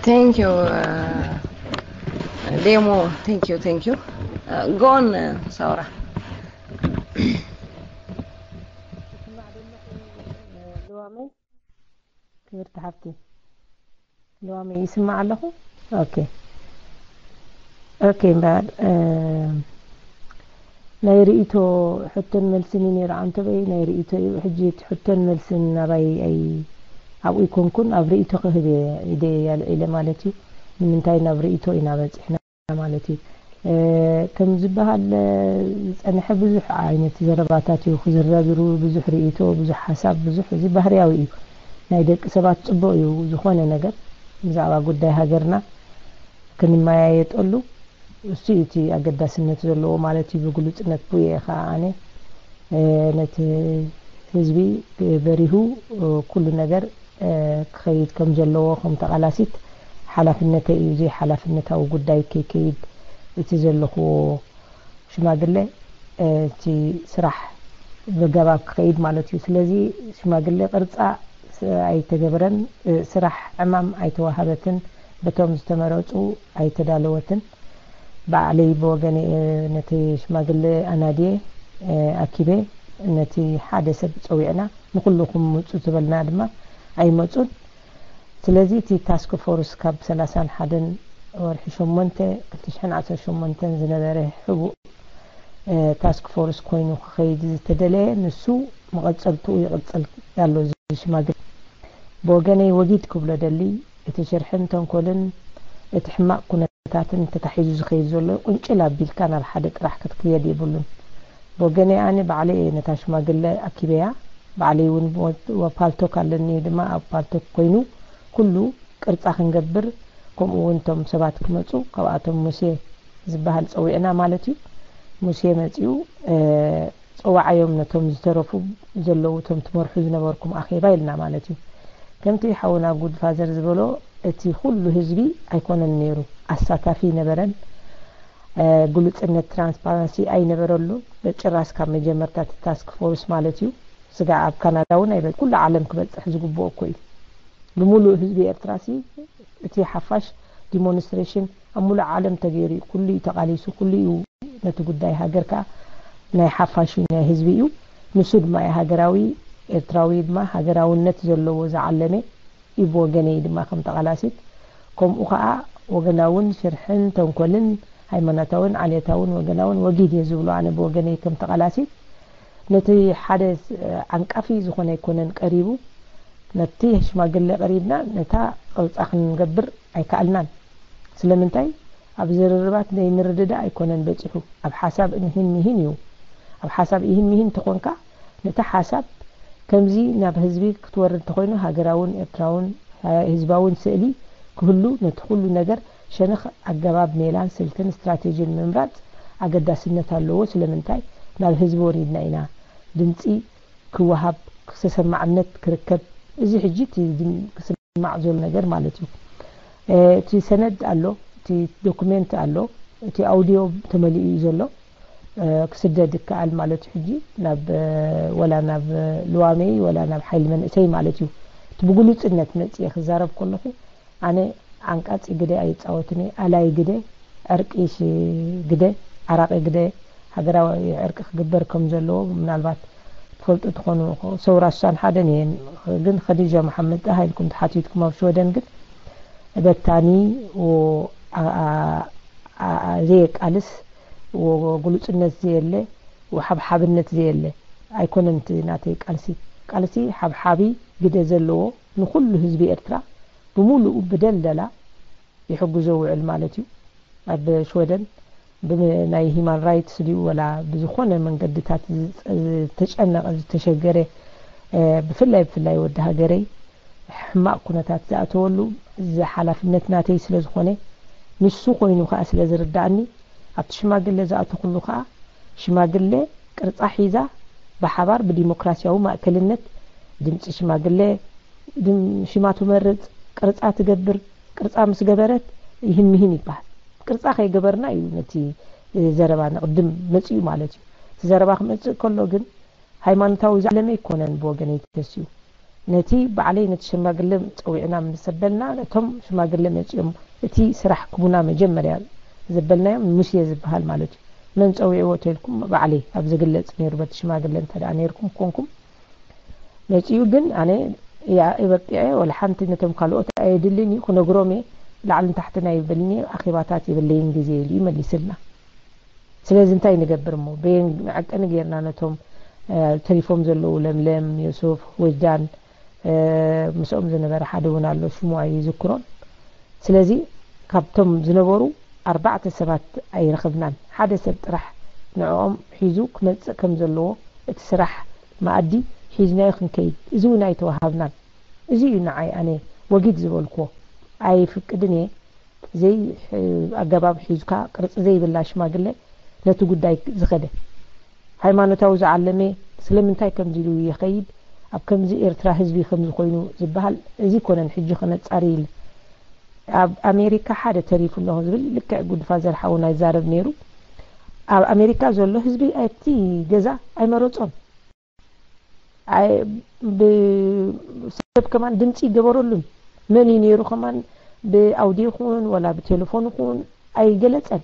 Thank you, uh, Demo. Thank you, thank you. Uh, go on, uh, Saura. ክብርቲ ሓፍቲ፣ ልዋመይ ይስማዕ ኣለኹ? ኦኬ፣ ኦኬ። እምበኣር፣ እ፣ ናይ ርእይቶ ሕቶን መልስን እዩ ነይሩ፣ ዓንተበይ። ናይ ርእይቶ እዩ። ሕጂ እቲ ሕቶን መልስን ናባይ ኣይ-፣ ኣብኡ ይኮንኩን፣ ኣብ ርእይቶ ክህብ እየ ኢደይ ኣልዒለ ማለት እዩ። ንምንታይ ናብ ርእይቶ ኢና በጺሕና ማለት እዩ። እ፣ ከም ዝበሃል፣ እ፣ ዝጸንሐ ብዙሕ ዓይነት ዘረባታት እዩ ክዝረብ፣ ብዙሕ ርእይቶ፣ ብዙሕ ሓሳብ፣ ብዙሕ፣ እዚ ባህርያዊ እዩ። ናይ ደቂ ሰባት ጽቡቕ እዩ፣ ዝኾነ ነገር ብዛዕባ ጉዳይ ሃገርና ክንመያየጠሉ፣ እሱ እዩ እቲ ኣገዳስነት ዘለዎ ማለት እዩ። ብግሉጽነት ብኡ እየ ኸኣ ኣነ፣ እ፣ ነቲ ህዝቢ በሪሁ፣ እ፣ ኩሉ ነገር፣ እ፣ ክኸይድ ከም ዘለዎ፣ ከም ተቓላሲት ሓላፍነተይ እዩ። ዘይሓላፍነታዊ ጉዳይ ከይከይድ፣ እቲ ዘለኽዎ ሽማግለ፣ እ፣ እቲ ስራሕ ብገባብ ክኸይድ ማለት እዩ። ስለዚ ሽማግለ ቅርጻ ስ-፣ ኣይተገበረን፣ እ፣ ስራሕ ዕማም ኣይተዋሃበትን፣ በቶም ዝተመረጹ ኣይተዳለወትን። ባዕለይ ብወገነይ፣ እ፣ ነቲ ሽማግለ ኣናድየ፣ እ፣ ኣኪበ፣ ነቲ ሓደ ሰብ ጸዊዕና፣ ንኹልኹም ምጹ ዝበልና ድማ ኣይመጹን። ስለዚ እቲ ታስክ ፎርስ ካብ ሰላሳን ሓደን ወርሒ ሸሞንተ ክልተ ሽሕን ዓሰርተ ሸሞንተን ዝነበረ ሕቡእ፣ እ፣ ታስክ ፎርስ ኮይኑ ክኸይድ ዝተደለየ፣ ንሱ መቐጸልትኡ ይቕጽል ኣሎ። እዚ ሽማግለ ብወገነይ ወጊድ ክብሎ ደሊ፣ እቲ ሽርሕን ተንኮልን እቲ ሕማቕ ኩነታትን ተታሒዙ ዝኸይድ ዘሎ ቁንጭል ኣቢልካ ናብ ሓደ ጥራሕ ክትክየድ የብሉን። ብወገነይ ኣነ ባዕለይ እየ ነታ ሽማግለ ኣኪበያ። ባዕለይ እውን ብ-፣ ፓልቶክ ኣለኒ ድማ ኣብ ፓልቶክ ኮይኑ ኩሉ ቅርጻ ክንገብር፣ ከምኡ እውን እቶም ሰባት ክመጹ፣ ካብኣቶም ሙሴ ዝበሃል ጸዊዕና ማለት እዩ። ሙሴ መጺኡ፣ እ፣ ጸዋዓዮም ነቶም ዝተረፉ ዘለዉ፣ እቶም ትመርሑ ዝነበርኩም ኣኼባ ኢልና ማለት እዩ። ከምቲ ሓውና ጉድ ፋዘር ዝበሎ፣ እቲ ኩሉ ህዝቢ ኣይኮነን ነይሩ፣ ኣሳታፊ ነበረን። እ፣ ግሉጽነት፣ ትራንስፓረንሲ ኣይነበረሉ በጭራስ፣ ካብ መጀመርታ እቲ ታስክ ፎርስ ማለት እዩ። ስጋዕ ኣብ ካናዳ እውን ኣይበ-፣ ኩሉ ዓለም ክበጽሕ ዝግብኦ እኮ እዩ። ብምሉእ ህዝቢ ኤርትራ ሲ እቲ ሓፋሽ ዲሞንስትሬሽን ኣብ ሙሉእ ዓለም ተገይሩ እዩ። ኩሉ እዩ ተቓሊሱ፣ ኩሉ እዩ ነቲ ጉዳይ ሃገር ከኣ ናይ ሓፋሽ እዩ፣ ናይ ህዝቢ እዩ። ንሱ ድማ እዩ ሃገራዊ፣ ኤርትራዊ ድማ ሃገራውነት ዘለዎ ዝዓለመ እዩ። ብወገነይ ድማ ከም ተቓላሲት ከምኡ ከኣ ወገናውን ሽርሕን ተንኮልን ሃይማኖታውን ዓሌታውን ወገናውን ወጊድ እየ ዝብሎ። ኣነ ብወገነይ ከም ተቓላሲት ነቲ ሓደ ስ-፣ ዓንቃፊ ዝኾነ ኣይኮነን ቀሪቡ። ነቲ ሽማግለ ቀሪብና ነታ ቅርጻ ክንገብር ኣይከኣልናን። ስለምንታይ? ኣብ ዝርርባት ዘይምርድዳእ ኣይኮነን በጺሑ። ኣብ ሓሳብ እንሂን ምሂን እዩ። ኣብ ሓሳብ ኢሂን ምሂን እንተኾንካ፣ ነቲ ሓሳብ ከምዚ ናብ ህዝቢ ክትወርድ እንተኾይኑ፣ ሃገራውን ኤርትራውን፣ እ፣ ህዝባውን ስእሊ ክህሉ፣ ነቲ ኩሉ ነገር ሸነኽ ኣገባብ፣ ሜላን ስልትን ስትራቴጂን ምምራጽ ኣገዳስነት ኣለዎ። ስለምንታይ? ናብ ህዝቢ ወሪድና ኢና። ድምጺ ክወሃብ፣ ተሰማዕነት ክርከብ፣ እዚ ሕጂ እቲ ድም-፣ ክስማዕ ዘሎ ነገር ማለት እዩ። እ፣ እቲ ሰነድ ኣሎ፣ እቲ ዶኩሜንት ኣሎ፣ እቲ ኣውዲዮ ተመሊኡ እዩ ዘሎ። እ፣ ክስደድ ይከኣል ማለት እዩ። ሕጂ ናብ፣ እ፣ ወላ ናብ ልዋመይ ወላ ናብ ሓይሊ መንእሰይ ማለት እዩ። እቲ ብግሉጽነት መጽየ ክዛረብ ከለኹ ኣነ ዓንቃጺ ግደ ኣይጻወትን እየ። ኣላይ ግደ፣ ዕርቂ ሽ-፣ ግደ፣ ዓራቂ ግደ፣ ሃገራዊ ዕርቂ ክግበር ከም ዘለዎ ምናልባት ትፈልጡ ትኾኑ። ሰውራ ስሳን ሓደን እየን፣ ግን ኸዲጃ መሓመድ ጣሃ ኢልኩም ተሓቲትኩም ኣብ ሽወደን ግን በታኒ ወ-፣ ኣ-፣ ኣ-፣ ኣ-፣ ኣ-፣ ዘየቃልስ፣ ወ-፣ ግሉጽነት ዘየለ፣ ወሓብሓብነት ዘየለ ኣይኮነን እቲ ናተይ ቃልሲ። ቃልሲ ሓብሓቢ ግደ ዘለዎ፣ ንኹሉ ህዝቢ ኤርትራ ብምሉኡ ብደልደላ ይሕግዞ ውዕል ማለት እዩ። ኣብ ሽወደን ብም-፣ ናይ ሂማን ራይትስ ድዩ ወላ ብዝኾነ መንገድታት ዝጸ-፣ ዝተጨነቐ፣ ዝተሸገረ፣ እ፣ ብፍላይ፣ ብፍላይ ወዲ ሃገረይ ሕማቕ ኩነታት ዝኣተወሉ፣ እዚ ሓላፍነት ናተይ ስለ ዝኾነ፣ ንሱ ኮይኑ ከኣ ስለ ዝርድኣኒ፣ ኣብቲ ሽማግለ ዝኣተኹሉ ከኣ፣ ሽማግለ ቅርጻ ሒዛ፣ ብሓባር ብዲሞክራሲያዊ ማእከልነት፣ ድምጺ ሽማግለ፣ ድም-፣ ሽማ ትመርጽ፣ ቅርጻ ትገብር፣ ቅርጻ ምስ ገበረት ይህን ምሂን ይበሃል። ቅርጻ ከይገበርና እዩ ነቲ፣ እ፣ ዘረባ ንቕድም መጺኡ ማለት እዩ። እቲ ዘረባ ክመጽእ ከሎ ግን፣ ሃይማኖታዊ ዝዓለመ ኣይኮነን ብወገነይ ተሲኡ። ነቲ ባዕለይ ነቲ ሽማግለ ጸዊዕና ምስ ዘበልና፣ ነቶም ሽማግለ መጺኦም እቲ ስራሕ ክቡና መጀመርያ ዘበልናዮም ሙሴ ዝበሃል ማለት እዩ። መን ጸዊዕዎ ተልኩም፣ ባዕለይ ኣብ ዝግለጽ ነይሩ፣ በቲ ሽማግለ እንተ ደኣ ነይርኩም ኮንኩም መጺኡ። ግን ኣነ እያ በቂዐ፣ ወላ ሓንቲ ነቶም ካልኦት ኣየድልን እዩ፣ ክነግሮም እየ፣ ላዕልን ታሕትን ኣይብልን እየ፣ ኣኼባታት የብለይን ግዜ ኢሉ እዩ መሊስልና። ስለዚ እንታይ ንገብር እሞ? በየን መዐቀኒ ጌርና ነቶም፣ እ፣ ተሪፎም ዘለዉ ለምለም፣ ዮሱፍ፣ ወጃን፣ እ፣ ምስኦም ዝነበረ ሓደ እውን ኣሎ፣ ሽሙ ኣይዝክሮን። ስለዚ ካብቶም ዝነበሩ ኣርባዕተ ሰባት ኣይረኸብናን። ሓደ ሰብ ጥራሕ ንዕኦም ሒዙ ክመጽእ ከም ዘለዎ፣ እቲ ስራሕ መኣዲ ሒዝናዮ ክንከይድ፣ እዚ እውን ኣይተዋሃብናን። እዚ እዩ ንዓይ ኣነ ወጊድ ዝበልክዎ። ኣይፍቅድን እየ። ዘይ ኣገባብ ሒዝካ ቅርጺ ዘይብላ ሽማግለ ነቲ ጉዳይ ዝኸደ። ሃይማኖታዊ ዝዓለመ ስለምንታይ ከምዚ ኢሉ ይኸይድ? ኣብ ከምዚ ኤርትራ ህዝቢ ከምዚ ኮይኑ ዝበሃል እዚ ኮነን ሕጂ ከነጻሪ ኢለ። ኣብ ኣሜሪካ ሓደ ተሪፉ ኣለኹ ዝብል ልክዕ ጉድ ፋዘር ሓውና ይዛረብ ነይሩ። ኣብ ኣሜሪካ ዘሎ ህዝቢ ኣብቲ ገዛ ኣይመረጾን። ኣይ፣ ብ-፣ ሰብ ከማን ድምፂ ይገበረሉን። መን እዩ ነይሩ ከማን ብኣውዲዮ ይኹን ወላ ብቴሌፎን ይኹን ኣይገለጸን።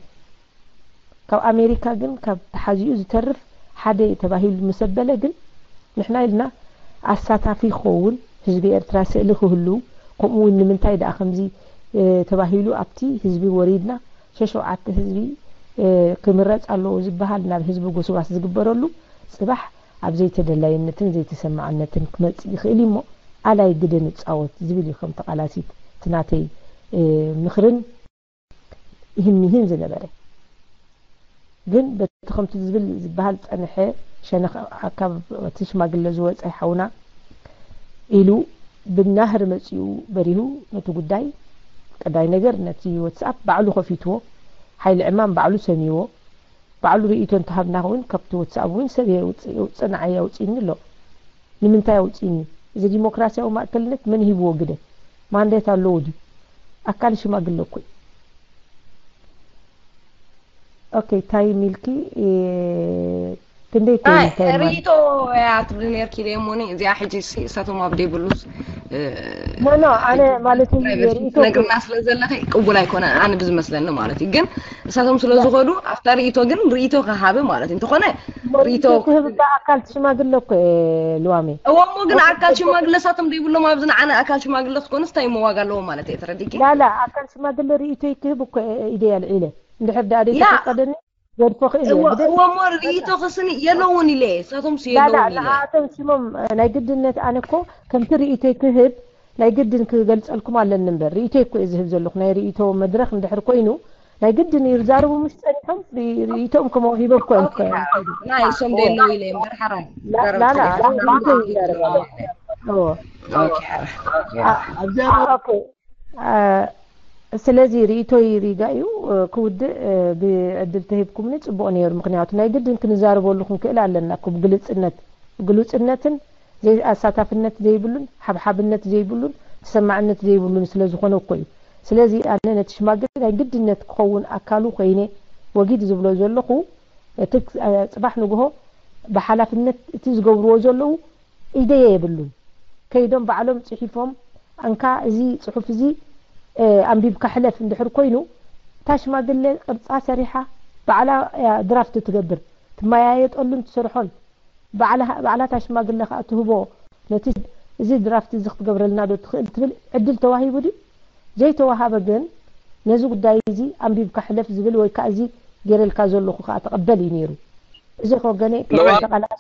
ካብ ኣሜሪካ ግን ካብ ተሓዚኡ ዝተርፍ ሓደ ተባሂሉ ምስ ኣበለ ግን ንሕና ኢልና ኣሳታፊ ክኸውን ህዝቢ ኤርትራ ስእሊ ክህሉ፣ ከምኡ እውን ንምንታይ ደኣ ከምዚ፣ እ፣ ተባሂሉ ኣብቲ ህዝቢ ወሪድና ሸሸውዓተ ህዝቢ፣ እ፣ ክምረጽ ኣለዎ ዝበሃል ናብ ህዝቢ ጎስጓስ ዝግበረሉ ጽባሕ ኣብ ዘይተደላይነትን ዘይተሰማዕነትን ክመጽእ ይኽእል እዩ እሞ ኣላይ ግደ ንጻወት ዝብል እዩ ከም ተቓላሲት እቲ ናተይ፣ እ፣ ምኽርን ይህን ይህን ዝነበረ። ግን በቲ ከምቲ ዝብል ዝበሃል ዝጸንሐ ሸነኽ ካብ እቲ ሽማግለ ዝወጸ ሓውና ኢሉ ብናህሪ መጺኡ በሪሁ ነቲ ጉዳይ ቀዳይ ነገር ነቲ ወትስኣፕ ባዕሉ ከፊትዎ፣ ሓይሊ ዕማም ባዕሉ ሰሚዎ፣ ባዕሉ ርእይቶ እንተሃብና እውን ካብቲ ወትስኣፕ እውን ሰብ የውጽእ፣ የውጽእ፣ ንዓይ ኣውጺእኒ ኣሎ። ንምንታይ ኣውጺእኒ? እዚ ዲሞክራሲያዊ ማእከልነት መን ሂብዎ ግደ? ማንዴት ኣለዎ ድዩ? ኣካል ሽማግለ እኮ እዩ። ኦኬ፣ ታይ ሚልኪ፣ እ፣ ክንደይ ኮን ኣይ፣ እንታይ ማለት? ርእይቶ እያ ትብሊ ነርኪ ደሞኒ፣ እዚኣ ሕጂ ሲ-፣ እሳቶም ኣብ ደይብሉስ፣ እ፣ ኖ፣ ኖ፣ ኣነ ማለት እዩ ፕራይቬት ርእይቶ ነግርና ስለ ዘለኺ ቅቡል ኣይኮነ፣ ኣነ ብዝመስለኒ ማለት እዩ። ግን እሳቶም ስለ ያ። ዝኾዱ፣ ኣብታ ርእይቶ ግን ርእይቶ ክሃበ ማለት እዩ። እንተኾነ እሞ ርእይቶ ርእይቶ ክህብ እባ ኣካል ሽማግለ እኮ እየ፣ ልዋሜ። እዎ፣ እሞ ግን ኦኬ፣ ኣካል ኦኬ። ሽማግለ እሳቶም ደይብሎም ኣብዚ ንዓና ኣካል ሽማግለ ክትኮንስ እንታይ እሞ ዋጋ ኣለዎ ማለት እየ፣ ተረዲእኪ? ላላ፣ ኣካል ሽማግለ ርእይቶ ይክህብ እኮ እየ፣ ኢደይ ኣልዒለ። እንድሕር ደኣ ያ። ዘይተፈቀደኒ ገድፎ ክእል እየ። እዎ፣ ብደስ እዎ፣ እሞ ርእይቶ ክስኒ የለውን ኢለ፣ እሳቶም ሲ ላላ፣ የለውን ኢለ። ንዓኣቶም ሽሞም፣ እ፣ ናይ ግድነት ኣነ እኮ ከምቲ ርእይቶይ ክህብ ናይ ግድን ክገልጸልኩም ኣለኒ እምበር፣ ርእይቶይ እኮ እየ ዝህብ ዘለኹ። ናይ ርእይቶ መድረኽ እንድሕር ኮይኑ፣ ናይ ግድን ይዛረቡ ምስ ጸኒሖም፣ ርኢ-፣ ርእይቶኦም ከም ወሂቦም እኮ እዮም ኦኬ፣ ከ-፣ ናይ እሶም ኦ። ደለው ኢለ እምበር፣ ሓራይ። ላ-፣ ዛረብ ላላ፣ ትግርኛ ርእይቶ ይዛረቡ። ኦ። ኦኬ፣ ሓራይ። ያ። ኣ-፣ ኣብዚኣ ኣ-፣ ኦኬ። ኣ-፣ ስለዚ ርእይቶይ ሪጋ እዩ፣ እ፣ ክውድእ፣ እ፣ ብዕድል ተሂብኩምኒ ጽቡቕ ነይሩ። ምኽንያቱ ናይ ግድን ክንዛረበሉ ክንክእል ኣለና እኮ ብግልጽነት። ግሉጽነትን ዘይ-፣ ኣሳታፍነት ዘይብሉን፣ ሓብሓብነት ዘይብሉን፣ ተሰማዕነት ዘይብሉን ስለ ዝኾነ እኮ እዩ። ስለዚ ኣነ ነቲ ሽማግለ ናይ ግድነት ክኸውን ኣካሉ ኮይነ ወጊድ ዝብሎ ዘለኹ፣ እቲ ክ-፣ እ፣ ጽባሕ ንግሆ ብሓላፍነት እቲ ዝገብርዎ ዘለዉ ኢደየ የብሉን። ከይዶም ባዕሎም ጽሒፎም፣ ኣንካ እዚ ጽሑፍ እዚ፣ እ፣ ኣንቢብካ ሕለፍ እንድሕር ኮይኑ፣ እታ ሽማግለ ቅርጻ ሰሪሓ ባዕላ እያ ድራፍት ትገብር፣ ትመያየጠሉን ትሰርሖን። ባዕላ፣ ባዕላ እታ ሽማግለ ከኣ ትህቦ ነቲ ሰብ፣ እዚ ድራፍት እዚ ክትገብረልና ዶ ትኽእል ትብል ዕድል ተዋሂቡ ድዩ? ዘይተዋሃበ ግን ነዚ ጉዳይ እዚ ኣንቢብካ ሕለፍ ዝብል ወይ ከኣ እዚ ገይረልካ ዘለኹ ከኣ ተቐበል እዩ ነይሩ። እዚ ከወገነ ለዋ-፣ ተቓላ-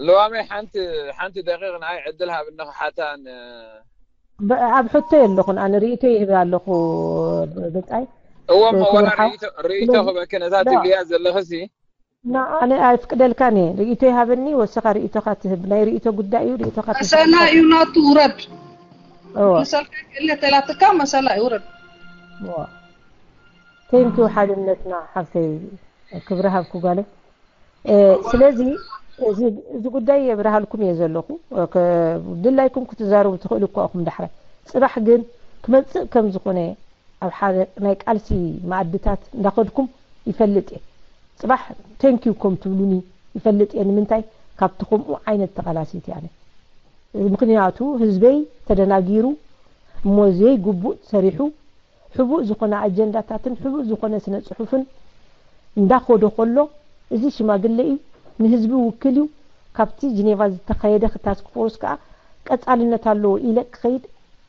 ለዋመይ ሓንቲ፣ ሓንቲ ደቂቕ ንዓይ ዕድል ሃብኒ ክሓታ ን-፣ ብ-፣ ኣብ ሕቶ የለኹን፣ ኣነ ርእይቶ ይህብ ኣለኹ ብ-፣ ብጻይ። እዎ፣ እሞ ወላ ክብርኻ። ርእይቶ፣ ርእይቶ ስለዚ፣ ክበኪ ነታ ላ። ትብልያ ዘለኽሲ? ና፣ ኣነ ኣይፍቅደልካን እየ። ርእይቶ ይሃበኒ፣ ወስኻ ርእይቶኻ ትህብ። ናይ ርእይቶ ጉዳይ እዩ፣ ርእይቶኻ ትህብ። መሰላ እዩ ናቱ፣ ውረድ። እዎ። መሰልካ ክእለ ተላትካ፣ መሰላ እዩ፣ ውረድ። እዎ። ቴንኪው ሓድነትና ሓፍተይ፣ ክብሪ ሃብኩ ጓለይ። እ፣ ስለዚ እዚ፣ እዚ ጉዳይ የብርሃልኩም እየ ዘለኹ። እ፣ ከ-፣ ድላይኩም ክትዛረቡ ትኽእሉ እኳ ኢኹም ዳሕራይ። ጽባሕ ግን ክመጽእ ከም ዝኾነ ኣብ ሓደ ናይ ቃልሲ መኣድታት እንዳኸድኩም ይፈልጥ እየ። ጽባሕ ቴንኪው ከም ትብሉኒ ይፈልጥ እየ። ንምንታይ? ካብቲ ከምኡ ዓይነት ተቓላሲት እየ ኣነ። ምኽንያቱ ህዝበይ ተደናጊሩ እሞ ዘይግቡእ ሰሪሑ ሕቡእ ዝኾነ ኣጀንዳታትን ሕቡእ ዝኾነ ስነ ጽሑፍን እንዳኸዶ ከሎ፣ እዚ ሽማግለ እዩ፣ ንህዝቢ ውክል እዩ፣ ካብቲ ጅኔቫ ዝተኻየደ ታስክ ፎርስ ከኣ ቀጻልነት ኣለዎ ኢለ ክኸይድ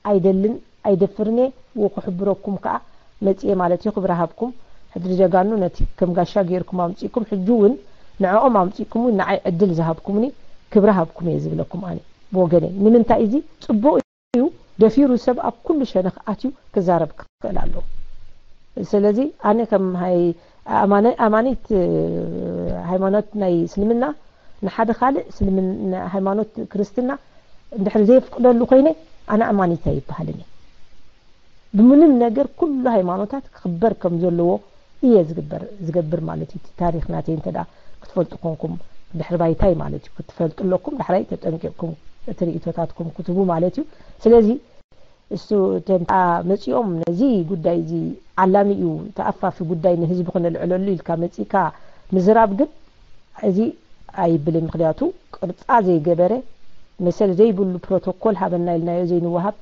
ኣይደልን ኣይደፍርን እየ። ክሕብረኩም ከኣ መጽየ ማለት እዩ። ክብሪ ሃብኩም። ሕድሪ ጀጋኑ ነቲ ከም ጋሻ ገይርኩም ኣምጺእኩም፣ ሕጂ እውን ንዕኦም ኣምጺእኩም እውን ንዓይ ዕድል ዝሃብኩምኒ ክብሪ ሃብኩም እየ ዝብለኩም። ኣነ ብወገነይ ንምንታይ እዚ ጽቡቕ እዩ። ደፊሩ ሰብ ኣብ ኩሉ ሸነኽ ኣትዩ ክዛረብ ክኽእል ኣለዎ። ስለዚ ኣነ ከም ሃይ-፣ ኣማነ-፣ ኣማኒት፣ እ፣ ሃይማኖት ናይ እስልምና ንሓደ ካልእ እስልምና፣ ሃይማኖት ክርስትና እንድሕር ዘየፍቅደሉ ኮይነ ኣነ ኣማኒት ኣይበሃልን እየ። ብምንም ነገር ኩሉ ሃይማኖታት ክኽበር ከም ዘለዎ እየ ዝግበር፣ ዝገብር ማለት እዩ። እቲ ታሪኽ ናተይ እንተ ደኣ ክትፈልጡ ኮንኩም ድሕሪ ባይታይ ማለት እዩ፣ ክትፈልጡ ኣለኩም። ዳሕራይ ተጠንቂቕኩም እቲ ርእይቶታትኩም ክትህቡ ማለት እዩ። ስለዚ እሱ እቶም መጺኦም ነዚ ጉዳይ እዚ ዓላሚ እዩ፣ ተኣፋፊ ጉዳይ ንህዝቢ ክነልዕለሉ ኢልካ መጺእካ ምዝራብ ግን እዚ ኣይብልን። ምኽንያቱ ቅርጻ ዘይገበረ መሰል ዘይብሉ ፕሮቶኮል ሃበና ኢልናዮ ዘይንወሃብ፣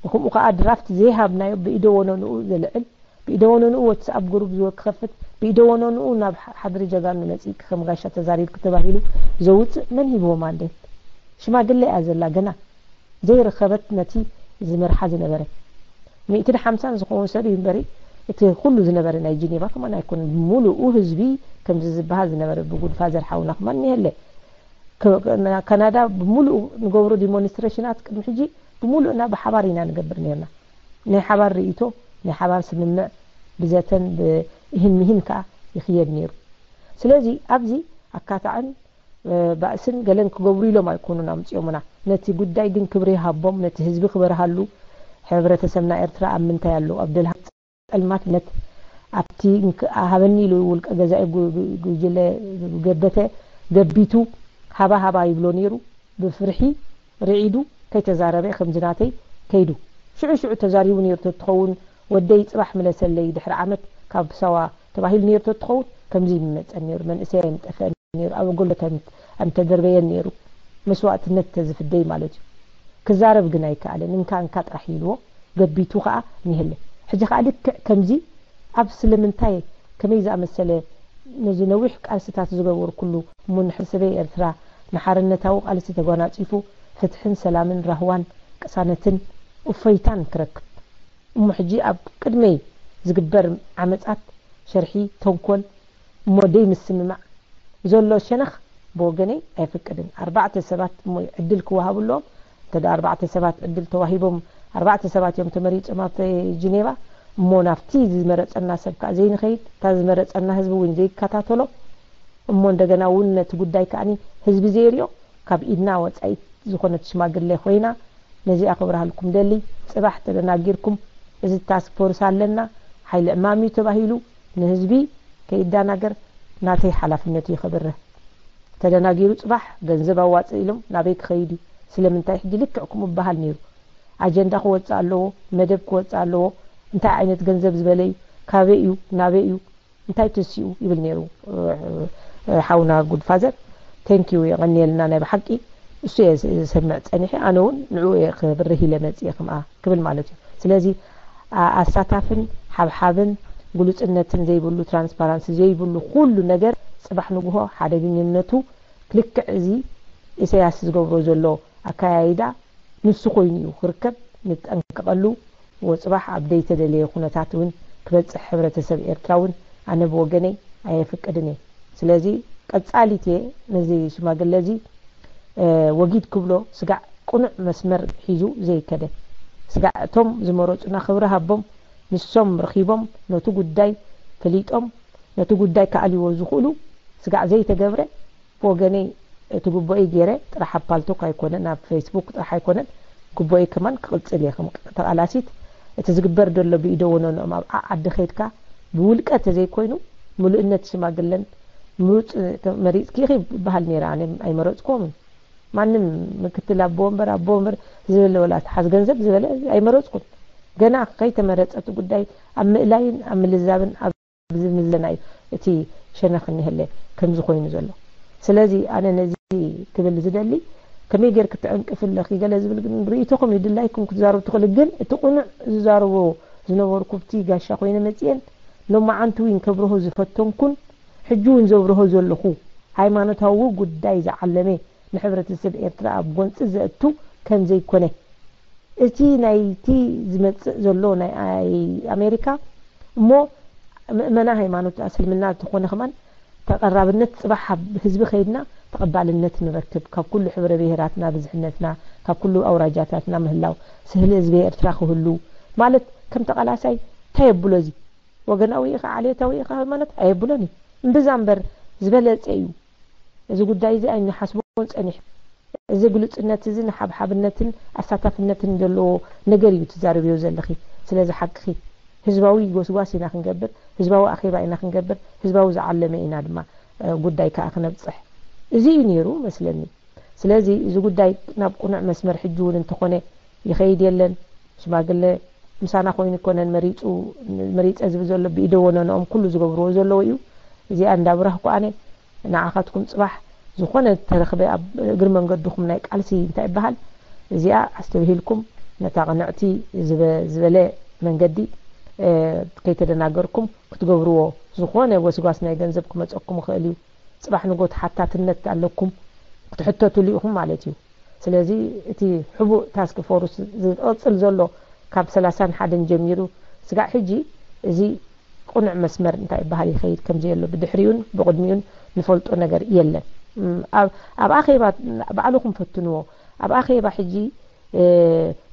ብከምኡ ከኣ ድራፍት ዘይሃብናዮ ብኢደ ወነንኡ ዘልዕል፣ ብኢደ ወነንኡ ዋትስኣፕ ግሩፕ ዝወ-፣ ክኸፍት፣ ብኢደ ወነንኡ ናብ ሓ-፣ ሓድሪ ጀጋኑ መጺእኪ ከም ጋሻ ተዛሪብኪ ተባሂሉ ዘውጽእ መን ሂብዎ ማንዴት? ሽማግለ እያ ዘላ ገና ዘይረኸበት ነቲ ዝመርሓ ዝነበረ። ሚእትን ሓምሳን ዝኸውን ሰብ እዩ እምበሪ፣ እቲ ኩሉ ዝነበረ ናይ ጂኔቫ ከማን ኣይኮነን። ብምሉኡ ህዝቢ ከምዚ ዝበሃል ዝነበረ ብጉድ ፋዘር ሓውና ከማን እኒሀለ። ከ-፣ ና-፣ ካናዳ ብምሉኡ ንገብሮ ዲሞንስትሬሽናት ቅድሚ ሕጂ ብምሉእና ብሓባር ኢና ንገብር ነርና። ናይ ሓባር ርእይቶ፣ ናይ ሓባር ስምምዕ ብዘተን ብእህን ምሂን ከኣ ይኽየድ ነይሩ። ስለዚ ኣብዚ ኣካታዕን፣ እ፣ ባእስን ገለን ክገብሩ ኢሎም ኣይኮኑን ኣምጺኦምና። ነቲ ጉዳይ ግን ክብሪ ይሃቦም፣ ነቲ ህዝቢ ክበርሃሉ። ሕብረተሰብና ኤርትራ ኣብ ምንታይ ኣሎ? ኣብ ደልሃ ጸልማትነት፣ ኣብቲ እንክ-፣ ሃበኒ ኢሉ ውልቀ ገዛኢ ጉ-፣ ጉ-፣ ጉጅለ ገበተ ገቢቱ ሃባ ሃባ ይብሎ ነይሩ። ብፍርሒ ርዒዱ ከይተዛረበ ከምዚ ናተይ ከይዱ። ሽዑ ሽዑ ተዛሪቡ ነይሩ ተትኸውን፣ "ወደይ ጽባሕ ምለሰለይ ድሕሪ ዓመት ካብ ሳዋ" ተባሂሉ ነይሩ ተትኸውን፣ ከምዚ ይመጸን ነይሩ። መንእሰይ ኣይምጠፍአን ነይሩ። ኣብ ጎሎት ኣይምት-፣ ኣይምተደርበየን ነይሩ። መስዋእትነት ተዝፍደይ ማለት እዩ። ክዛረብ ግን ኣይከኣለን። እንካ እንካ ጥራሕ ኢልዎ፣ ገቢቱ ከኣ ኒህለ። ሕጂ ከኣ ልክዕ ከምዚ ኣብ ስለምንታይ ከመይ ዝኣመሰለ ነዚ ነዊሕ ቃልስታት ዝገበርኩሉ እሞ ንሕሰበይ ኤርትራ ንሓርነታዊ ቃልሲ ተጓናጺፉ ፍትሕን ሰላምን ራህዋን ቅሳነትን እፎይታን ክረክብ እሞ ሕጂ ኣብ ቅድመይ ዝግበር ዓመጻት፣ ሸርሒ፣ ተንኮል እሞ ደይ ምስምማዕ ዘሎ ሸነኽ ብወገነይ ኣይፍቅድን። ኣርባዕተ ሰባት እሞ ዕድል ክወሃቡ ኣለዎም። እንተ ደኣ ኣርባዕተ ሰባት ዕድል ተዋሂቦም፣ ኣርባዕተ ሰባት እዮም ተመሪጾም ኣብ ጀኔቫ። እሞ ናብቲ ዝመረጸና ሰብ ከኣ ዘይንኸይድ፣ እታ ዝመረጸና ህዝቢ እውን ዘይከታተሎ፣ እሞ እንደገና እውን ነቲ ጉዳይ ከኣኒ ህዝቢ ዘይርዮ፣ ካብ ኢድና ወጻኢት ዝኾነት ሽማግሌ ኮይና፣ ነዚኣ ክብርሃልኩም ደሊ። ጽባሕ ተደናጊርኩም፣ እዚ ታስክ ፎርስ ኣለና፣ ሓይሊ ዕማም እዩ ተባሂሉ፣ ንህዝቢ ከይዳናገር ናተይ ሓላፍነት እዩ ከብርህ። ተደናጊሩ ጽባሕ ገንዘብ ኣዋጽእ ኢሎም ናበይ ክኸይድ እዩ? ስለምንታይ ሕጂ ልክዕ ከምኡ ይበሃል ነይሩ። ኣጀንዳ ክወጽእ ኣለዎ፣ መደብ ክወጽእ ኣለዎ። እንታይ ዓይነት ገንዘብ ዝበለ እዩ? ካበይ እዩ? ናበይ እዩ? እንታይ ተሲኡ ይብል ነይሩ፣ እ፣ እ፣ ሓውና ጉድፋዘር። ቴንኪዩ፣ የቐንየልና ናይ ብሓቂ። እሱ እየ ዝ-፣ ዝሰምዕ ጸኒሐ፣ ኣነ እውን ንዕኡ እየ ክብርህ ኢለ መጽየ ከምኣ ክብል ማለት እዩ። ስለዚ፣ ኣ-፣ ኣሳታፍን ሓብሓብን ግሉጽነትን ዘይብሉ፣ ትራንስፓራንሲ ዘይብሉ ኩሉ ነገር ጽባሕ ንግሆ ሓደገኝነቱ ልክዕ እዚ ኢሳያስ ዝገብሮ ዘሎ ኣካያይዳ ንሱ ኮይኑ እዩ ክርከብ። ንጠንቀቐሉ። ወጽባሕ ኣብ ዘይተደለየ ኩነታት እውን ክበጽሕ ሕብረተሰብ ኤርትራ እውን ኣነ ብወገነይ ኣየፍቅድን እየ። ስለዚ ቀጻሊት እየ ነዚ ሽማግለ እዚ፣ እ፣ ወጊድ ክብሎ ስጋዕ ቅኑዕ መስመር ሒዙ ዘይከደ። ስጋዕ እቶም ዝመረጹና ክብሪ ሃቦም፣ ንሶም ረኺቦም ነቲ ጉዳይ ፈሊጦም ነቲ ጉዳይ ክኣልይዎ ዝኽእሉ ስጋዕ ዘይተገብረ ብወገነይ እቲ ግቡእይ ገይረ ጥራሕ ኣብ ፓልቶክ ኣይኮነን፣ ኣብ ፌስቡክ ጥራሕ ኣይኮነን፣ ግቡእይ ከማን ክቕጽል እየ ከም ተቓላሲት። እቲ ዝግበር ዘሎ ብኢደ ወነንኦም ኣብ ዓዓዲ ከይድካ ብውልቀ ተዘይኮይኑ ምሉእነት ሽማግለን ምሩጽ መሪጽኪ ኢኺ ይበሃል ነይረ። ኣነ ኣይመረጽኩዎምን። ማንም ምክትል ኣቦ ወንበር፣ ኣቦ ወንበር ዝበለ ወላ ተሓዝ ገንዘብ ዝበለ ኣይመረጽኩን። ገና ከይተመረጸ እቲ ጉዳይ ኣብ ምእላይን ኣብ ምልዛብን ኣብ ዝምዘና እዩ እቲ ሸነኽ እኒሀለ ከምዚ ኮይኑ ዘሎ። ስለዚ ኣነ ነዚ ክብል ዝደሊ ከመይ ጌር ክትዕንቅፍ ኣለኺ ገለ ዝብል ግን ርእይቶኹም ይድላይኩም ክትዛረቡ ትኽእሉ። ግን እቲ ቁኑዕ ዝዛረቦ ዝነበርኩ ብቲ ጋሻ ኮይነ መጽየን ሎማዓንቲ እውን ከብርሆ ዝፈተንኩን ሕጂ እውን ዘብርሆ ዘለኹ ሃይማኖታዊ ጉዳይ ዝዓለመ ንሕብረተሰብ ኤርትራ ኣብ ጎንጺ ዘእቱ ከም ዘይኮነ፣ እቲ ናይቲ ዝመጽእ ዘሎ ናይ ኣይ-፣ ኣሜሪካ እሞ ምእመና ሃይማኖት እስልምና ዝኾነ ከማን ተቐራብነት ጽባሕ ኣብ ህዝቢ ከይድና ተቐባልነት ንረክብ፣ ካብ ኩሉ ሕብረ ብሄራትና ብዝሕነትና፣ ካብ ኩሉ ኣውራጃታትና ምህላው፣ ስህሊ ህዝቢ ኤርትራ ክህሉ ማለት ከም ተቓላሳይ እንታይ የብሎ እዚ? ወገናዊ ኢኻ፣ ዓሌታዊ ኢኻ ማለት ኣየብሎን እዩ። እምብዛ እምበር ዝበለጸ እዩ። እዚ ጉዳይ እዚ ኣይንሓስቦን ጸኒሕ። እዚ ግሉጽነት እዚ ንሓብሓብነትን ኣሳታፍነትን ዘለዎ ነገር እዩ ትዛረብዮ ዘለኺ። ስለዚ ሓቅኺ። ህዝባዊ ጎስጓስ ኢና ክንገብር፣ ህዝባዊ ኣኼባ ኢና ክንገብር፣ ህዝባዊ ዝዓለመ ኢና ድማ፣ እ፣ ጉዳይ ከኣ ክነብጽሕ። እዚ እዩ ነይሩ መስለኒ። ስለዚ እዚ ጉዳይ ናብ ቁኑዕ መስመር ሕጂ እውን እንተኾነ ይኸይድ የለን። ሽማግለ ምሳና ኮይኑ ይኮነን መሪጹ፣ መሪጸ ዝብል ዘሎ ብኢደ ወነንኦም ኩሉ ዝገብርዎ ዘለዉ እዩ። እዚኣ እንዳብራህኩ ኣነ ንዓኻትኩም ጽባሕ ዝኾነ ተረኽበ ኣብ እግሪ መንገድኹም ናይ ቃልሲ እንታይ ይበሃል፣ እዚኣ ኣስተብሂልኩም ነታ ቅንዕቲ ዝበ-፣ ዝበለ መንገዲ፣ እ፣ ከይተደናገርኩም ክትገብርዎ። ዝኾነ ጎስጓስ ናይ ገንዘብ ክመጸኩም ይኽእል እዩ። ጽባሕ ንጎ ተሓታትነት ኣለኩም፣ ክትሕተቱሉ ኢኹም ማለት እዩ። ስለዚ እቲ ሕቡእ ታስክ ፎርስ ዝቕጽል ዘሎ ካብ ሰላሳን ሓደን ጀሚሩ ስጋዕ ሕጂ እዚ ቅኑዕ መስመር እንታይ ይበሃል ይኸይድ ከም ዘየሎ ብድሕሪኡን ብቕድሚኡን ንፈልጦ ነገር የለን። እም፣ ኣብ፣ ኣብ ኣኼባ ባዕልኹም ፈትንዎ። ኣብ ኣኼባ ሕጂ፣ እ፣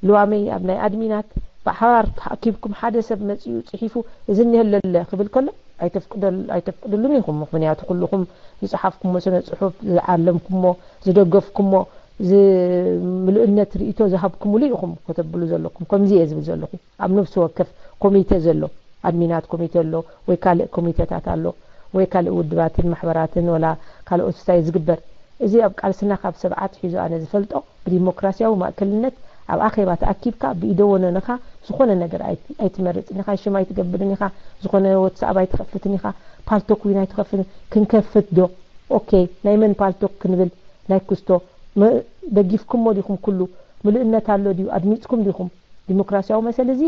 ልዋመይ ኣብ ናይ ኣድሚናት ብሓባር ተኣኪብኩም ሓደ ሰብ መጺኡ ጽሒፉ እዚ እኒሀ ኣለለ ክብል ከሎ ኣይተፍቅደል-፣ ኣይተፍቅድሉን ኢኹም። ምኽንያቱ ኩልኹም ዝጸሓፍኩሞ ስነ ጽሑፍ፣ ዝዓለምኩሞ፣ ዝደገፍኩሞ፣ ዝ-፣ ምሉእነት ርእይቶ ዝሃብኩምሉ ኢኹም ከተብሉ ዘለኩም። ከምዚ እየ ዝብል ዘለኹ። ኣብ ነፍሲ ወከፍ ኮሚቴ ዘሎ፣ ኣድሚናት ኮሚቴ ኣሎ፣ ወይ ካልእ ኮሚቴታት ኣሎ፣ ወይ ካልእ ውድባትን ማሕበራትን ወላ ካልኦት እንታይ ዝግበር። እዚ ኣብ ቃልስና ካብ ሰብዓ ኣትሒዙ ኣነ ዝፈልጦ ብዲሞክራሲያዊ ማእከልነት ኣብ ኣኼባ ተኣኪብካ ብኢደ ወነንኻ ዝኾነ ነገር ኣይ-፣ ኣይትመርጽን ኢኻ፣ ሽም ኣይትገብርን ኢኻ፣ ዝኾነ ወትስኣፕ ኣይትኸፍትን ኢኻ፣ ፓልቶክ ዊን ኣይትኸፍትን። ክንከፍት ዶ? ኦኬ፣ ናይ መን ፓልቶክ ክንብል? ናይ ኩስቶ። መ-፣ ደጊፍኩሞ ዲኹም ኩሉ? ምሉእነት ኣሎ ድዩ? ኣድሚጽኩም ዲኹም? ዲሞክራሲያዊ መሰል እዚ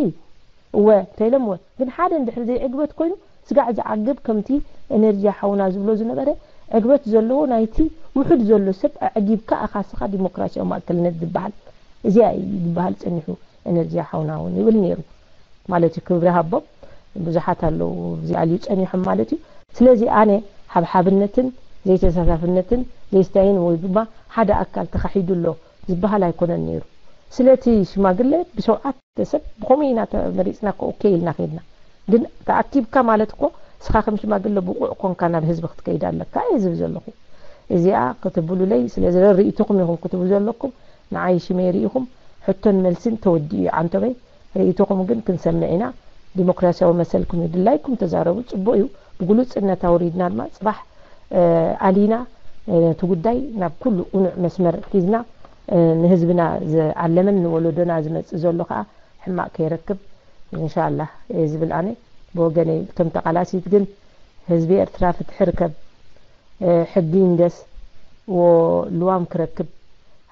እወ እንተኢሎምወ፣ ግን ሓደ እንድሕር ዘይዕግበት ኮይኑ ስጋዕ ዝዓግብ ከምቲ ኤነርጂ ሓውና ዝብሎ ዝነበረ ዕግበት ዘለዎ ናይቲ ውሑድ ዘሎ ሰብ ኣዕጊብካ ኣኻስኻ ዲሞክራሲያዊ ማእከልነት ዝበሃል እዚኣ እዩ ዝበሃል ጸኒሑ። ኤነርጂ ሓውና እውን ይብል ነይሩ ማለት እዩ። ክብሪ ሃቦም ብዙሓት ኣለዉ እዚ ኣልዩ ጸኒሖም ማለት እዩ። ስለዚ ኣነ ሓብሓብነትን ዘይተሳታፍነትን ዘይስታይን ወይ ድማ ሓደ ኣካል ተኻሒዱ ኣሎ ዝበሃል ኣይኮነን ነይሩ። ስለቲ ሽማግለ ብሸውዓተ ሰብ ብኸመይ ኢና ተመሪጽና እኮ ኦኬ ኢልና ከይድና። ግን ተኣኪብካ ማለት እኮ ንስኻ ከም ሽማግለ ብቑዕ ኮንካ ናብ ህዝቢ ክትከይድ ኣለካ እየ ዝብል ዘለኹ። እዚኣ ክትብሉለይ ስለ ዝረ ርእይቶኹም ኢኹም ክትብሉ ዘለኩም። ንዓይ ሽመይ ርኢኹም ሕቶን መልስን ተወዲኡ እዩ ዓንቶበይ። ርእይቶኹም ግን ክንሰምዕ ኢና። ዲሞክራሲያዊ መሰልኩም እዩ ድላይኩም ተዛረቡ ጽቡቕ እዩ። ብግሉጽነት ኣውሪድና ድማ ጽባሕ ኣሊና ነቲ ጉዳይ ናብ ኩሉ ቁኑዕ መስመር ሒዝና ንህዝብና ዝዓለመን ንወለዶና ዝመጽእ ዘሎ ከኣ ሕማቕ ከይረክብ እንሻላህ እየ ዝብል ኣነ ብወገነይ። ከም ተቓላሲት ግን ህዝቢ ኤርትራ ፍትሒ ርከብ፣ ሕጊ ይንገስ፣ ልዋም ክረክብ፣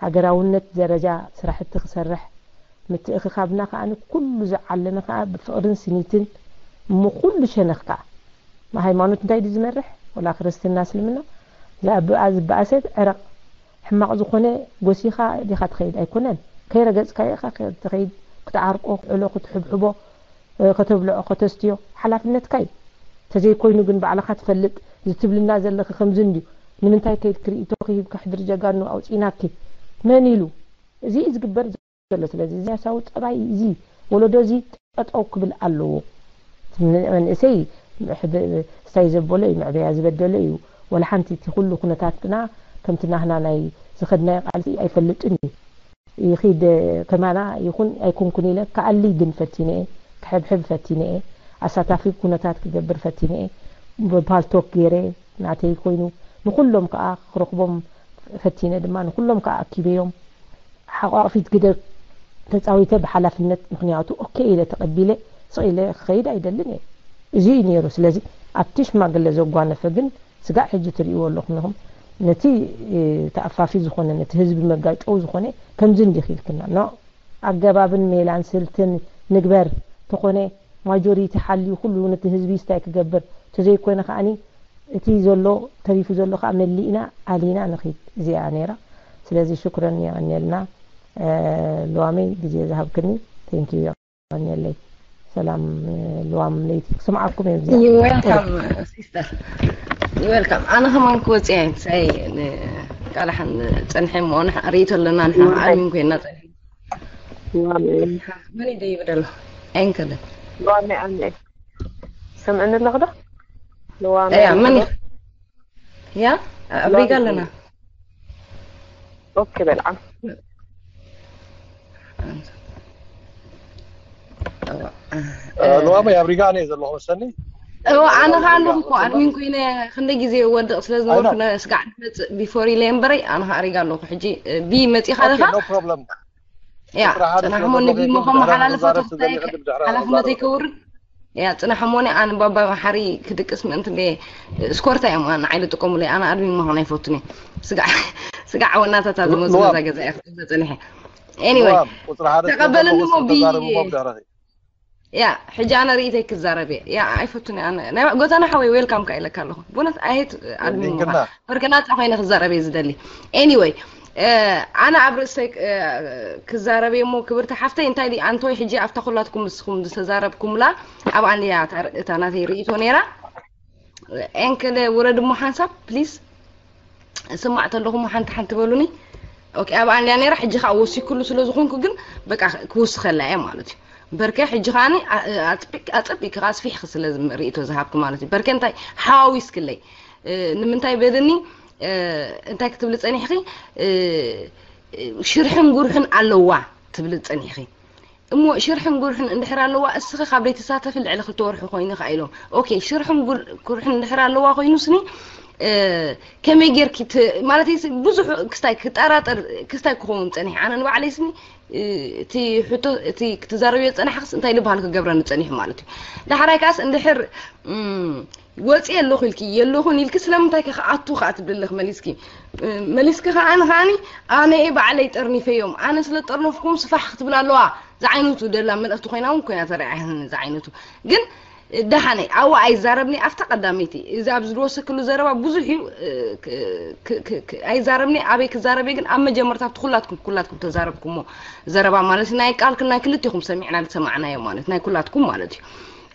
ሃገራውነት ደረጃ ስራሕቲ ክሰርሕ፣ ምትእኽኻብና ከኣ ንኩሉ ዝዓለመ ከኣ ብፍቕርን ስኒትን እሞ ኩሉ ሸነኽ ከኣ ሃይማኖት እንታይ ድዩ ዝመርሕ? ወላ ክርስትና እስልምና ዝኣብ-፣ ዝበኣሰ ዕረቕ ሕማቕ ዝኾነ ጎሲኻ ዲኻ ትኸይድ ኣይኮነን። ከይረገጽካዮ ኢኻ ትኸይድ ክትዓርቆ፣ ክትዕሎ፣ ክትሕብሕቦ፣ እ፣ ከተብልዖ፣ ከተስትዮ ሓላፍነትካ እዩ። ተዘይኮይኑ ግን ባዕልኻ ትፈልጥ፣ እዚ ትብልና ዘለኺ ከምዚ እንድዩ፣ ንምንታይ ከይድኪ ርእይቶኺ ሂብካ ሕድሪ ጀጋኑ ኣውጺእናኪ መን ኢሉ? እዚ እዩ ዝግበር ዘሎ። ስለዚ እዚ ያሳዊ ጠባይ እዚ ወለዶ እዚ ጠጠው ክብል ኣለዎ። እቲ መንእሰይ ሕድ-፣ ስታይ ዘበሎ እዩ፣ መዕበያ ዝበደሎ እዩ። ወላ ሓንቲ እቲ ኩሉ ኩነታትና ከምቲ ናህና ናይ ዝኸድናዮ ቃልሲ ኣይፈልጥን እዩ። ይኺድ ከማና ይኹን ኣይኩንኩን ኢለ ክኣሊ ግን ፈቲነ እየ፣ ክሕብሕብ ፈቲነ እየ፣ ኣሳታፊ ኩነታት ክገብር ፈቲነ እየ። ብፓልቶክ ገይረ ናተይ ኮይኑ ንኹሎም ከኣ ክረኽቦም ፈቲነ ድማ ንኹሎም ከኣ ኣኪበዮም። ሓቋቕፊት ግደ ተጻዊተ ብሓላፍነት፣ ምኽንያቱ ኦኬ ኢለ ተቐቢለ ስቕ ኢለ ክኸይድ ኣይደልን እየ። እዚ እዩ ነይሩ። ስለዚ ኣብቲ ሽማግለ ዘጓነፈ ግን ስጋዕ ሕጂ ትርእይዎ ኣለኹም ኢኹም። ነቲ ተኣፋፊ ዝኾነ፣ ነቲ ህዝቢ መጋጨዊ ዝኾነ ከምዚ እንዲኺ ኢልክና ኖ፣ ኣገባብን ሜላን ስልትን ንግበር። ተኾነ ማጆሪቲ ሓልዩ ኩሉ ነቲ ህዝቢ ስታይ ክገብር፣ ተዘይኮይነ ከዓኒ እቲ ዘሎ ተሪፉ ዘሎ ከዓ መሊእና ኣሊና ንኺድ። እዚኣ ነይራ። ስለዚ ሽኩረን የቐንየልና። ለዋመይ ግዜ ዝሃብክኒ፣ ቴንኪዩ፣ የቐንየለይ። ሰላም። ለዋም ለይቲ ክስምዓኩም እየ። Welcome sister, welcome። ኣነ ከማን ክወፅእ እየ ሳይ። ቃልሓን ፀንሐ እሞ ንሕና ርእይቶ ኣለና። ንሕና ኣድሚን ኮይና ፀንሐ። መን ይደይብ ደሎ? ኣይንከልን። ለዋመይ ኣነ ሰምዕኒ ኣለኹ ዶ? ለዋመይ ያ መን ያ ኣብሪጋ ኣለና። ኦኬ በልዓም ለዋመ ኣብሪጋ ኣነ ዘለኹ መሰኒ። እዎ ኣነ ከዓ ኣለኹ እኮ ኣድሚን ኮይነ ክንደይ ግዜ ወድቕ ስለ ዝነበርኩ ስጋዕ ንመፅእ ቢፎር ኢለ እምበረይ ኣነ ከዓ ኣሪጋ ኣለኹ። ሕጂ ቢ መፂኻ ኣለኻ ኖ ፕሮብለም። ያ ፅናሕሞ ንቢ ሞ ከመሓላልፎ ተክታይ ሓላፍነተይ ከውርድ ያ ፅናሕ እሞኒ ኣነ ባባ መሓሪ ክድቅስ ምእንቲ እንደ ስኮርታ እዮም ንዓይ ዝጥቀሙለይ። ኣነ ኣድሚን ምዃን ኣይፈቱን እየ። ስጋዕ ስጋዕ ወናታታ ዝመፁ ገዛ ገዛ እየ ክፅበ ፀኒሐ። Anyway ተቐበልኒ እሞ ቢ ያ ሕጂ ኣነ ርእይተይ ክዛረብ እየ። ያ ኣይፈቱን እየ ኣነ ናይ ጎታና ሓወይ ዌልካም ካ ኢለካ ኣለኹ። ብእውነት ኣይ ሄት ኣድሚን ምዃን በርከናፃ ኮይነ ክዛረብ እየ ዝደሊ። Anyway ኣነ ኣብ ርእሰይ ክዛረብ እየ እሞ ክብርቲ ሓፍተይ እንታይ ድዩ ኣንቶይ ሕጂ ኣብታ ኩላትኩም ንስኹም ዝተዛረብኩምላ ኣብኣን እያ እታ ናተይ ርእይቶ ነይራ። ኤንክለ ውረድ እሞ ሓንሳብ ፕሊዝ። ስማዕ ተለኹም ሓንቲ ሓንቲ በሉኒ። ኦኬ ኣብኣን እያ ነይራ። ሕጂ ከዓ ወሲኩሉ ስለ ዝኾንኩ ግን በቃ ክውስኸላ እየ ማለት እዩ። በርከ ሕጂ ከዓኒ ኣፀቢቅካ ኣስፊሕኪ ስለ ርእይቶ ዝሃብኪ ማለት እዩ። በርከ እንታይ ሓዋዊስክለይ ንምንታይ በልኒ እንታይ ክትብሊ ጸኒሕኺ? ሽርሕን ጉርሕን ኣለዋ ትብሊ ጸኒሕኺ። እሞ ሽርሕን ጉርሕን እንድሕር ኣለዋ እስኺ ካብ ዘይትሳተፊ ልዕሊ ክልተ ወርሒ ኮይኑ ከኣ ኢሎም። ኦኬ ሽርሕን ጉርሕን እንድሕር ኣለዋ ኮይኑ ስኒ ከመይ ጌርኪ ማለት ብዙሕ ክስታይ ክጠራጠር ክስታይ ክኸውን ጸኒሕ ኣነ ንባዕለይ ስኒ እቲ ሕቶ እቲ ክትዛረብዮ ዝጸናሕክስ እንታይ ዝበሃል ክገብረኒ ጸኒሑ ማለት እዩ። ዳሕራይ ከኣስ እንድሕር ወፂ ኣለኹ ኢልኪ የለኹን ኢልኪ ስለምንታይ ከ ክኣቱ ከዓ ትብልለኽ መሊስኪ መሊስኪ ከዓ ንኸዓኒ ኣነ እየ ባዕለይ ጠርኒፈዮም ኣነ ስለ ጠርነፍኩም ስፋሕ ክትብል ኣለዋ። ዝዓይነቱ ደላ መልእኽቲ ኮይና እውን ኮይና ተረኣያህን ዝዓይነቱ ግን ደሓነይ ኣዋ ኣይዛረብኒ ኣብታ ቀዳመይቲ እዚ ኣብዚ ዝወሰክሉ ዘረባ ብዙሕ እዩ። ኣይዛረብኒ ኣበይ ክዛረብ ግን ኣብ መጀመርታ ኣብቲ ኩላትኩም ኩላትኩም ተዛረብኩሞ ዘረባ ማለት ናይ ቃልክን ናይ ክልቲኹም ሰሚዕና ዝሰማዕናዮ ማለት ናይ ኩላትኩም ማለት እዩ።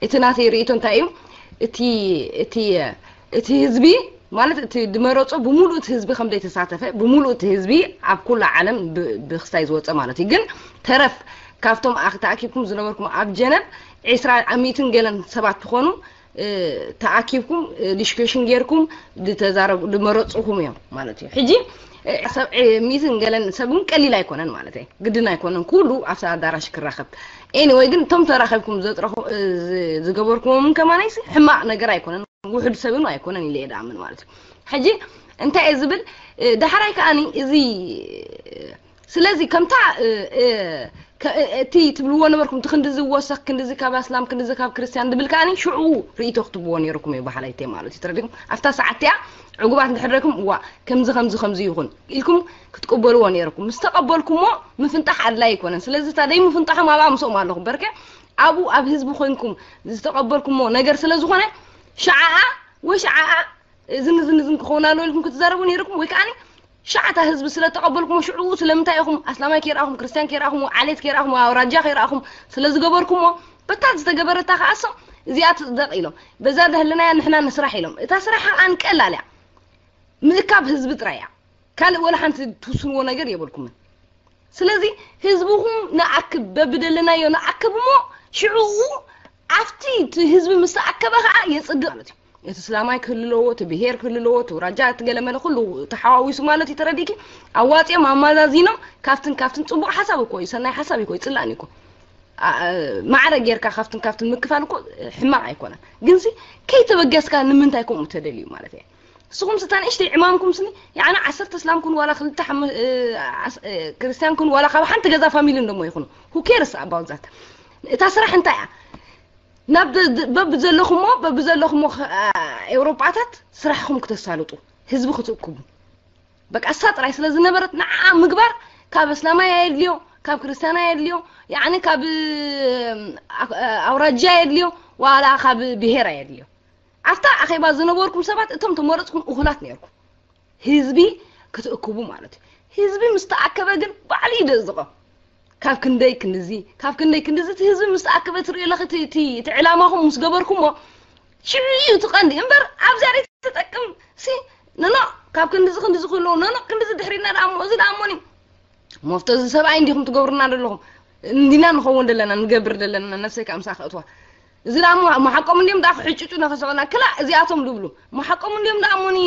እቲ ናተይ ርእይቶ እንታይ እዩ? እቲ እቲ እቲ ህዝቢ ማለት እቲ ዝመረጾ ብምሉእ እቲ ህዝቢ ከም ዘይተሳተፈ ብምሉእ እቲ ህዝቢ ኣብ ኩላ ዓለም ብክስታይ ዝወጸ ማለት እዩ። ግን ተረፍ ካብቶም ተኣኪብኩም ዝነበርኩም ኣብ ጀነብ ዒስራ ሚእትን ገለን ሰባት ትኾኑ ተኣኪብኩም ዲስኩሽን ጌርኩም ዝተዛረቡ ዝመረጽኹም እዮም ማለት እዩ። ሕጂ ሚእትን ገለን ሰብ እውን ቀሊል ኣይኮነን ማለት እዩ። ግድን ኣይኮነን ኩሉ ኣብቲ ኣዳራሽ ክራኸብ። ኤኒወይ ግን እቶም ተራኸብኩም ዘጥረኹ ዝገበርኩሞም ከማናይሲ ሕማቕ ነገር ኣይኮነን። ውሑድ ሰብን ኣይኮነን ኢለ እየ ድኣምን ማለት እዩ። ሕጂ እንታይ እየ ዝብል ዳሕራይ ከዓኒ እዚ ስለዚ ከምታ እቲ ትብልዎ ነበርኩም እቲ ክንድዚ ወሰኽ ክንድዚ ካብ ኣስላም ክንድዚ ካብ ክርስትያን ዝብል ከዓኒ ሽዑ ርእይቶ ክትብዎ ነይርኩም እዩ በሃላይተይ ማለት እዩ። ተረዲኹም ኣብታ ሰዓት እቲኣ ዕጉባት እንድሕር ደኩም እዋ ከምዚ ከምዚ ከምዚ ይኹን ኢልኩም ክትቅበልዎ ነይርኩም። ምስ ተቐበልኩሞ ምፍንጣሕ ኣድላይ ኣይኮነን። ስለዚ እታ ደይ ምፍንጣሖም ኣብኣ ምስኦም ኣለኹም በርከ ኣብኡ ኣብ ህዝቢ ኮንኩም ዝተቐበልኩሞ ነገር ስለ ዝኾነ ሸዓኣ ወይ ሸዓኣ እዝን እዝን እዝን ክኸውን ኣለዎ ኢልኩም ክትዛረቡ ነይርኩም ወይ ከዓኒ ሸዓታ ህዝቢ ስለ ተቐበልኩሞ ሽዑ ስለምንታይ ኢኹም ኣስላማይ ከይረኣኹም ክርስትያን ከይረኣኹም ዓሌት ከይረኣኹም ኣውራጃ ከይረኣኹም ስለ ዝገበርኩሞ በታ ዝተገበረታ ከኣሶ እዚኣ ትፅደቕ ኢሎም በዛ ደህልናያ ንሕና ንስራሕ ኢሎም እታ ስራሕ ከዓን ቀላል እያ ምእካብ ህዝቢ ጥራይ እያ ካልእ ወላ ሓንቲ ትውስንዎ ነገር የበልኩምን ስለዚ ህዝብኹም ንኣክብ በብደለናዮ ንኣክብ እሞ ሽዑኡ ኣብቲ እቲ ህዝቢ ምስ ተኣከበ ከዓ የፅድቕ ማለት እዩ እቲ ስላማይ ክህልለዎ እቲ ብሄር ክህልለዎ እቲ ውራጃ እቲ ገለመለ ኩሉ ተሓዋዊሱ ማለት እዩ ተረዲእኪ ኣዋፂኦም ኣማዛዚኖም ካብትን ካብትን ፅቡቕ ሓሳብ እኮ እዩ ሰናይ ሓሳብ እኮ ይፅላእን እኮ ማዕረ ጌርካ ካብትን ካብትን ምክፋል እኮ ሕማቕ ኣይኮነን ግንሲ ከይተበገስካ ንምንታይ ከምኡ ተደልዩ ማለት እየ ንስኹም ስታ ንእሽተይ ዕማምኩም ስኒ ያዕኒ ዓሰርተ እስላም ኩን ዋላ ክልተ ሓመ- እ፣ ዓስ- እ፣ ክርስትያን ኩን ዋላ ካብ ሓንቲ ገዛ ፋሚሊ እንደሞ ይኹኑ who cares about that እታ ስራሕ እንታይ እያ ናብ ደ- ደ- በብ ዘለኹሞ በብ ዘለኹሞ ኸ- አ፣ ኤውሮጳታት ስራሕኹም ክተሳልጡ ህዝቢ ክትእክቡ በቃ እሳ ጥራይ ስለ ዝነበረት ንዓ ምግባር ካብ እስላማይ ኣየድልዮ፣ ካብ ክርስቲያን ኣየድልዮ፣ ያኒ ካብ ኣውራጃ ኣየድልዮ፣ ዋላ ካብ ብሄር ኣየድልዮ። ኣብታ ኣኼባ ዝነበርኩም ሰባት እቶም ተመረፅኩም እኹላት ነርኩም። ህዝቢ ክትእክቡ ማለት እዩ። ህዝቢ ምስ ተኣከበ ግን ባዕሉ ይደዝቆ። ካብ ክንደይ ክንድዚ፣ ካብ ክንደይ ክንድዚ እቲ ህዝቢ ምስ ተኣከበ ትርእዩ ኣለኺ። እቲ ዕላማኹም ምስ ገበርኩሞ ሽዑ እዩ እቲ ቀንዲ እምበር ኣብዚኣ ደይ ትጠቅም ሲ ንኖ ካብ ክንድዚ ክንድዚ ክህልዎ ንኖ ክንድዚ ድሕሪና ደኣ እሞ እዚ ደኣ እሞኒ መፍቶ እዚ ሰብኣይ እንዲኹም ትገብሩና ዘለኹም እንዲና ንኸውን ዘለና ንገብር ዘለና ነፍሰይ ከዓ ምሳ ከእትዋ እዚ ደኣ እሞ መሓቆም እንዲዮም ደኣ ክሕጭጩ ነኸሰቐና ክላ እዚኣቶም ድብሉ መሓቆም እንዲዮም ደኣ እሞኒ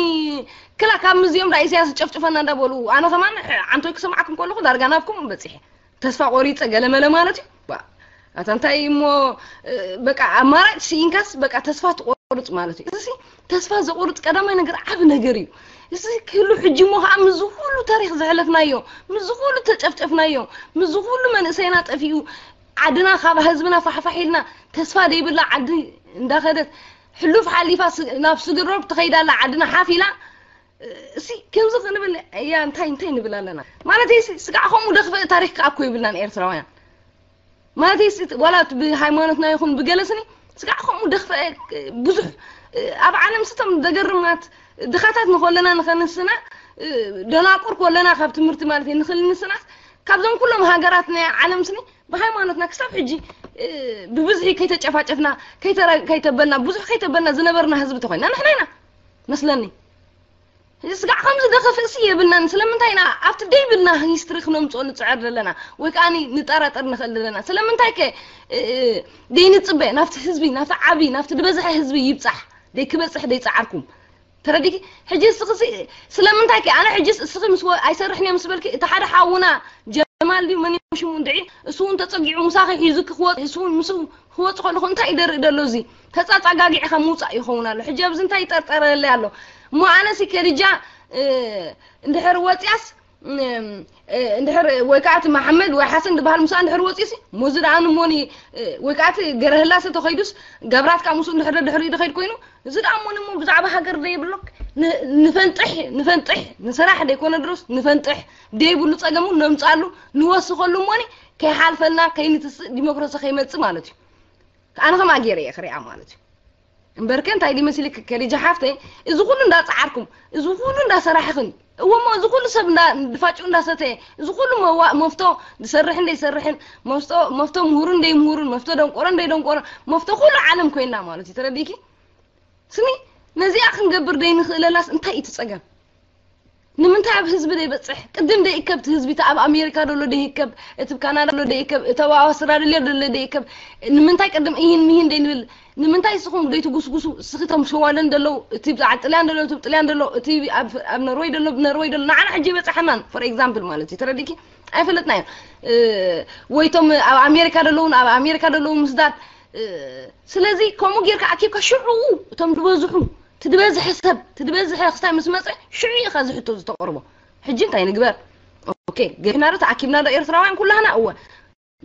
ክላ ካብ ምዚኦም ደኣ ኢሳያስ ጨፍጭፈና እንዳበሉ ኣነ ከማን ዓንቶይ ክሰምዓኩም ከለኹ ዳርጋ ናብኩም በፂሐ ተስፋ ቆሪፀ ገለመለ ማለት እዩ። ኣታ እንታይ እሞ በቃ ኣማራጭ ስኢንካስ በቃ ተስፋ ትቆርፅ ማለት እዩ። እዚ ተስፋ ዘቆርፅ ቀዳማይ ነገር ዓብ ነገር እዩ። እዚ ክህሉ ሕጂ እሞ ከዓ ምዚ ኩሉ ታሪክ ዘሕለፍናዮ ምዚ ኩሉ ተጨፍጨፍናዮ ምዚ ኩሉ መንእሰይና ጠፊኡ ዓድና ካብ ህዝብና ፋሕፋሕ ኢልና ተስፋ ደይብላ ዓዲ እንዳኸደት ሕሉፍ ሓሊፋ ናብ ስግሮብ ትኸይዳላ ዓድና ሓፍ ኢላ እሲ ከምዚ ክንብል እያ እንታይ እንታይ ንብል ኣለና ማለት እሲ ስጋዕ ከምኡ ደኽፈ ታሪክ ከዓ እኮ ይብልናን ኤርትራውያን ማለት እሲ ዋላ ብሃይማኖትና ይኹን ብገለስኒ ስጋዕ ከምኡ ደኽፈ ብዙሕ ኣብ ዓለም ስቶም ዘገርማት ድኻታት ንኾለና ንኸንስና ደናቁር ኮለና ካብ ትምህርቲ ማለት ንኽእል ንስናስ ካብዞም ኩሎም ሃገራት ናይ ዓለም ስኒ ብሃይማኖትና ክሳብ ሕጂ ብብዝሒ ከይተጨፋጨፍና ከይተበልና ብዙሕ ከይተበልና ዝነበርና ህዝቢ ተኮይና ንሕና ኢና መስለኒ ስጋዕ ከምዚ ደኸፍእሲ የብልናን ስለምንታይ ኢና ኣብቲ ደይብልና ሂስትሪ ክነምፅኦ ንፅዕር ዘለና ወይ ከዓ ንጠራጠር ንኽእል ዘለና ስለምንታይ ከ ደይንፅበ ናብቲ ህዝቢ ናብቲ ዓብዪ ናብቲ ዝበዝሐ ህዝቢ ይብፃሕ ደይክበፅሕ ደይፃዓርኩም ተረዲኪ ሕጂ እስኺ ስለምንታይ ከ ኣነ ሕጂ እስኺ ምስ ኣይሰርሕን እዮም ምስ በልኪ እቲ ሓደ ሓውና ጀማል ድዩ መን ሽሙ እንድዒ እሱ እውን ተፀጊዑ ምሳኺ ሒዙ ክወፅ እሱ እውን ምስ ክወፅ ከለኹ እንታይ ይደርኢ ደሎ እዚ ተፃፃጋጊዕካ ምውፃእ ይኸውን ኣሎ ሕጂ ኣብዚ እንታይ ይጠርጠረለይ ኣሎ እሞ ኣነሲ ከድጃ እንድሕር ወፅያስ እንድሕር ወይ ከዓ እቲ መሓመድ ወይ ሓሰን ዝበሃል ምሳ እንድሕር ወፂሲ ሞዚ ደኣ ንሞኒ ወይ ከዓ እቲ ገረህላሰ ተኸይዱስ ገብራት ከዓ ምስኡ እንድሕር ድሕሪ ድኸይድ ኮይኑ እዚ ደኣ ሞኒ ሞ ብዛዕባ ሃገር ዘይብሎ ንፈንጥሕ ንፈንጥሕ ንስራሕ ደይኮነ ድሮስ ንፈንጥሕ ደይብሉ ፀገሙ ነምፃሉ ንወስኸሉ ሞኒ ከይሓልፈልና ከይንትስእ ዲሞክራሲ ከይመፅእ ማለት እዩ ኣነ ከማ ገይረ እየ ክሪኣ ማለት እዩ እምበርከ እንታይ ድዩ መሲልክ ከዲጃ ሓፍተይ እዚ ኩሉ እንዳፀዓርኩም እዚ ኩሉ እንዳሰራሕኽን እወሞ እዚ ኩሉ ሰብ ድፋጭኡ እንዳሰተየ እዚ ኩሉ መፍቶ ዝሰርሕን ዘይሰርሕን መፍቶ ምሁርን ዘይምሁርን መፍቶ ደንቆሮን ዘይደንቆሮን መፍቶ ኩሉ ዓለም ኮይና ማለት እዩ ተረዲእኪ ስሚ ነዚኣ ክንገብር ዘይንኽእለላስ እንታይ እዩ ትፀገም ንምንታይ ኣብ ህዝቢ ደይበፅሕ ቅድም ደይእከብ እቲ ህዝቢ እቲ ኣብ ኣሜሪካ ደሎ ደይከብ እቲ ካናዳ ደሎ ደይከብ እቲ ኣብ ኣውስትራልያ ደሎ ደይከብ ንምንታይ ቅድም ይህን ምሂን ደይንብል ንምንታይ ንስኹም ደይትጉስጉሱ እስኺ ቶም ሸዋደን ደለው እቲ ኣብ ጥልያን ደሎ እቲ ጥልያን ደሎ እቲ ኣብ ነርወይ ደሎ ነርወይ ደሎ ንዓና ሕጂ ይበፅሐናን for example ማለት እዩ ተረዲኪ ኣይፈለጥናዮ ወይቶም ኣብ ኣሜሪካ ደለውን ኣብ ኣሜሪካ ደለውን ምስዳድ ስለዚ ከምኡ ጌርካ ኣኪብካ ሽዑ እቶም ዝበዝሑ ትድበዝሐ ሰብ ትድበዝሐ ክስታይ ምስ መፀ ሽዑ ኢኻ ዝሕቶ ዝተቐርቦ ሕጂ እንታይ ንግበር ኦኬ ገና ዶ ተኣኪብና ዶ ኤርትራውያን ኩላህና እወ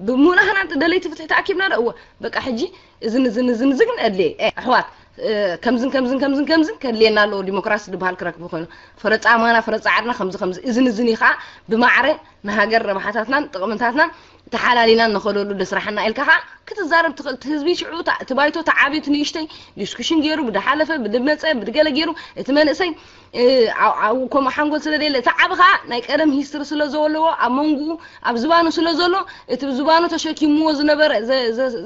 ብሙላህና ደለይቲ ፍትሒ ተኣኪብና ዶ እወ በቃ ሕጂ እዝን እዝን እዝን ዝግን ኣድልየ ኣሕዋት ከምዝን ከምዝን ከምዝን ከምዝን ከድልየና ኣለዎ ዲሞክራሲ ዝበሃል ክረክቡ ኮይኑ ፈረፃ ኣማና ፈረፃ ዓድና ከምዚ ከምዚ እዝን እዝን ኢኻ ብማዕረ ንሃገር ረብሓታትናን ጥቕምታትናን ተሓላሊና ንኸደሉ ደስራሓና ኢልካ ከዓ ክትዛረብ ትኽእል እቲ ህዝቢ ሽዑ እቲ ባይቶ ተዓብዩ እቲ ንእሽተይ ዲስኩሽን ገይሩ ብድሓለፈ ብድመፀ ብድገለ ገይሩ እቲ መንእሰይ ከምኡ ሓንጎል ስለ ደለ እቲ ዓቢ ከዓ ናይ ቀደም ሂስትሪ ስለ ዘለዎ ኣብ መንጉኡ ኣብ ዝባኑ ስለ ዘሎ እቲ ዝባኑ ተሸኪምዎ ዝነበረ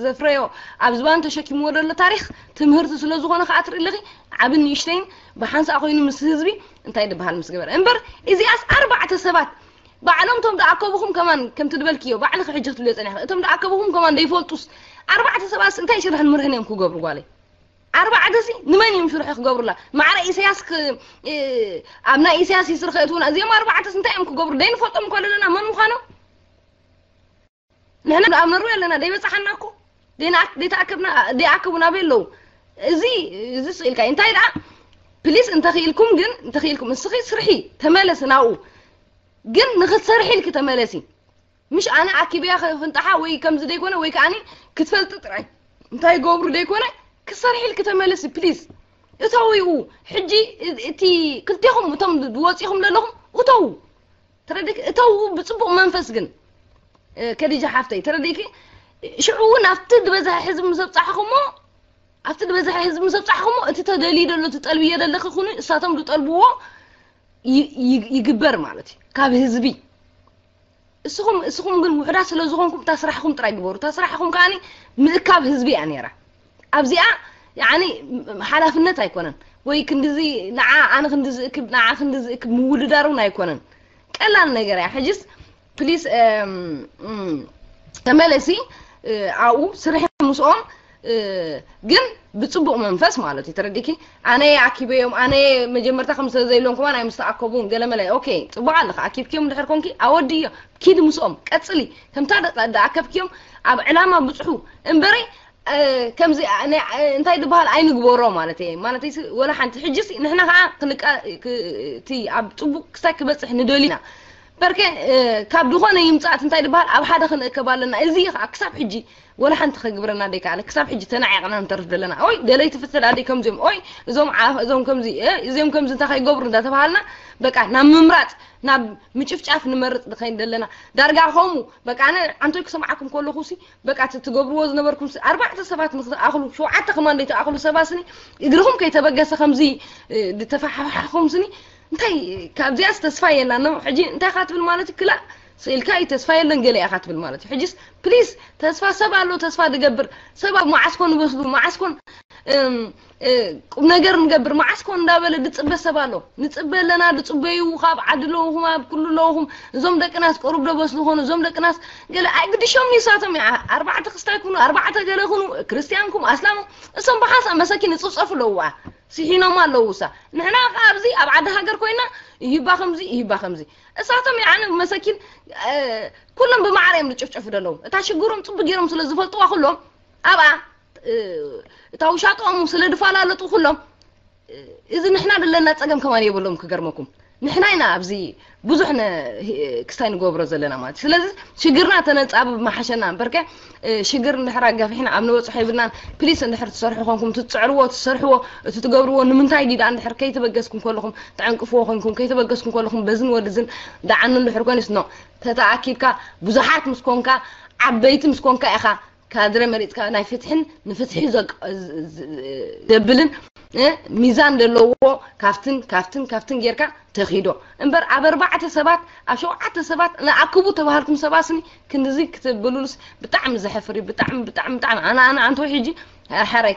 ዘፍረዮ ኣብ ዝባኑ ተሸኪምዎ ዘሎ ታሪክ ትምህርቲ ስለ ዝኾነ ከዓ ትርኢ ኣለኺ ዓብን ንእሽተይን ብሓንሳእ ኮይኑ ምስ ህዝቢ እንታይ ዝበሃል ምስ ገበረ እምበር እዚኣስ ኣርባዕተ ሰባት ባዕሎም ቶም ደኣከብኹም ከማን ከምቲ ዝበልክዮ ባዕልኺ ሕጂ ክትብልዮ ፀኒሕኺ እቶም ደኣከብኹም ከማን ደይፈልጡስ ኣርባዕተ ሰባትስ እንታይ ሽርሕን ምርሕን እዮም ክገብሩ ጓለይ ኣርባዕተ ሲ ንመን እዮም ሽርሒ ክገብሩላ ማዕረ ኢሳያስ ኣብ ናይ ኢሳያስ ይስር ከእትውና እዚኦም ኣርባዕተስ እንታይ እዮም ክገብሩ ደይንፈልጦም እኮ ኣለና መን ምዃኖም ንሕና ኣብ ነርወይ ኣለና ደይበፃሓና እኮ ደይተኣከብና ደይኣከቡ ናበይ ኣለዉ እዚ እዚ ስኢልካ እንታይ ደኣ ፕሊስ እንተኽኢልኩም ግን እንተኽኢልኩም እስኺ ስርሒ ተመለስ ናብኡ ግን ንኽትሰርሒ ኢልኪ ተመለሲ ምሽ ኣነ ኣኪብያ ፍንጣሓ ወይ ከምዚ ደይኮነ ወይ ከዓኒ ክትፈልጢ ጥራይ እንታይ ገብሩ ደይኮነ ክትሰርሒ ኢልኪ ተመለሲ ፕሊስ እተውኡ ሕጂ እቲ ክልቴኹም እቶም ዝወፂኹም ዘለኹም እተው፣ ተረዲክ እተው፣ ብፅቡቕ መንፈስ ግን ከዲጃ ሓፍተይ፣ ተረዲኪ? ሽዑ እውን ኣብቲ ዝበዝሐ ህዝቢ ምስ ኣብፃሕኹሞ ኣብቲ ዝበዝሐ ህዝቢ ምስ ኣብፃሕኹሞ እቲ ተደልዩ ዘሎ፣ እቲ ጠልብዮ ዘለኺ ኩኑ እሳቶም ዝጠልብዎ ይግበር ማለት እዩ ካብ ህዝቢ። እስኹም እስኹም ግን ውሕዳት ስለ ዝኾንኩም እታ ስራሕኹም ጥራይ ግበሩ። እታ ስራሕኹም ከዓኒ ምእካብ ህዝቢ እያ ነይራ። ኣብዚኣ ያኒ ሓላፍነት ኣይኮነን ወይ ክንድዚ ንዓ ኣነ ክንድዚ እክብ ንዓ ክንድዚ እክብ ምውድዳር እውን ኣይኮነን። ቀላል ነገር እያ። ሕጅስ ፕሊስ ተመለሲ ኣብኡ ስርሒ ምስኦም ግን ብፅቡቕ መንፈስ ማለት እዩ። ተረዲኪ? ኣነ ኣኪበዮም ኣነ መጀመርታ ከም ስለ ዘይብሎም ከማን ኣይምስተኣከቡን ገለመለ። ኦኬ፣ ፅቡቕ ኣለካ። ኣኪብክዮም እንድሕር ኮንኪ ኣወድዮ፣ ኪድ ምስኦም ቀፅሊ። ከምታ ደኣከብክዮም ኣብ ዕላማ ብፅሑ እምበረይ ከምዚ እንታይ ዝበሃል ኣይንግበሮ ማለት እየ። ማለት ወላ ሓንቲ ሕጂ ንሕና ከዓ ክንቃ እቲ ኣብ ፅቡቅ ክሳይ ክበፅሕ ንደሊና በርከ ካብ ዝኾነ ይምፃእት እንታይ ዝበሃል ኣብ ሓደ ክንእከብ ኣለና። እዚ ከዓ ክሳብ ሕጂ ወላ ሓንቲ ከግብረና ደይከኣለ ክሳብ ሕጂ ተናዒቕና ንተርፍ ዘለና። ኦይ ደለይቲ ፍትሒ ኣደይ ከምዚኦም ኦይ እዞም ዓፍ እዞም ከምዚ እዚኦም ከምዚ እንታይ ከይገብሩ እንዳተባሃልና በቃ ናብ ምምራፅ ናብ ምጭፍጫፍ ንመርፅ ንኸይድ ዘለና። ዳርጋ ከምኡ በቃ ኣነ ዓንቶይ ክሰምዓኩም ከለኹ ሲ በቃ እቲ ትገብርዎ ዝነበርኩም ሲ ኣርባዕተ ሰባት ንክትኣኽሉ ሸውዓተ ከማን ደይተኣኽሉ ሰባስኒ እግርኹም ከይተበገሰ ከምዚ ዝተፈሓሓኹም ስኒ እንታይ ካብዚኣስ ተስፋ የላን ነው። ሕጂ እንታይ ኢኻ ትብል ማለት እዩ? ክላእ ስኢልካ እዩ ተስፋ የለን ገለ ኢኻ ትብል ማለት እዩ። ሕጂስ ፕሊስ ተስፋ ሰብ ኣሎ ተስፋ ዝገብር ሰብ ኣብ መዓስኮን ይበስሉ መዓስኮን ቁም ነገር ንገብር መዓስኮን እንዳበለ ዝፅበ ሰብ ኣሎ። ንፅበ ኣለና ዝፅበዩ ካብ ዓዲ ኣለውኹም ኣብ ኩሉ ኣለውኹም እዞም ደቅናስ ቅሩብ ዶ በስሉ ኾኑ እዞም ደቅናስ ገለ ኣይግድሾም ንሳቶም እያ ኣርባዕተ ክስታይ ኩኑ ኣርባዕተ ገለ ኩኑ ክርስቲያንኩም ኣስላም እሶም ብሓንሳ መሰኪን ይፅፍፀፉ ኣለውዋ ስሒኖም ኣለውሳ ንሕና ኣብዚ ኣብ ዓዲ ሃገር ኮይና ይህባ ከምዚ ይህባ ከምዚ እሳቶም ያዓኒ መሰኪን ኩሎም ብማዕረ እዮም ዝጭፍጨፉ ዘለዉ እታ ሽግሮም ፅቡቅ ገይሮም ስለ ዝፈልጥዋ ኩሎም ኣብኣ እታ ውሻጦም ስለ ዝፈላለጡ ኩሎም እዚ ንሕና ዘለና ፀገም ከማን የብሎም ክገርመኩም ንሕና ኢና ኣብዚ ብዙሕ ክስታይ ንገብሮ ዘለና ማለት ስለዚ ሽግርና ተነፃብብ መሓሸና እምበርከ ሽግር እንድሕር ኣጋፊሕና ኣብ ንበፅሖ ይብልናን ፕሊስ እንድሕር ትሰርሑ ኮንኩም ትፅዕርዎ ትሰርሕዎ እቲ ትገብርዎ ንምንታይ ዲዳ እንድሕር ከይተበገስኩም ከለኹም ተዕንቅፍዎ ኮንኩም ከይተበገስኩም ከለኹም በዝን ወድዝን ደዓኑ እንድሕር ኮይኑስ ኖ ተተኣኪብካ ብዙሓት ምስ ኮንካ ዓበይቲ ምስ ኮንካ ኢኻ ካድረ መሪፅካ ናይ ፍትሕን ንፍትሒ ዘብልን ሚዛን ዘለዎ ካብትን ካብትን ካብትን ጌርካ ተኺዶ እምበር ኣብ ኣርባዕተ ሰባት ኣብ ሸውዓተ ሰባት ንኣክቡ ተባሃልኩም ሰባስኒ ክንድዚ ክትብሉልስ ብጣዕሚ ዘሕፍር እዩ ብጣዕሚ ብጣዕሚ ብጣዕሚ ኣነ ኣነ ኣንተ ሕጂ ሓራይ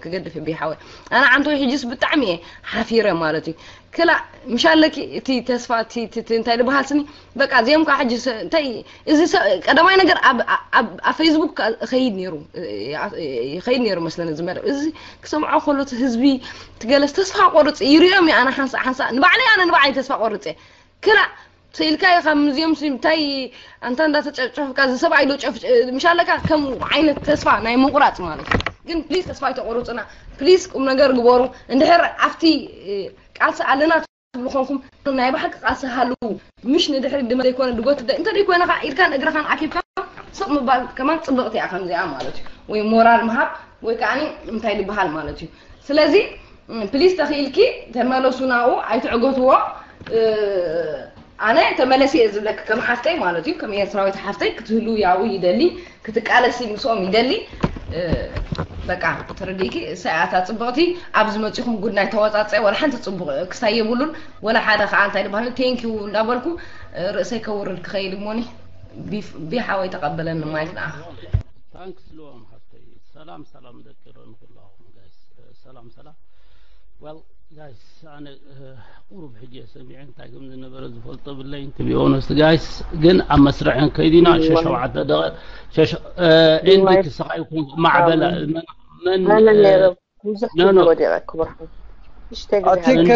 ክገድፍ ብ ሓወ ኣነ ኣንተ ሕጂስ ብጣዕሚ እየ ሓፊረ ማለት እዩ ክላ ምሻለኪ እቲ ተስፋ እቲ እንታይ ዝበሃል ስኒ በቃ እዚኦም ከዓ ሕጂ እንታይ እዚ ቀዳማይ ነገር ኣብ ፌስቡክ ይኸይድ ነይሩ ይኸይድ ነይሩ መስለኒ እዚ መደብ እዚ ክሰምዖ ከሎ እቲ ህዝቢ ትገለስ ተስፋ ቆርፅ ይሪኦም እዩ ኣነ ሓንሳ ሓንሳ ንባዕለይ ኣነ ንባዕለይ ተስፋ ቆርፅ እየ ክላ ስኢልካ ኢኻ ምዚኦም እንታይ ኣንታ እንዳተጨፍጨፍካ እዚ ሰብኣይ ዶ ጨፍ ምሻለካ ከም ዓይነት ተስፋ ናይ ምቁራፅ ማለት እዩ ግን ፕሊስ ተስፋ ኣይተቆርፅና ፕሊስ ቁም ነገር ግበሩ እንድሕር ኣብቲ ቃልሲ ኣለና ትብሉ ኮንኩም ናይ ብሓቂ ቃልሲ ሃልዉ ምሽ ንድሕሪ ድማ ዘይኮነ ድጎት እንተ ዘይኮነ ከዓ ኢድካን እግርኻን ኣኪብካ ስቕ ምባል ከማን ፅብቕቲ እያ ከምዚኣ ማለት እዩ ወይ ሞራል ምሃብ ወይ ከዓ እንታይ ዝበሃል ማለት እዩ ስለዚ ፕሊስ ተኽኢልኪ ተመለሱ ናብኡ ኣይትዕገትዎ ኣነ ተመለሲ እየ ዝብለኪ ከም ሓፍተይ ማለት እዩ ከም ኤርትራዊት ሓፍተይ ክትህሉ ያው ይደሊ ክትቃለሲ ምስኦም ይደሊ በቃ ተረዲእኪ እሳያታ ፅብቕቲ ኣብዚ መፂኹም ጉድ ናይ ተወፃፀ ወላ ሓንቲ ፅቡቕ ክሳይ የብሉን ወላ ሓደ ከዓ እንታይ ዝበሃል ቴንኪዩ እንዳበልኩ ርእሰይ ከውርድ ክኸይድ እሞኒ ቢሓወይ ተቐበለኒ ማይክ ንኣ ታንክስ ልዋም ሓፍተይ ሰላም ሰላም ደቂ ሮኒ ኩላኹም ጋይስ ሰላም ሰላም well guys ኣነ ቁሩብ ሕጂ ሰሚዐ እንታይ ከም ዝነበረ ዝፈልጦ ብለይ to be honest guys ግን ኣብ መስርሕ ከይዲና ሸሸውዓተ ደቂ ሸሸ ኤንዲ ክስኻ ይኩን ማዕበላ መን ብዙሕ ግዜ ወዲቐ ክቡር ሓው እሽተ ግዜ ኣቲክ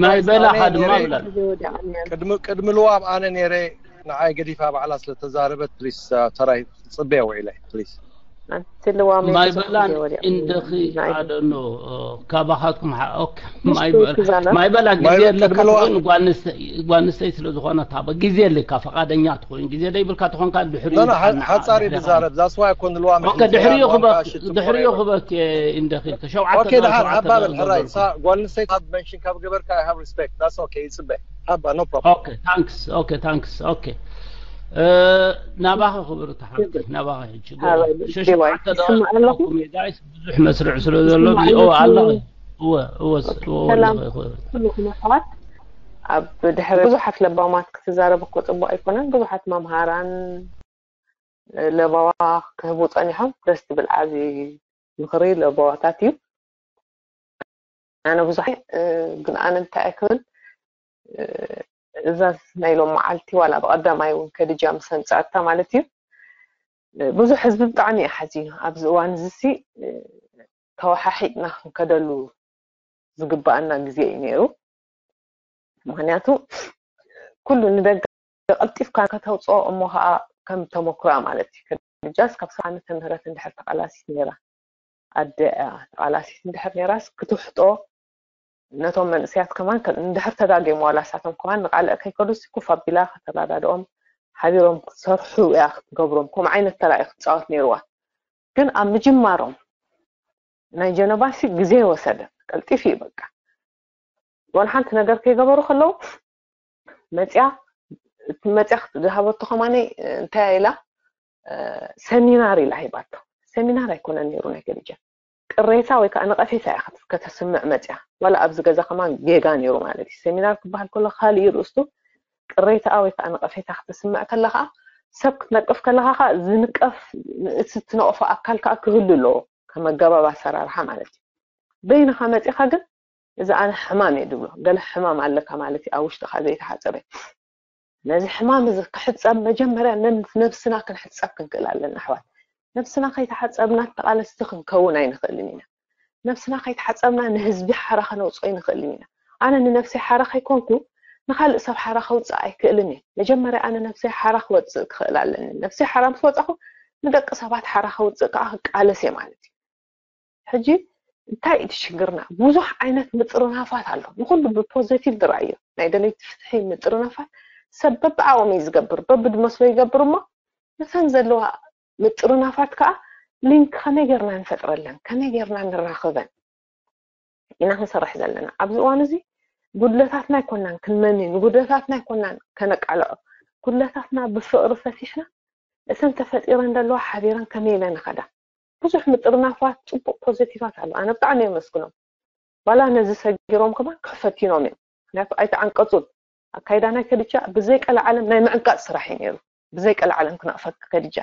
ማይ በላ ሓድማ ብላ ግዜ ወዲቐ ቅድሚ ቅድሚ ልዋም ኣነ ነይረ ንዓይ ገዲፋ ባዕላ ስለ ተዛረበት ፕሊስ ተራይ ጽበያ ውዒለ ፕሊስ ትልዋም ማይ በላን እንደኺ ኣደኖ ካባኻትኩም ማይ በላ ግዜ ኣለካ ትኾን ጓል ኣንስተይቲ ስለ ዝኾነ ታበ ግዜ ኣለካ ፈቃደኛ ትኾን ግዜ ዘይብልካ ትኾንካ ድሕሪ ሓጻሪ ዝዛረብ that's why ኮን ልዋም ድሕሪዮ ክበክ ድሕሪዮ ክበክ እንደኺ ተሸውዓተ ኦኬ ደሓን ሓባበል ሕራይ ጓል ኣንስተይቲ መንሽን ካብ ገበርካ I have respect that's okay ይጽበ ሓባ no problem። Okay, thanks. Okay, thanks. Okay. ናባኸ ክብርቲ ሓብቲ፣ ናባኸ ሕጂ። ሓባይ፣ ሽሽ ዲዋይ፣ ዓተ ይስማዕ ኣለኹ? ዳይስ ብዙሕ መስርዕ ስለ ዘሎ ይስማዕ ብዚ- ኦ ኣለኹ? ኣለኸ። እወ እወ እወ ሰላም። ኣለኸ ክብርቲ። ኩልኹም ኣሕዋት፣ ኣብ ድሕሪ ብዙሓት ለባማት ክትዛረብ እኮ ጽቡቅ ኣይኮነን። ብዙሓት መምሃራን፣ ለባዋ ክህቡ ጸኒሖም። ደስ ትብል፣ ዓቢ ምኽሪ ለባዋታት እዩ። ኣነ ብዙሕ፣ ግን ኣነ እንታይ እየ ክብል፣ እዛ ናይ ሎም መዓልቲ ዋላ ብቐዳማይ እውን ከድጃ ምስ ኣምጻኣታ ማለት እዩ፣ ብዙሕ ህዝቢ ብጣዕሚ እዩ ሓዚኑ። ኣብዚ እዋን እዚ ሲ ተወሓሒጥና ክንከደሉ ዝግባኣና ግዜ እዩ ነይሩ። ምኽንያቱ ኩሉ ንደገ ቀልጢፍካ ከተውፅኦ፣ እሞ ከዓ ከም ተመኩራ ማለት እዩ። ከድጃስ ካብ ሰብዓ ዓመተ ምህረት እንድሕር ተቃላሲት ነይራ፣ ኣደ እያ ተቃላሲት እንድሕር ነይራስ ክትውሕጦ፣ ነቶም መንእሰያት ከማን ከ- እንድሕር ተጋግዮም፣ ዋላ ሳቶም ከማን ንቃልዕ ከይከዱስ ኮፍ ኣቢላ ከተረዳድኦም፣ ሓቢሮም ክሰርሑ እያ ክትገብሮም። ከምኡ ዓይነት ተራ እዩ ክትፃወት ነይርዋ። ግን ኣብ ምጅማሮም ናይ ጀነባሲ ግዜ ወሰደ፣ ቀልጢፉ እዩ በቃ። ዋላ ሓንቲ ነገር ከይገበሩ ከለዉ መፅያ፣ እቲ መፅያ ዝሃበቶ ከማነይ እንታይ ኢላ፣ ሰሚናር ኢላ ሂባቶ። ሰሚናር ኣይኮነን ነይሩ ናይ ከዲጃ፣ ቅሬታ ወይ ከዓ ነቐፌታ እያ ከት- ከተስምዕ መፅያ። ዋላ ኣብዚ ገዛ ከማን ጌጋ ነይሩ ማለት እዩ። ሰሚናር ክበሃል ከሎ ካልእ እዩ ርእስቱ። ቅሬታ ወይ ከዓ ነቐፌታ ክትስምዕ ከለኻ፣ ሰብ ክትነቅፍ ከለኻ ከዓ ዝንቀፍ፣ እቲ ትነቕፎ ኣካል ከዓ ክህሉ ኣለዎ፣ ከም ኣገባብ ኣሰራርሓ ማለት እዩ። በይንኻ መፂኻ ግን እዚ ኣነ ሕማም እየ ድብሎ። ገለ ሕማም ኣለካ ማለት እዩ፣ ኣብ ውሽጥኻ ዘይተሓፀበ። ነዚ ሕማም እዚ ክሕፀብ መጀመርያ ነም- ነብስና ክንሕፀብ ክንክእል ኣለና ኣሕዋት። ነብስና ከይተሓፀብና ተቓለስቲ ክንከውን ኣይንኽእልን ኢና። ነብስና ከይተሓፀብና ንህዝቢ ሓራ ከነውፅኦ ኣይንኽእልን ኢና። ኣነ ንነብሰይ ሓራ ከይኮንኩ ንኻልእ ሰብ ሓራ ከውፅእ ኣይክእልን እየ። መጀመርያ ኣነ ነብሰይ ሓራ ክወፅእ ክኽእል ኣለኒ። ነብሰይ ሓራ ምስ ወፃኹ ንደቂ ሰባት ሓራ ከውፅእ ከዓ ክቃለስ እየ ማለት እዩ። ሕጂ እንታይ እቲ ሽግርና? ብዙሕ ዓይነት ምጥርናፋት ኣሎ። ንኹሉ ብፖዘቲቭ ዝረኣዮ ናይ ደለይቲ ፍትሒ ምጥርናፋት ሰብ በብዓቕሙ እዩ ዝገብር፣ በብድመስሎ ይገብር። እሞ ነተን ዘለዋ ምጥርናፋት ከዓ ሊንክ ከመይ ጌርና ንፈጥረለን፣ ከመይ ጌርና ንራኽበን ኢና ክንሰርሕ ዘለና። ኣብዚ እዋን እዚ ጉድለታትና ኣይኮናን ክንመኒ፣ ንጉድለታትና ኣይኮናን ከነቃልዖ። ጉድለታትና ብፍቕሪ ፈቲሕና እተን ተፈጢረን ዘለዋ ሓቢረን ከመይ ኢለን ይኸዳ። ብዙሕ ምጥርናፋት፣ ፅቡቕ ፖዘቲቫት ኣሎ። ኣነ ብጣዕሚ የመስግኖም። ዋላ ነዚ ሰጊሮም ከማን ክፈቲኖም እዮም። ምክንያቱ ኣይተዓንቀፁን። ኣካይዳ ናይ ከድጃ ብዘይ ቀለዓለም ናይ ምዕንቃፅ ስራሕ እዩ ነይሩ። ብዘይ ቀለዓለም ክነቕፈኪ ከድጃ።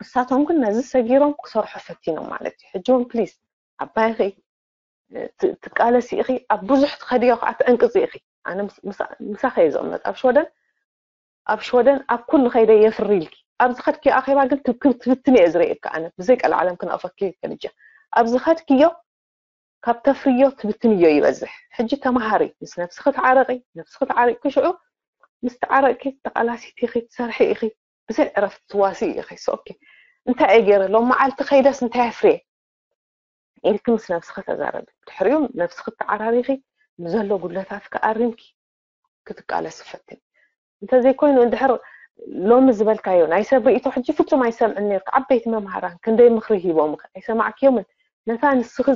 እሳቶም ግን ነዚ ሰጊሮም ክሰርሑ ፈቲኖም ማለት እዩ። ሕጂ እውን ፕሊዝ ዓባይ ኢኺ፣ ት- ትቃለሲ ኢኺ፣ ኣብ ብዙሕ ትኸድዮ ከዓ ትዕንቅፂ ኢኺ። ኣነ ምስ- ምሳ- ምሳኸ እየ ዝቕመጥ ኣብ ሽወደን። ኣብ ሽወደን ኣብ ኩሉ ከይደ የፍሪ ኢልኪ፣ ኣብ ዝኸድክዮ ኣኼባ ግን ትብክብ ትብትኒ እየ ዝርእየካ። ኣነ ብዘይ ቀልዓለም ክነቕፈኪ ከድጃ፣ ኣብ ዝኸድክዮ ካብ ተፍርዮ ትብትንዮ ይበዝሕ። ሕጂ ተመሃሪ፣ ምስ ነብስኺ ተዓረቂ፣ ነብስኺ ተዓሪቅኪ ሽዑ ምስ ተዓረቅኪ ተቃላሲቲ ኢኺ፣ ትሰርሒ ኢኺ፣ ብዘይ ዕረፍቲ ትዋሲ ኢኺ። ሶ ኦኬ፣ እንታይ እየ ገይረ ሎም መዓልቲ ከይደስ እንታይ ኣፍርየ ኢልኪ ምስ ነብስኺ ተዛረቢ። ድሕሪኡ ነብስኺ ተዓራሪኺ፣ ንዘሎ ጉድለታትኪ ኣሪምኪ ክትቃለሲ ፈትኒ። እንተዘይኮይኑ እንድሕር ሎሚ ዝበልካዮ ናይ ሰብ ርእይቶ ሕጂ ፍጹም ኣይሰምዕን ነይርካ። ዓበይቲ መምሃራን ክንደይ ምኽሪ ሂቦምኺ ኣይሰማዕክዮምን። ነታ ንስኺ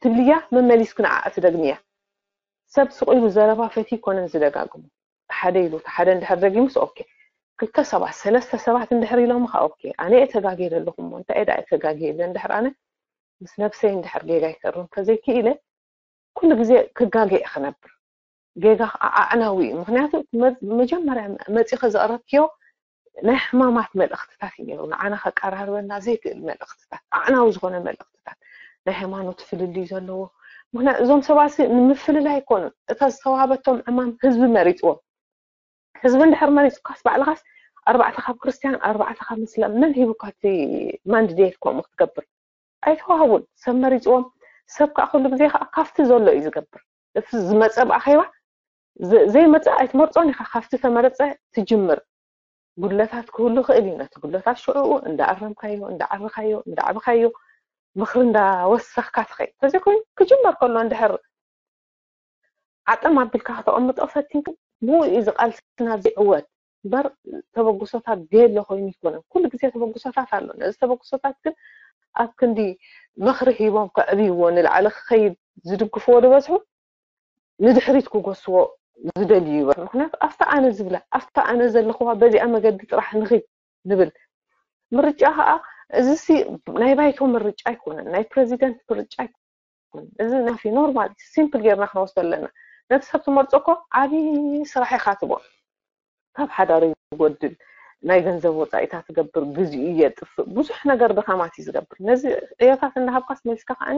ትብልያ መመሊስኪ ንዓኣ ትደግምያ። ሰብ ስቕ ኢሉ ዘረባ ፈትዩ ኣይኮነን ዝደጋግሞ። ሓደ ኢሉ ሓደ እንድሕር ደጊሙስ ኦኬ። ክልተ ሰባት ሰለስተ ሰባት እንድሕር ኢሎምኻ ኦኬ፣ ኣነ እየ ተጋግየ ዘለኹ እሞ እንታይ እየ ደኣ እየ ተጋግየ ኢለ እንድሕር ኣነ ምስ ነብሰይ እንድሕር ጌጋ ይከርም ተዘይክኢለ ኩሉ ግዜ ክጋገ እየ ክነብር። ጌጋ ከዓ ኣዕናዊ እዩ። ምክንያቱ መ- መጀመርያ መፂኺ ዘቕረብክዮ ናይ ሕማማት መልእኽትታት እዩ ነይሩ፣ ንዓና ከቀራርበና ዘይክእል መልእኽትታት፣ ኣዕናዊ ዝኾነ መልእኽትታት፣ ናይ ሃይማኖት ፍልልይ ዘለዎ። ምክንያቱ እዞም ሰባት ሲ ንምፍልላይ ኣይኮኑን፣ እታ ዝተዋሃበቶም ዕማም ህዝቢ መሪፅዎም። ህዝቢ እንድሕር መሪፁካስ ባዕልኻስ ኣርባዕተ ካብ ክርስትያን ኣርባዕተ ካብ ምስላም መን ሂቡካ እቲ ማንድዴት ከምኡ ክትገብር? ኣይተዋህቡን። ሰብ መሪፅዎም። ሰብ ከዓ ኩሉ ግዜ ከዓ ካብቲ ዘሎ እዩ ዝገብር። እቲ ዝመፀ ብኣኼባ ዘ- ዘይመፀ ኣይትመርፆን ኢኻ። ካብቲ ተመረፀ ትጅምር። ጉድለታት ክህሉ ይኽእል እዩ። ነቲ ጉድለታት ሽዕኡ እንዳኣረምካዮ እንዳዓረኻዮ እንዳዓበኻዮ ምኽሪ እንዳወሰኽካ ትኸይድ። ተዘይኮይኑ ክጅመር ከሎ እንድሕር ዓጠም ኣቢልካ ከተቐምጦ ፈቲንካ ብኡ እዩ እዚ ቃልስና ዝዕወት እምበር ተበግሶታት ገለ ኮይኑ ኣይኮነን። ኩሉ ግዜ ተበግሶታት ኣሎ። ነዚ ተበግሶታት ግን ኣብ ክንዲ ምኽሪ ሂቦም ከዕብይዎ ንላዕሊ ክኸይድ ዝድግፍዎ ዝበዝሑ ንድሕሪት ክጎስዎ ዝደልዩ ይበል። ምክንያቱ ኣብታ ኣነ ዝብላ ኣብታ ኣነ ዘለኹዋ በዚኣ መገዲ ጥራሕ ንኺድ ንብል። ምርጫ ከዓ እዚሲ ናይ ባይቶ ምርጫ ኣይኮነን፣ ናይ ፕረዚደንት ምርጫ ኣይኮነን። እዚ ናፊ ኖርማል ሲምፕል ጌርና ክንወስዶ ኣለና። ነቲ ሰብ ትመርጾ እኮ ዓብዪ ስራሕ ኢኻ ትቦ ካብ ሓዳር ይጎድል፣ ናይ ገንዘብ ወፃኢታት ትገብር፣ ግዚኡ የጥፍእ፣ ብዙሕ ነገር ድኻማት እዩ ዝገብር። ነዚ ዕዮታት እንዳሃብካስ መሊስካ ከዓኒ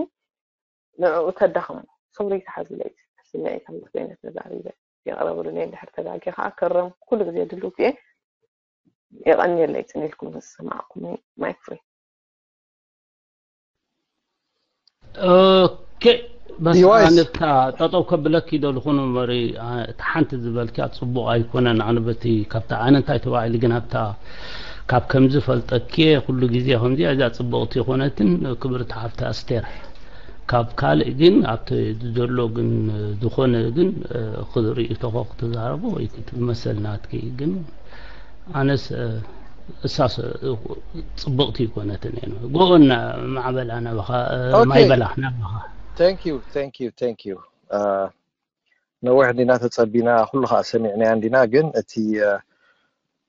ንዕኡ ተዳኽሞ። ሶሪ ተሓዝለይ ስለ ኢታ ምስ በይነት ተዛሪበ ይቕረ በሉለይ፣ እንድሕር ተጋጊ ከዓ ክእረም ኩሉ ግዜ ድልውቲ እየ። የቐንየለይ ጽን ኢልኩም ምስ ሰማዕኩም። ማይክ ፍሪ። ኦኬ። በስ ኣነታ ጠጠው ከብለኪ ደልኹ ንበሪ። እቲ ሓንቲ ዝበልኪያ ጽቡቕ ኣይኮነን። ኣነ በቲ ካብታ ኣነ እንታይ ተባሂሉ ግን ኣብታ ካብ ከምዚ ፈልጠኪ ኩሉ ግዜ ከምዚ እዛ ጽቡቕቲ ይኮነትን ክብርቲ ሓፍቲ ኣስቴር። ካብ ካልእ ግን ኣብቲ ዘሎ ግን ዝኾነ ግን ክርኢ ተኾ ክትዛረቦ ወይ ክትመሰል ናትኪ ግን ኣነስ እሳስ ጽቡቕቲ ይኮነትን እየ። ጎና ማዕበላ ናባኻ ማይበላ ናባኻ። Thank you, thank you, thank you. ነዊሕ እንዲና ተጸቢና፣ ኩሉ ከዓ ሰሚዕናያ እንዲና። ግን እቲ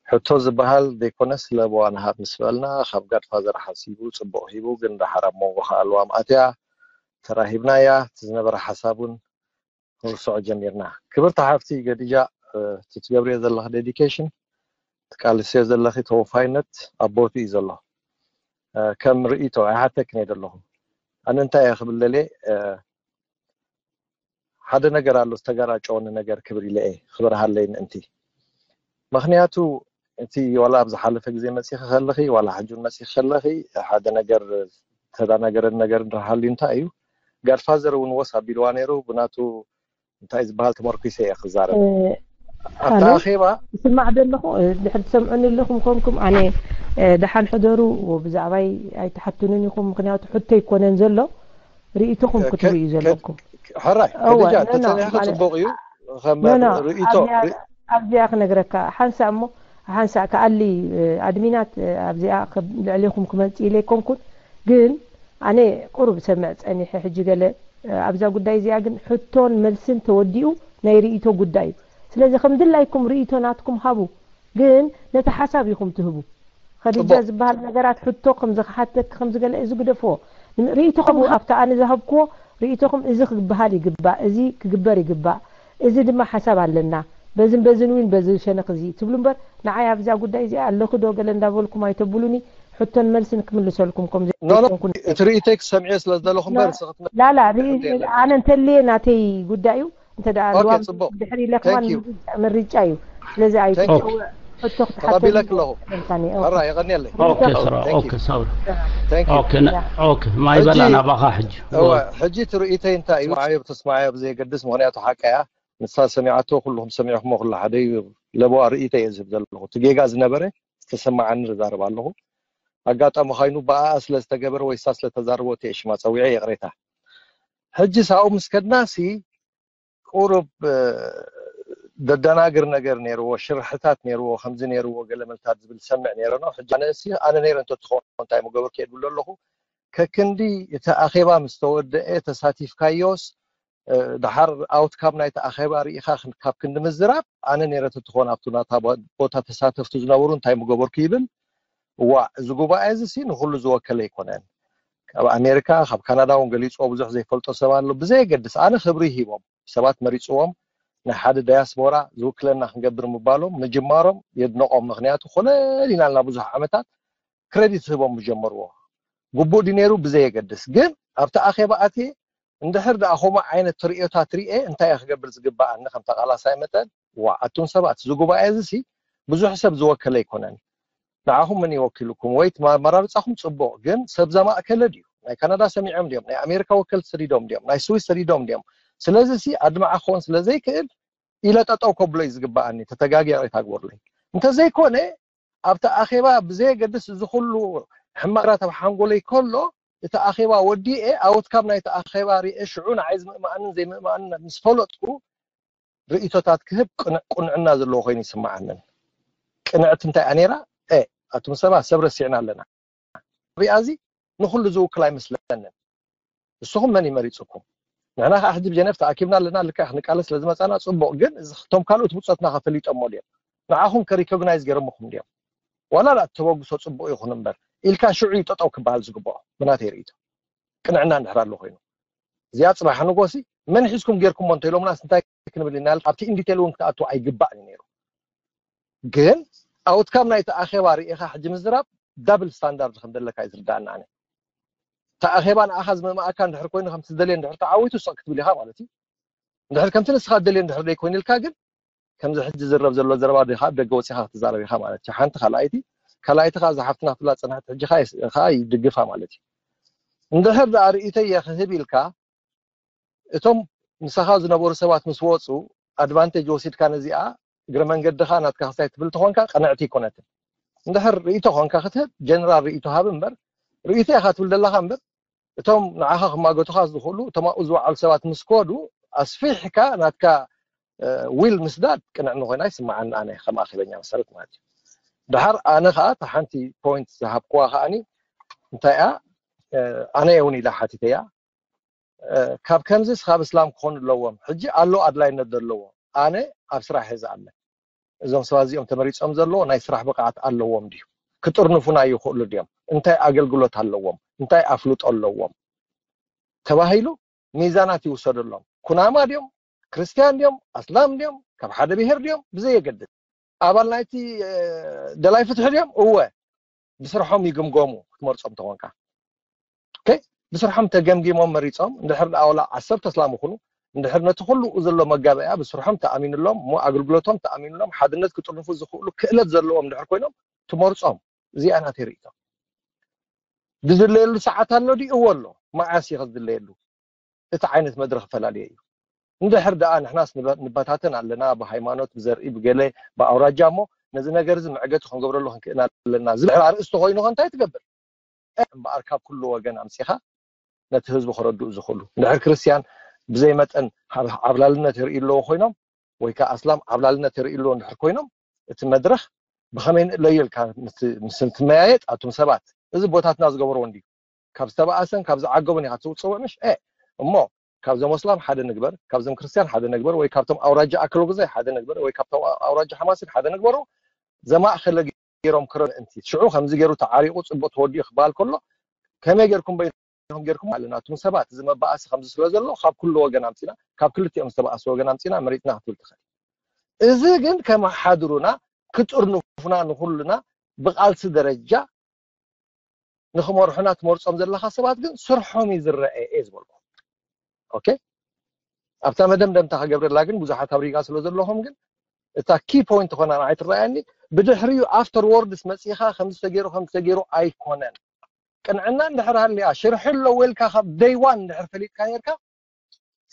ሕቶ ዝበሃል ዘይኮነስ ለበዋ ንሃብ ምስ በልና ካብ ጋድፋዘር ሓሲቡ ጽቡቕ ሂቡ፣ ግን ደሓር ኣብ መንጎ ከዓ ኣልዋም ኣትያ ተራሂብናያ። እቲ ዝነበረ ሓሳብ እውን ክንርስዖ ጀሚርና። ክብርቲ ሓፍቲ ገዲጃ፣ እቲ ትገብርዮ ዘለኺ ዴዲኬሽን፣ ትቃልስዮ ዘለኺ ተወፋይነት ኣብ ቦትኡ እዩ ዘሎ። ከም ርእይቶ ኣይሓተክን እየ ዘለኹ። ኣነ እንታይ እየ ክብል ደልየ፣ ሓደ ነገር ኣሎ ዝተገራጨወኒ ነገር ክብል ኢለ እየ ክበርሃለይ ምእንቲ። ምክንያቱ እቲ ዋላ ኣብ ዝሓለፈ ግዜ መፂኺ ከለኺ ዋላ ሕጂ እውን መፂኺ ከለኺ ሓደ ነገር ዝተዳናገረን ነገር እንድሕር ሃልዩ እንታይ እዩ፣ ጋድፋዘር እውን ወስ ኣቢልዋ ነይሩ። ብናቱ እንታይ ዝበሃል ተመርኩሰ እየ ክዛረብ። ኣብቲ ኣኼባ ይስማዕ ዘለኹ። ድሕር ትሰምዑኒ ኣለኹም ኮንኩም ኣነ ደሓን ሕደሩ። ብዛዕባይ ኣይትሓቱንን ኢኹም፣ ምክንያቱ ሕቶ ይኮነን ዘሎ፣ ርእይቶኹም ክትርእዩ ዘለኩም። ሕራይ ከዲጃ ተጸኒሕካ ጽቡቕ እዩ። ከም ርእይቶ ኣብዚኣ ክነግረካ ሓንሳእ እሞ ሓንሳእ ከኣሊ ኣድሚናት ኣብዚኣ ልዕሌኹም ክመጽእ ኢለ ኣይኮንኩን፣ ግን ኣነ ቁሩብ ሰምዕ ጸኒሐ። ሕጂ ገለ ኣብዛ ጉዳይ እዚኣ ግን ሕቶን መልስን ተወዲኡ ናይ ርእይቶ ጉዳይ እዩ። ስለዚ ከም ድላይኩም ርእይቶ ናትኩም ሃቡ፣ ግን ነቲ ሓሳብ ኢኹም ትህቡ። ኸዲጃ ዝበሃል ነገራት ሕቶ ከም ዝሓተክ ከም ዝገለ እዚ ግደፍዎ። ርእይቶኹም ኣብቲ ኣነ ዝሃብክዎ ርእይቶኹም እዚ ክበሃል ይግባእ፣ እዚ ክግበር ይግባእ፣ እዚ ድማ ሓሳብ ኣለና፣ በዝን በዝን እውን በዚ ሸነኽ እዚ ትብሉ እምበር ንዓይ ኣብዛ ጉዳይ እዚኣ ኣለኹ ዶ ገለ እንዳበልኩም ኣይተብሉኒ። ሕቶን መልስን ክምልሰልኩም ከም ዘይኮንኩ እቲ ርእይቶይ ክሰምዕዮ ስለ ዝደለኹ እምበር ላላ ኣነ እንተልየ ናተይ ጉዳይ እዩ። እንተ ደኣ ልዋም ድሕሪ ኢለ ከማን ምርጫ እዩ። ስለዚ ኣይትጨወ ሕቶ ክትሓተኒ ተቐቢለክ ኣለኹ። ሕራ የቐንየለይ። ኦኬ ስራ ኦኬ ሳብሪ ኦኬ ና- ኦኬ ማይ በላ ናባኻ ሕጂ እወ ሕጂ እቲ ርእይተይ እንታይ እዩ? ስማዓዮ ብተስማዓዮ ብዘየገድስ፣ ምኽንያቱ ሓቀያ ንሳ ሰሚዓቶ ኩልኹም ሰሚዕኹሞ ኩሉ ሓደ እዩ። ለበዋ ርእይተይ እየ ዝህብ ዘለኹ። እቲ ጌጋ ዝነበረ ዝተሰማዓኒ ዝዛረብ ኣለኹ። ኣጋጣሚ ኮይኑ ብኣኣ ስለ ዝተገበረ ወይ እሳ ስለ ተዛረቦት እየ ሽማ ጸዊዐ ይቕሬታ። ሕጂ ሳኡ ምስ ከድናሲ ቁሩብ ደደናግር ነገር ነይርዎ፣ ሽርሕታት ነይርዎ፣ ከምዚ ነይርዎ ገለ መልታት ዝብል ዝሰምዕ ነይረ ነው። ሕጂ ኣነ እሲ ኣነ ነይረ እንተትኸውን እንታይ ምገበርኩ እየ ዝብል ዘለኹ። ከክንዲ እቲ ኣኼባ ምስ ተወደአ ተሳቲፍካዮስ ድሓር ኣውትካም ናይቲ ኣኼባ ርኢኻ ካብ ክንዲ ምዝራብ ኣነ ነይረ ተትኾን ኣብቱ ናታ ቦታ ተሳተፍቱ ዝነበሩ እንታይ ምገበርኩ ይብል። እዋእ እዚ ጉባኤ እዚ ሲ ንኹሉ ዝወከለ ኣይኮነን። ካብ ኣሜሪካ ካብ ካናዳ እውን ገሊፅዎ ብዙሕ ዘይፈልጦ ሰብ ኣሎ። ብዘየገድስ ኣነ ክብሪ ሂቦም ሰባት መሪፅዎም ናይ ሓደ ዳያስፖራ ዝውክለና ክንገብር ምባሎም ምጅማሮም የድንቖም። ምክንያቱ ኮለል ኢናልና ብዙሕ ዓመታት ክረዲት ህቦም ዝጀመርዎ ግቡእ ድዩ ነይሩ ብዘየገድስ ግን ኣብቲ ኣኼባ ኣትየ እንድሕር ደኣ ከምኡ ዓይነት ትርእዮታት ርኤ እንታይ እየ ክገብር ዝግበኣኒ ከም ተቓላሳይ መጠን ዋእ ኣቱም ሰባት እዚ ጉባኤ እዚ ሲ ብዙሕ ሰብ ዝወከለ ኣይኮነን ንዓኹም መን ይወኪልኩም ወይ እቲ ኣመራርፃኹም ፅቡቕ ግን ሰብ ዘማእከለ ድዩ ናይ ካናዳ ሰሚዖም ድዮም ናይ ኣሜሪካ ወከልቲ ሰዲዶም ድዮም ናይ ስዊስ ሰዲዶም ድዮም ስለዚ ሲ ኣድማዓ ክኾን ስለ ዘይክእል ኢለ ጠጠው ከብሎ እዩ ዝግበኣኒ ተተጋጊ ይቕሬታ ግበሩለይ እንተዘይኮነ ኣብቲ ኣኼባ ብዘየገድስ እዚ ኩሉ ሕማራት ኣብ ሓንጎለይ ከሎ እቲ ኣኼባ ወዲኤ ኣውትካም ናይቲ ኣኼባ ሪኤ ሽዑ ንዓይ ዝምእማኣንን ዘይምእማኣንን ምስ ፈለጥኩ ርእይቶታት ክህብ ቅኑዕና ዘለዎ ኮይኑ ይስምዓንን ቅንዕቲ እንታይ እያ ነይራ ኣቱም ሰባት ሰብ ረሲዕና ኣለና ቢኣ እዚ ንኩሉ ዝውክል ኣይመስለንን ንስኹም መን ይመሪፅኩም ንሕና ከዓ ሕጂ ብጀነፍ ተኣኪብና ኣለና፣ ልክዕ ክንቃለስ ስለ ዝመፃና ፅቡቕ። ግን እዚ እቶም ካልኦት ብፆትና ከፈሊጦሞ ድዮም? ንዓኹም ከሪኮግናይዝ ገይሮምኹም ድዮም? ዋላ ላ ተበግሶ ፅቡቕ ይኹን እምበር ኢልካ ሽዑ እዩ ጠጠው ክበሃል ዝግብኦ። ብናተይ ርእይቶ ቅንዕና እንድሕር ኣሎ ኮይኑ እዚኣ ፅባሕ ንጎሲ መን ሒዝኩም ጌርኩሞ እንተኢሎምናስ እንታይ ክንብል ኢና? ኣብቲ ኢንዲቴል እውን ክትኣትው ኣይግባእን እዩ ነይሩ። ግን ኣውትካም ናይቲ ኣኼባ ርኢኻ ሕጂ ምዝራብ ዳብል ስታንዳርድ ከም ዘለካ እዩ ዝርዳእና። ኣነ እቲ ኣኼባ ንኣኻ ዝመማእካ እንድሕር ኮይኑ ከምቲ ዝደልየ እንድሕር ተዓዊቱ ስቕ ክትብል ኢኻ ማለት እዩ። እንድሕር ከምቲ ንስኻ ትደልዮ እንድሕር ደይኮይኑ ኢልካ ግን ከምዚ ሕጂ ዝረብ ዘሎ ዘረባ ዲኻ ኣብ ደገ ወፂኻ ክትዛረብ ኢኻ ማለት እዩ። ሓንቲ ካልኣይቲ ካልኣይቲ ከዓ ዝሓፍትና ትብላ ፅናሕቲ ሕጂ ከዓ ይድግፋ ማለት እዩ። እንድሕር ደኣ ርእይተይ ክህብ ኢልካ እቶም ምሳኻ ዝነበሩ ሰባት ምስ ወፁ ኣድቫንቴጅ ወሲድካ ነዚኣ እግረ መንገድኻ ናትካ ክስታይ ትብል ተኾንካ ቅንዕቲ ይኮነትን። እንድሕር ርእይቶ ኾንካ ክትህብ ጀነራል ርእይቶ ሃብ እምበር ርእይቶ ኢኻ ትብል ዘለኻ እምበር እቶም ንዓኻ ክማገቱኻ ዝኽእሉ እቶም ኣብኡ ዝወዓሉ ሰባት ምስ ከዱ ኣስፊሕካ ናትካ ዊል ምስዳድ ቅንዕኒ ኮይና ይስምዓኒ ኣነ ከም ኣኼበኛ መሰረት ማለት እዩ። ድሓር ኣነ ከዓ እታ ሓንቲ ፖይንት ዝሃብክዋ ከዓኒ እንታይ እያ ኣነ እውን ኢላ ሓቲተያ ካብ ከምዚስ ካብ እስላም ክኾኑ ኣለዎም ሕጂ ኣሎ ኣድላይነት ዘለዎ ኣነ ኣብ ስራሕ እየ ዝኣምን እዞም ሰባት እዚኦም ተመሪፆም ዘለዎ ናይ ስራሕ ብቕዓት ኣለዎም ድዩ ክጥርንፉና ይኽእሉ ድዮም እንታይ ኣገልግሎት ኣለዎም እንታይ ኣፍልጦ ኣለዎም ተባሂሉ ሚዛናት ይውሰደሎም ኩናማ ድዮም ክርስትያን ድዮም ኣስላም ድዮም ካብ ሓደ ብሄር ድዮም ብዘየገድስ ኣባል ናይቲ ደላይ ፍትሒ ድዮም እወ ብስርሖም ይግምገሙ ክትመርፆም ተኾንካ ብስርሖም ተገምጊሞም መሪፆም እንድሕር ደኣ ወላ ዓሰርተ ኣስላም ይኹኑ እንድሕር ነቲ ኩሉ ዘሎ መጋበያ ብስርሖም ተኣሚንሎም እሞ ኣገልግሎቶም ተኣሚንሎም ሓድነት ክጥርንፉ ዝኽእሉ ክእለት ዘለዎም እንድሕር ኮይኖም ትመርፆም እዚኣ ናተይ ርእይቶ ዝድለየሉ ሰዓት ኣሎ ድዩ እወ ኣሎ መዓስ እዩ ዝድለየሉ እቲ ዓይነት መድረኽ ፈላለየ እዩ እንድሕር ደኣ ንሕናስ ንበታተን ኣለና ብሃይማኖት ብዘርኢ ብገለ ብኣውራጃ እሞ ነዚ ነገር እዚ መዕገቲ ክንገብረሉ ክንክእና ኣለና ዝብል ኣርእስቲ ኮይኑ ከ እንታይ ትገብር እምበኣር ካብ ኩሉ ወገን ኣምፂኻ ነቲ ህዝቢ ከረድኡ ዝኽእሉ እንድሕር ክርስትያን ብዘይ መጠን ዓብላልነት የርእዩ ኣለዎ ኮይኖም ወይ ከዓ ኣስላም ዓብላልነት የርእዩ ኣለዎ እንድሕር ኮይኖም እቲ መድረኽ ብኸመይ ንእለዮ ኢልካ ምስ ትመያየጥ ኣቱም ሰባት እዚ ቦታትና ዝገበርዎ እንድዩ ካብ ዝተባኣሰን ካብ ዝዓገቡን ኢኻ ትፅውዕ ምሽ እ እሞ ካብዞም ኣስላም ሓደ ንግበር ካብዞም ክርስትያን ሓደ ንግበር ወይ ካብቶም ኣውራጃ ኣክሎ ግዛይ ሓደ ንግበር ወይ ካብቶም ኣውራጃ ሓማሲን ሓደ ንግበሩ ዘማእኸለ ገይሮም ክረ ምእንቲ ሽዑ ከምዚ ገይሩ ተዓሪቑ ፅቡቅ ተወዲኡ ክበሃል ከሎ ከመይ ገይርኩም በይንኹም ገይርኩም ኣለና እቱም ሰባት እዚ መባኣሲ ከምዚ ስለ ዘሎ ካብ ኩሉ ወገን ኣምፂና ካብ ክልቲኦም ዝተባኣሱ ወገን ኣምፂና መሪፅና ክትብል ትኽእል እዚ ግን ከመሓድሩና ክጥርንፉና ንኩሉና ብቃልሲ ደረጃ ንክመርሑና ትመርፆም ዘለካ ሰባት ግን ስርሖም እዩ ዝረአ እየ ዝበልኩ ኦኬ ኣብታ መደምደምታ ክገብረላ ግን ብዙሓት ኣብ ሪጋ ስለ ዘለኹም ግን እታ ኪ ፖይንት ትኾና ንዓይ ትረኣየኒ ብድሕሪኡ ኣፍተር ወርድስ መፂኻ ከምዚ ተገይሩ ከምዚ ተገይሩ ኣይኮነን ቅንዕና እንድሕር ሃልያ ሽርሒ ኣለዎ ኢልካ ካብ ደይ ዋን እንድሕር ፈሊጥካ ነርካ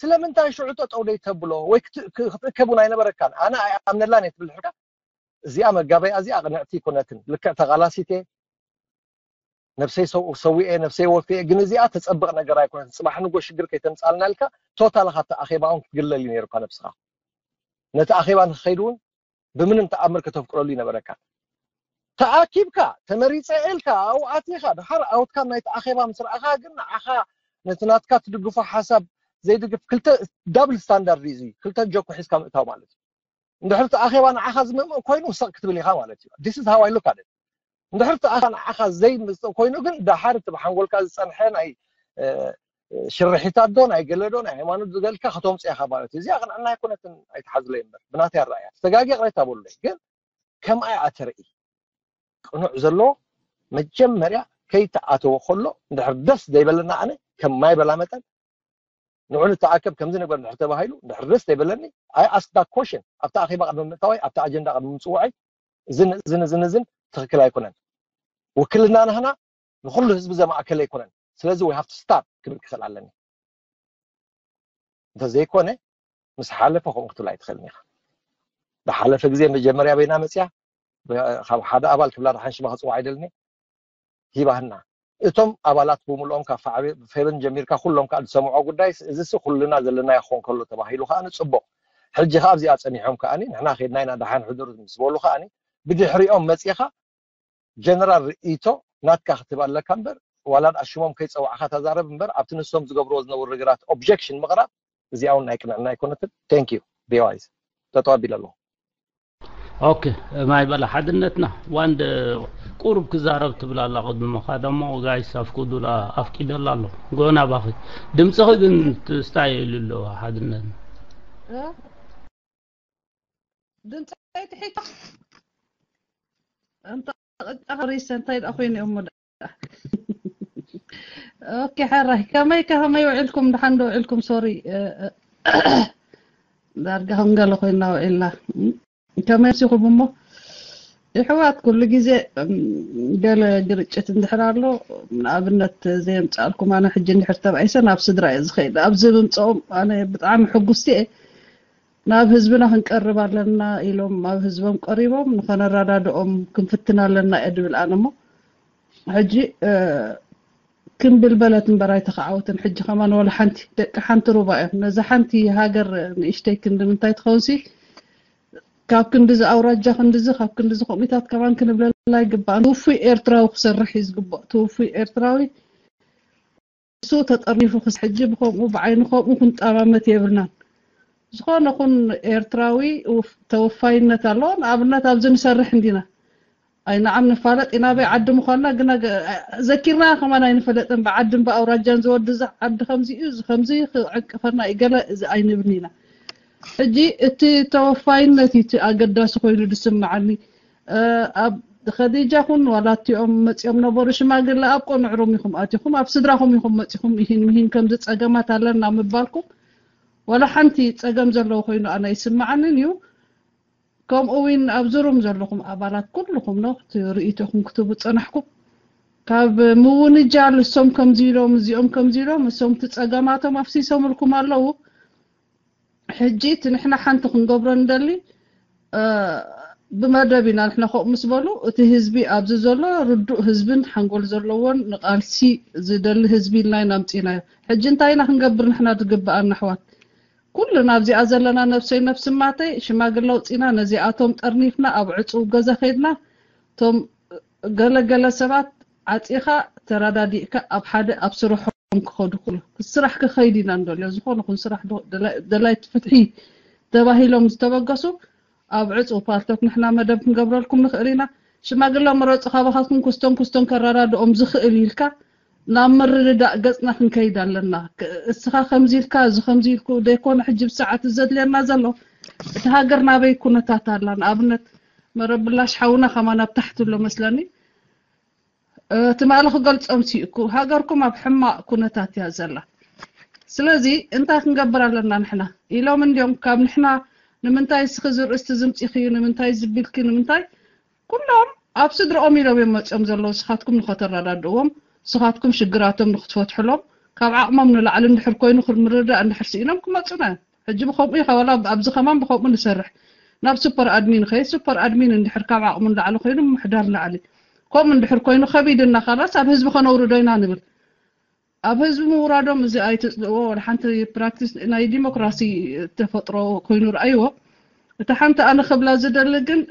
ስለምንታይ ሽዑ ጠጠው ደይ ተብሎ ወይ ክትእከቡ ኣይነበረካን ኣነ ኣይኣምነላን እየ ትብል ሕካ እዚኣ መጋበያ እዚኣ ቅንዕቲ ኣይኮነትን ልክዕ ተቓላሲት እየ ነብሰይ ሰዊኤ ነብሰይ ወፍየ ግን እዚኣ ተፀብቕ ነገር ኣይኮነትን ፅባሕ ንጎ ሽግር ከይተምፃልና ኢልካ ቶታል ካብ ኣኼባ እውን ክትግለል እዩ ነይሩካ ነብስኻ ነቲ ኣኼባ ንክኸይድ እውን ብምንም ተኣምር ከተፍቅረሉ ይነበረካ ተኣኪብካ ተመሪፀ ኢልካ ኣብኡ ኣቲኻ ድሓር ኣውትካም ናይቲ ኣኼባ ምስ ረኣኻ ግን ንዓኻ ነቲ ናትካ ትድግፎ ሓሳብ ዘይድግፍ ክልተ ዳብል ስታንዳርድ እዩ ክልተ ጆኮ ሒዝካ ምእታው ማለት እዩ እንድሕር እቲ ኣኼባ ንዓኻ ዝመምእ ኮይኑ ስቕ ክትብል ኢኻ ማለት እዩ this is how I look at it እንድሕር እቲ ኣኼባ ንዓኻ ዘይምፅእ ኮይኑ ግን ደሓር እቲ ብሓንጎልካ ዝፀንሐ ናይ ሽርሒታት ዶ ናይ ገለ ዶ ናይ ሃይማኖት ዝገልካ ከተምፅእ ኢኻ ማለት እዩ እዚኣ ቅንዕና ኣይኮነትን ኣይትሓዝለይ እምበር ብናተይ ኣረኣያ ተጋጊ ቅሬታ በሉለይ ግን ከምኣ እያ ተርኢ ቅኑዕ ዘሎ መጀመርያ ከይተኣተወ ከሎ እንድሕር ደስ ዘይበለና ኣነ ከም ማይ በላ መጠን ንዑ ንተኣከብ ከምዚ ነገር እንድሕር ተባሂሉ እንድሕር ደስ ዘይበለኒ ኣይ ኣስክ ዳት ኮሽን ኣብቲ ኣኼባ ቅድሚ ምእታወይ ኣብቲ ኣጀንዳ ቅድሚ ምፅውዐይ ዝን ዝን ዝን ዝን ትኽክል ኣይኮነን ውክልና ናህና ንኩሉ ህዝቢ ዘማእከለ ኣይኮነን ስለዚ we have to stop ክብል ክኽእል ኣለኒ እንተዘይኮነ ምስ ሓለፈ ከምኡ ክትብል ኣይትኽእልን ኢኻ ብሓለፈ ግዜ መጀመርያ በይና መፅያ ካብ ሓደ ኣባል ክብላ ደሓን ሽማ ክፅዋዕ ኣይደልኒ ሂባህና እቶም ኣባላት ብምልኦም ካብ ፌበን ጀሚርካ ኩሎም ከዓ ዝሰምዖ ጉዳይ እዚ ኩልና ዘለና ይኸውን ከሎ ተባሂሉ ከዓ ንፅቡቕ ሕጂ ከዓ ኣብዚኣ ፀኒሖም ከዓ ንሕና ከድና ኢና ደሓን ሕዱር ምስ በሉ ከዓ ብድሕሪኦም መፂኻ ጀነራል ርእይቶ ናትካ ክትህብ ኣለካ እምበር ዋላ ደኣ ሽሞም ከይጸዋዕካ ተዛረብ እምበር ኣብቲ ንሶም ዝገብርዎ ዝነበሩ ነገራት ኦብጀክሽን ምቕራብ እዚኣ እውን ናይ ቅንዕና ኣይኮነትን። Thank you። ቪኦኤ ተጠዋቢለ ኣለኹ። ኦኬ፣ ማይ በላ ሓድነትና ዋንድ ቁሩብ ክዛረብ ትብል ኣላ ቅድሚ ምኻዳ እሞ ጋይስ ኣፍቅዱላ ኣፍቂደላ ኣለኹ። ጎና ባኺ ድምፅኺ ግን ትስታይ ኢሉ ኣለዎ ሓድነትና። ድምፀይ ትሒት እንተ ቅጫ ሪሰ እንታይ ደኣ ኮይኑ እሞ ደኣ። ኦኬ፣ ሕራይ ከመይ ከመይ ውዒልኩም? ደሓን ዶ ውዒልኩም? ሶሪ፣ ዳርጋ ከም ገለ ኮይና ውዒልና። ከመይ ኣምሲኹም እሞ? ይሕዋት፣ ኩሉ ግዜ ገለ ግርጭት እንድሕር ኣሎ፣ ንኣብነት ዘየምጻልኩም፣ ኣነ ሕጂ እንድሕር ተባኢሰ ናብ ስድራ እየ ዝኸይድ። ኣብዚ ምምጽኦም ኣነ ብጣዕሚ ሕጉስቲ እየ። ናብ ህዝብና ክንቀርብ ኣለና ኢሎም ኣብ ህዝቦም ቀሪቦም ንኸነረዳድኦም ክንፍትን ኣለና እየ ድብል ኣነ እሞ። ሕጂ ክምብል በለት እምበር ኣይተኸዓወትን። ሕጂ ከማን ወላ ሓንቲ ደቂ ሓንቲ ሩባ እዮም። ነዛ ሓንቲ ሃገር ንእሽተይ ክንዲ ምንታይ ትኸውንሲ ካብ ክንድዚ ኣውራጃ ክንድዚ ካብ ክንድዚ ከምኡታት ከማን ክንብለላ ይግባእ። ትውፉይ ኤርትራዊ ክሰርሕ እዩ ዝግባእ። ትውፉይ ኤርትራዊ እሱ ተጠርኒፉ ክስ ሕጂ ብከምኡ ብዓይኒ ከምኡ ክንጠማመት የብልናን። ዝኾነ ኹን ኤርትራዊ ተወፋይነት ኣለዎ። ንኣብነት ኣብዚ ንሰርሕ እንዲና ኣይናዓም ንፋለጥ ኢና በይ ዓዲ ምዃንና ግና ዘኪርና ከማን ኣይንፈለጥን። ብዓድን ብኣውራጃን ዝወዲ እዚ ዓዲ ከምዚ እዩ፣ እዚ ከምዚ ክዕንቅፈና እዩ ገለ እዚ ኣይንብልን ኢና። ሕጂ እቲ ተወፋይነት እዩ እቲ ኣገዳሲ ኮይኑ ዝስምዓኒ። ኣብ ኸዲጃ ኹን ዋላ እቲኦም መፂኦም ነበሩ ሽማግለ ኣብ ቆንዕሩም ኢኹም ኣቲኹም ኣብ ስድራኹም ኢኹም መፂኹም ይሂን ምሂን ከምዚ ፀገማት ኣለና ምባልኩም ዋላ ሓንቲ ፀገም ዘለዎ ኮይኑ ኣነ ኣይስምዓንን እዩ። ከምኡ እውን ኣብዚ ሩም ዘለኹም ኣባላት ኩልኹም ኖ እቲ ርእይቶኹም ክትህቡ ዝጸናሕኩም ካብ ምውንጃል እሶም ከምዚ ኢሎም እዚኦም ከምዚ ኢሎም እሶም እቲ ጸገማቶም ኣፍሲሶምልኩም ኣለዉ። ሕጂ እቲ ንሕና ሓንቲ ክንገብሮ ንደሊ ብመደብ ኢና ንሕና ከምኡ ምስ በሉ እቲ ህዝቢ ኣብዚ ዘሎ ርዱእ ህዝብን ሓንጎል ዘለዎን ንቃልሲ ዝደሊ ህዝቢ ኢልና ኢና ኣምጺእናዮ። ሕጂ እንታይ ኢና ክንገብር ንሕና ዝግብኣና ኣሕዋት? ኩሉ ናብዚኣ ዘለና ነብሰይ ነብሲ ማተይ ሽማግለ ኣውፂና ነዚኣቶም ጠርኒፍና ኣብ ዕፁው ገዛ ከይድና እቶም ገለገለ ሰባት ዓፂኻ ተረዳዲእካ ኣብ ሓደ ኣብ ስርሖም ክኸዱ ኩሉ ስራሕ ክኸይድ ኢና ንደልዮ። ዝኾነ ኹን ስራሕ ደላይት ፍትሒ ተባሂሎም ዝተበገሱ ኣብ ዕፁው ፓርቶክ ንሕና መደብ ክንገብረልኩም ንኽእል ኢና። ሽማግለ ምረፁ ካባኻትኩም ክስቶን ክስቶን ከረዳድኦም ዝኽእል ኢልካ ናብ ምርድዳእ ገፅና ክንከይድ ኣለና። እስኻ ከምዚ ኢልካ እዚ ከምዚ ኢልኩ ዘይኮነ ሕጂ ብሰዓት ዘድልየና ዘሎ እቲ ሃገር ናበይ ኩነታት ኣላ። ንኣብነት መረብ ብላሽ ሓውና ከማን ኣብ ታሕቲ ኣሎ መስለኒ። ትማሊ ክገልፆም ሲእኩ ሃገርኩም ኣብ ሕማቕ ኩነታት እያ ዘላ። ስለዚ እንታይ ክንገብር ኣለና ንሕና ኢሎም እንዲዮም ካብ ንሕና ንምንታይ እስኺ ዝርእስቲ ዝምፂኽዩ ንምንታይ ዝቢልኪ ንምንታይ ኩሎም ኣብ ስድርኦም ኢሎም እዮም መፅኦም ዘለዉ። ስኻትኩም ንኸተረዳድእዎም ስኻትኩም ሽግራቶም ንክትፈትሕሎም ካብ ዓቕሞም ንላዕሊ እንድሕር ኮይኑ ምርዳእ እንድሕር ስኢኖም ክመፁና እዮም። ሕጂ ብከምኡ ኢኻ ዋላ ኣብዚ ከማን ብከምኡ ንሰርሕ ናብ ሱፐር ኣድሚን ኸይ ሱፐር ኣድሚን እንድሕር ካብ ዓቕሙ ንላዕሊ ኮይኑ ምሕዳር ላዕሊ ከምኡ እንድሕር ኮይኑ ከቢድና ካላስ ኣብ ህዝቢ ከነውርዶ ኢና ንብል። ኣብ ህዝቢ ምውራዶም እዚ ኣይትፅልእዎ። ወላ ሓንቲ ፕራክቲስ ናይ ዲሞክራሲ ተፈጥሮ ኮይኑ ረኣይዎ። እታ ሓንቲ ኣነ ክብላ ዝደሊ ግን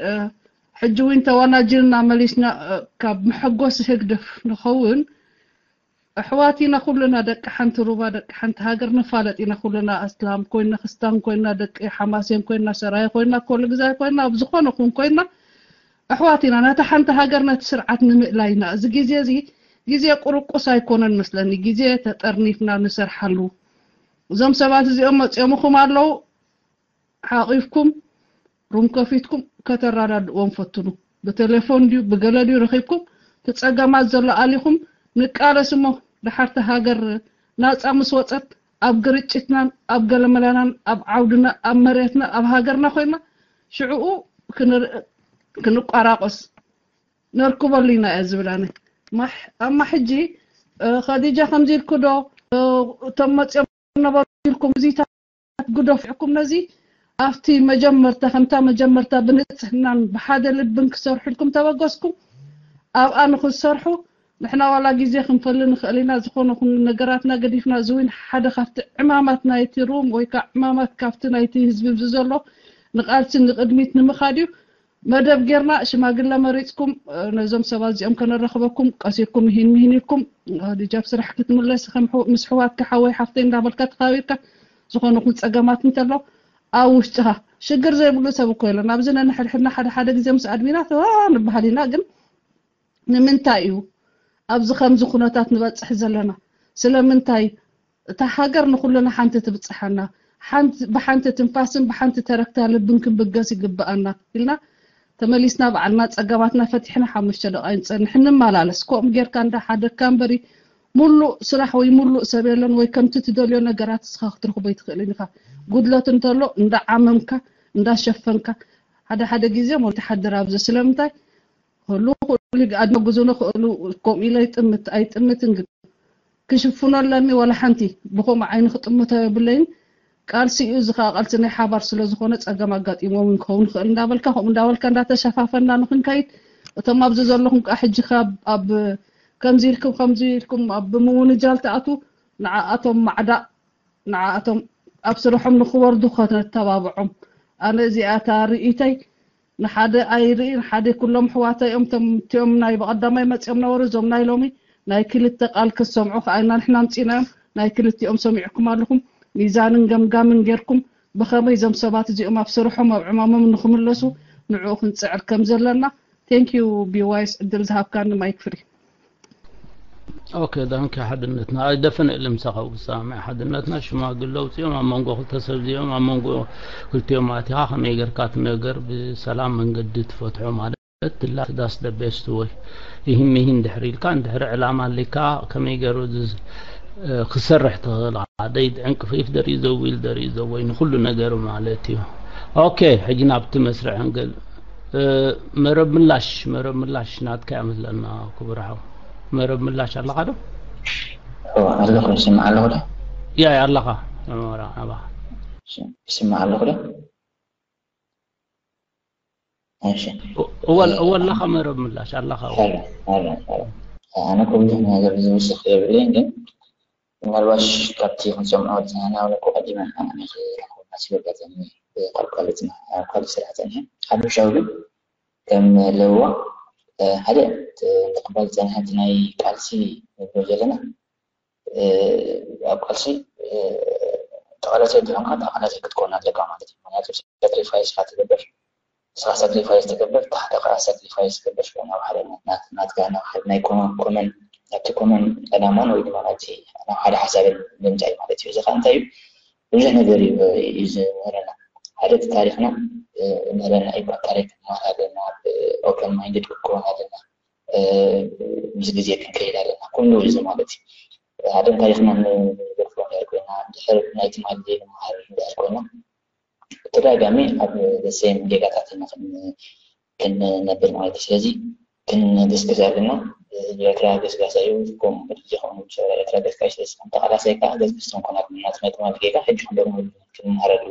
ሕጂ እውን ተዋናጅልና መሊስና ካብ መሐጎሲ ህግደፍ ንኸውን ኣሕዋት ኢና ኩልና ደቂ ሓንቲ ሩባ ደቂ ሓንቲ ሃገር ንፋለጥ ኢና ኩልና ኣስላም ኮይና ክስታን ኮይና ደቂ ሓማሴን ኮይና ሰራየ ኮይና ኮልግዛይ ኮይና ኣብ ዝኾነ ኹን ኮይና ኣሕዋት ኢና ነታ ሓንቲ ሃገር ነቲ ስርዓት ንምእላይ ኢና እዚ ግዜ እዚ ግዜ ቁርቁስ ኣይኮነን መስለኒ ግዜ ተጠርኒፍና ንሰርሓሉ እዞም ሰባት እዚኦም መፂኦምኹም ኣለዉ ሓቒፍኩም ሩም ከፊትኩም ከተራዳድእዎም ፈትኑ። ብቴሌፎን ድዩ ብገለ ድዩ ረኺብኩም እቲ ጸገማት ዘሎ ኣሊኹም ንቃለስ እሞ ድሓርቲ ሃገር ናጻ ምስ ወጸት ኣብ ግርጭትናን ኣብ ገለመለናን ኣብ ዓውድና ኣብ መሬትና ኣብ ሃገርና ኮይና ሽዕኡ ክንቋራቆስ ነርክበሉ ኢና እየ ዝብል ኣነ። ማሕ ኣማ ሕጂ ኸዲጃ ከምዚ ኢልኩ ዶ እቶም መጽኦም ነበሩ ኢልኩም እዚታት ግደፍዕኩም ነዚ ኣብቲ መጀመርታ ከምታ መጀመርታ ብንጽህናን ብሓደ ልብን ክሰርሑ ኢልኩም ተበገስኩም ኣብኣ ንክሰርሑ ንሕና ዋላ ግዜ ክንፈሊ ንኽእል ኢና ዝኾነ ኩን ነገራትና ገዲፍና እዚ እውን ሓደ ካብቲ ዕማማት ናይቲ ሩም ወይ ከዓ ዕማማት ካብቲ ናይቲ ህዝቢ እዚ ዘሎ ንቃልሲ ንቅድሚት ንምኻድ እዩ መደብ ጌርና ሽማግለ መሪፅኩም ነዞም ሰባት እዚኦም ከነረኽበኩም ቀሲኩም ምሂን ምሂን ኢልኩም ዲጃብ ስራሕ ክትምለስ ከም ምስ ሕዋትካ ሓወይ ሓፍተይ እንዳበልካ ተኻቢርካ ዝኾነ ኹን ፀገማት እንተሎ ኣብ ውሽጥኻ ሽግር ዘይብሉ ሰብ እኮ የለን። ኣብዚ ነንሕድሕድና ሓደ ሓደ ግዜ ምስ ኣድሚና ተዋ ንበሃል ኢና። ግን ንምንታይ እዩ ኣብዚ ከምዚ ኩነታት ንበፅሕ ዘለና? ስለምንታይ እታ ሃገር ንኩልና ሓንቲ ትብፅሓና? ሓንቲ ብሓንቲ ትንፋስን ብሓንቲ ተረክታ ልብን ክንብገስ ይግብኣና ኢልና ተመሊስና በዓልና ፀገማትና ፈቲሕና ሓሙሽተ ደቂቃ ንፀንሕ እንመላለስ። ከምኡ ጌርካ እንዳ ሓደግካ እምበሪ ሙሉእ ስራሕ ወይ ሙሉእ ሰብ የለን ወይ ከምቲ ትደልዮ ነገራት እስኻ ክትረኽቦ ኣይትኽእልን ኢኻ። ጉድለት እንተሎ እንዳዓመምካ እንዳሸፈንካ ሓደ ሓደ ግዜ ሞ ትሓድር ኣብዚ ስለምንታይ ክህሉ ክእሉ ኣድመ ግዙ ንክእሉ ከምኡ ኢለ ይጥምት ኣይጥምትን ግን ክሽፍኖ ኣለኒ ወላ ሓንቲ ብከምኡ ዓይኒ ክጥምቶ የብለይን። ቃልሲ እዩ እዚ ከዓ ቃልሲ ናይ ሓባር ስለዝኾነ ፀገም ኣጋጢሞም ክኸውን ይኽእል እንዳበልካ ከምኡ እንዳበልካ እንዳተሸፋፈና ንክንከይድ እቶም ኣብዚ ዘለኹም ከዓ ሕጂ ካብ ኣብ ከምዚ ኢልኩም ከምዚ ኢልኩም ኣብ ምውንጃል ተኣቱ ንዓኣቶም ማዕዳእ ንዓኣቶም ኣብ ስርሖም ንክወርዱ ከነተባብዖም። ኣነ እዚኣ እታ ርእይተይ ንሓደ ኣይርኢ ንሓደ ኩሎም ኣሕዋተይ እዮም እቶም እቲኦም ናይ ብቐዳማይ መፂኦም ነበሩ እዞም ናይ ሎሚ ናይ ክልተ ቃል ክትሰምዑ ከኣና ንሕና ኣምፂእናዮም ናይ ክልቲኦም ሰሚዕኩም ኣለኹም ሚዛንን ገምጋምን ጌርኩም ብኸመይ እዞም ሰባት እዚኦም ኣብ ስርሖም ኣብ ዕማሞም ንክምለሱ ንዕኡ ክንፅዕር ከም ዘለና thank you ቢዋይስ ዕድል ዝሃብካኒ ማይክ ፍሪ ኦኬ ዳንኪ ሓድነትና ኣይደፈነ ልምሳኻ ብሳሚ ሓድነትና ሽማግለ ውፅኦም ኣብ መንጎ ክልተ ሰብ እዚኦም ኣብ መንጎ ክልቲኦም ኣቲኻ ከመይ ገርካ እቲ ነገር ብሰላም መንገዲ ትፈትሖ ማለት ትላ that's the best way ይህን ምሂን ድሕሪ ኢልካ እንድሕሪ ዕላማ ኣሊካ ከመይ ገሩ ክሰርሕ ትኽእል ደይ ዕንቅፍ if there is a will there is a way ንኩሉ ነገሩ ማለት እዩ ኦኬ ሕጂ ናብቲ መስርዕ ንገል መረብ ምላሽ መረብ ምላሽ ናትካ እያ መስለና ክቡር ሓው መረብ ምላሽ ኣለኻ ዶ ኣለኹ ይስማዕ ኣለኹ ዶ ያ ኣለኻ ተመራ ናባኻ ይስማዕ ኣለኹ ዶ እሺ እወ ኣለኻ መረብ ምላሽ ኣለኻ ኣነ እኮ ብዙሕ ነገር ዝውስኽ የብለይን ግን ምናልባሽ ካብቲ ክንሰምዖ ዝፀናና እውን እኮ ቀዲመ ኣነ ክረኽበና ሲበጋዘኒ ካብ ካልእ ስራሕ ፀኒሐ ሓሙሻዊ ግን ከም ለዋ ሓደ ክባል ዝፀንሐ እቲ ናይ ቃልሲ ንብሎ ዘለና ኣብ ቃልሲ ተቓላሳይ እንተኾንካ ተቓላሳይ ክትኮን ኣለካ ማለት እዩ ምክንያቱ ሳክሪፋይስ ኢኻ ትገብር ንስኻ ሳክሪፋይስ ትገብር ታሕቲ ከዓ ሳክሪፋይስ ትገብር ሽኮ ናብ ሓደ ናትካ ናይ ኮመን ናብቲ ኮመን ዕላማን ወይ ድማ ናብቲ ናብ ሓደ ሓሳብን ምምፃእ ማለት እዩ እዚ ከዓ እንታይ እዩ ብዙሕ ነገር እዩ ዝምህረና ሓደ እቲ ታሪክና ምህረና እዩ ታሪክ ክመሃር ኣለና ኦፐን ማይንድድ ክከውን ኣለና ምስ ግዜ ክንከይድ ኣለና ኩሉ እዚ ማለት እዩ ሓደ ታሪክና ንገድፎ ነገር ኮይና ድሕር ናይ ትማሊ ዘይንመሃር እንድሕር ኮይና ተደጋጋሚ ኣብ ሴም ጌጋታት ኢና ክንነብር ማለት እዩ ስለዚ ክንግስግስ ኣለና ህዝቢ ኤርትራ ገስጋሳ እዩ ከምኡ ብድዚ ከምኡ ኤርትራ ገስጋሽ ስለዚ ተቃላሳይ ከዓ ገስግስ ተንኮናት ናትና ትማሊ ጌጋ ሕጂ ክንደግሞ ክንመሃረሉ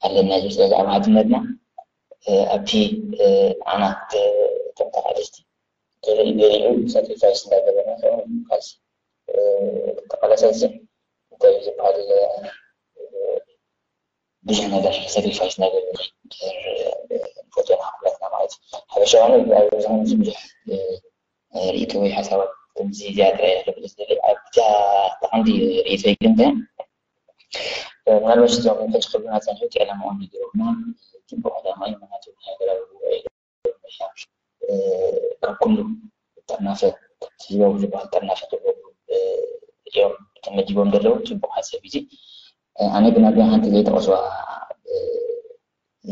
ኣለና እዚ ስለዚ ኣብ ሓድነትና ኣብቲ ኣና እቶም ተቃለስቲ ገሊኡ ሳክሪፋይስ እንዳገበርና ቃልሲ ተቃላሳይ እዚ እንታይ እዩ ዝበሃል ብዙሕ ነገር ሳክሪፋይስ እንዳገበረ ንፈትዮ ንሓፍላትና ማለት እዩ ሓበሻውያን ኣብዚ ብዙሕ ርእይቶ ወይ ሓሳባት ከምዚ እዚኣ ጥራይ ክብል ዝደሊ ኣብታ ተቐንዲ ርእይቶይ ግን ምናልባት እዞም ሕጂ ክብሉና ፀንሑ ዕላማኦም ነጊሮምና ፅቡቅ ዕላማ እዩ ምክንያቱ ሃገራዊ ካብ ኩሉ ጠርናፈ ህዝባዊ ዝበሃል ጠርናፈ ዘለዎ እዮም ተመዲቦም ዘለዉ ፅቡቅ ሓሳብ እዩ ኣነ ግን ኣብ ሓንቲ ዘይጠቀስዋ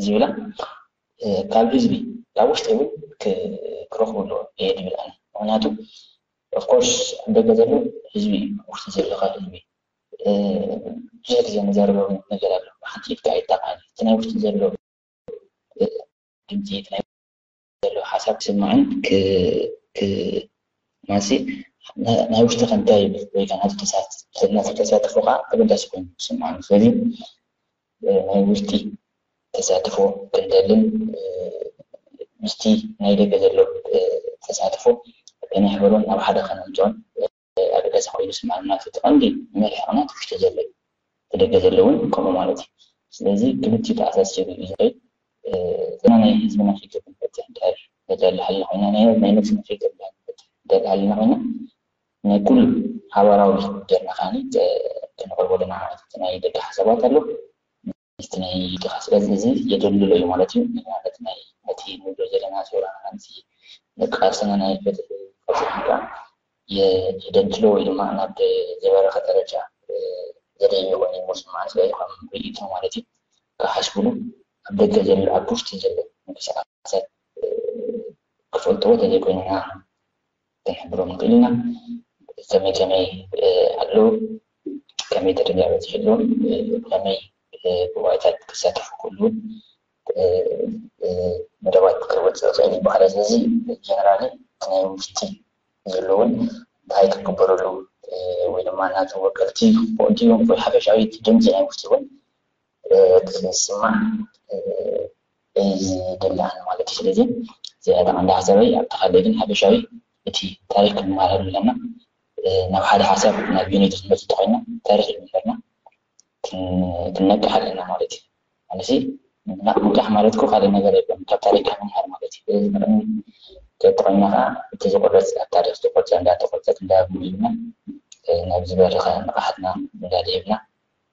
ዝብላ ካብ ህዝቢ ካብ ውሽጢ እውን ክረኽቡ ኣለዎ እየ ዝብል ኣነ ምክንያቱ ኦፍኮርስ ኣብ ደገ ዘሎ ህዝቢ ውሽጢ ዘለካ ህዝቢ ብዙሕ ግዜ ንዛረበ ነገር ኣሎ ሓንቲ ኢድካ ኣይጠቃኒ እቲ ናይ ውሽጢ ዘሎ ድምፂ ናይ ዘሎ ሓሳብ ክስማዕን ማሲ ናይ ውሽጢ ከንታይ ይብል ወይ ከዓ ናቱ ተሳትፎ ከዓ ተገዳሲ ኮይኑ ክስማዕን ስለዚ ናይ ውሽጢ ተሳትፎ ክንደልን ምስቲ ናይ ደገ ዘሎ ተሳትፎ ከነሕበሮን ኣብ ሓደ ከነምፅኦን ኣገዳሲ ኮይኑ ስማዕና እቲ ቀንዲ መሪሕ ቅናት ውሽጢ ዘሎ እዩ እቲ ደገ ዘሎ እውን ከምኡ ማለት እዩ ስለዚ ክልቲኡ ተኣሳሲሩ እዩ ዝኸይድ ናይ ህዝብና ሽግር ክንፈትሕ እንድሕር ንደሊ ሃልና ኮይና፣ ናይ ናይ ነብስና ሽግር እንድሕር ክንፈትሕ ንደሊ ሃልና ኮይና፣ ናይ ኩሉ ሓባራዊ ሽግርና ከዓኒ ከ-፣ ከነቕርቦ ኣለና ማለት እዩ። እቲ ናይ ደቂ ሓሳባት ኣሎ፣ እቲ ናይ ደቂ፣ ስለዚ እዚ የደልሎ እዩ ማለት እዩ። ማለት ናይ ነቲ ንብሎ ዘለና ሰውራ፣ ነቲ ንቃልስና ናይ ፍትሒ ቃልሲ ከዓ የ-፣ የደልድሎ ወይ ድማ ናብ ዝበረኸ ደረጃ፣ እ፣ ዘደይቦ ኮይኑ ይመስል ማለት እዩ። ከም ርእይቶ ማለት እዩ። ክሓስብሉ ኣብ ደገ ዘሎ፣ ኣብ ውሽጢ ዘሎ ምንቅስቃሳት፣ እ፣ ክፈልጥዎ ተዘይኮይንና ክንሕብሮም ንኽእል ኢና። ከመይ ከመይ፣ እ፣ ኣለዉ፣ ከመይ ደረጃ በፂሑ ኣሎ፣ እ፣ ከመይ፣ እ፣ ጉባኤታት ክሳተፉ ክህልውን፣ እ፣ እ፣ መደባት ክወፅእ ይኽእል ይበሃል። ስለዚ ጀነራሊ እቲ ናይ ውሽጢ ዘለውን እንታይ ክግበረሉ፣ እ፣ ወይ ድማ ናቶም ወከልቲ ድዮም ወይ ሓፈሻዊ ድምፂ ናይ ውሽጢ እውን፣ እ፣ ክስማዕ፣ እ፣ እዩ ዝደሊ ኣነ ማለት እዩ። ስለዚ እዚኣ እታ ቀንዲ ሓሳበይ። ኣብቲ ካልእ ግን ሓፈሻዊ እቲ ታሪክ ክንመሃረሉ ኣለና። እ፣ ናብ ሓደ ሓሳብ ናብ ዩኒቲ ክንመፅእ እንተኮይና ታሪክ እዩ መምህርና። ክን-፣ ክንነቅሕ ኣለና ማለት እዩ። ማለት ምንቃሕ ማለት እኮ ካልእ ነገር የለን፣ ካብ ታሪክካ ምምሃር ማለት እዩ። ስለዚ ንቅድሚት ተጠቂምና ከዓ እቲ ዝቁረፅ፣ ኣብ ታሪክ ዝተቆርፀ እንዳተቆርፀ ክንዳብሉ ኢልና፣ እ፣ ናብ ዝበረኸ ንቕሓትና እንዳደየብና፣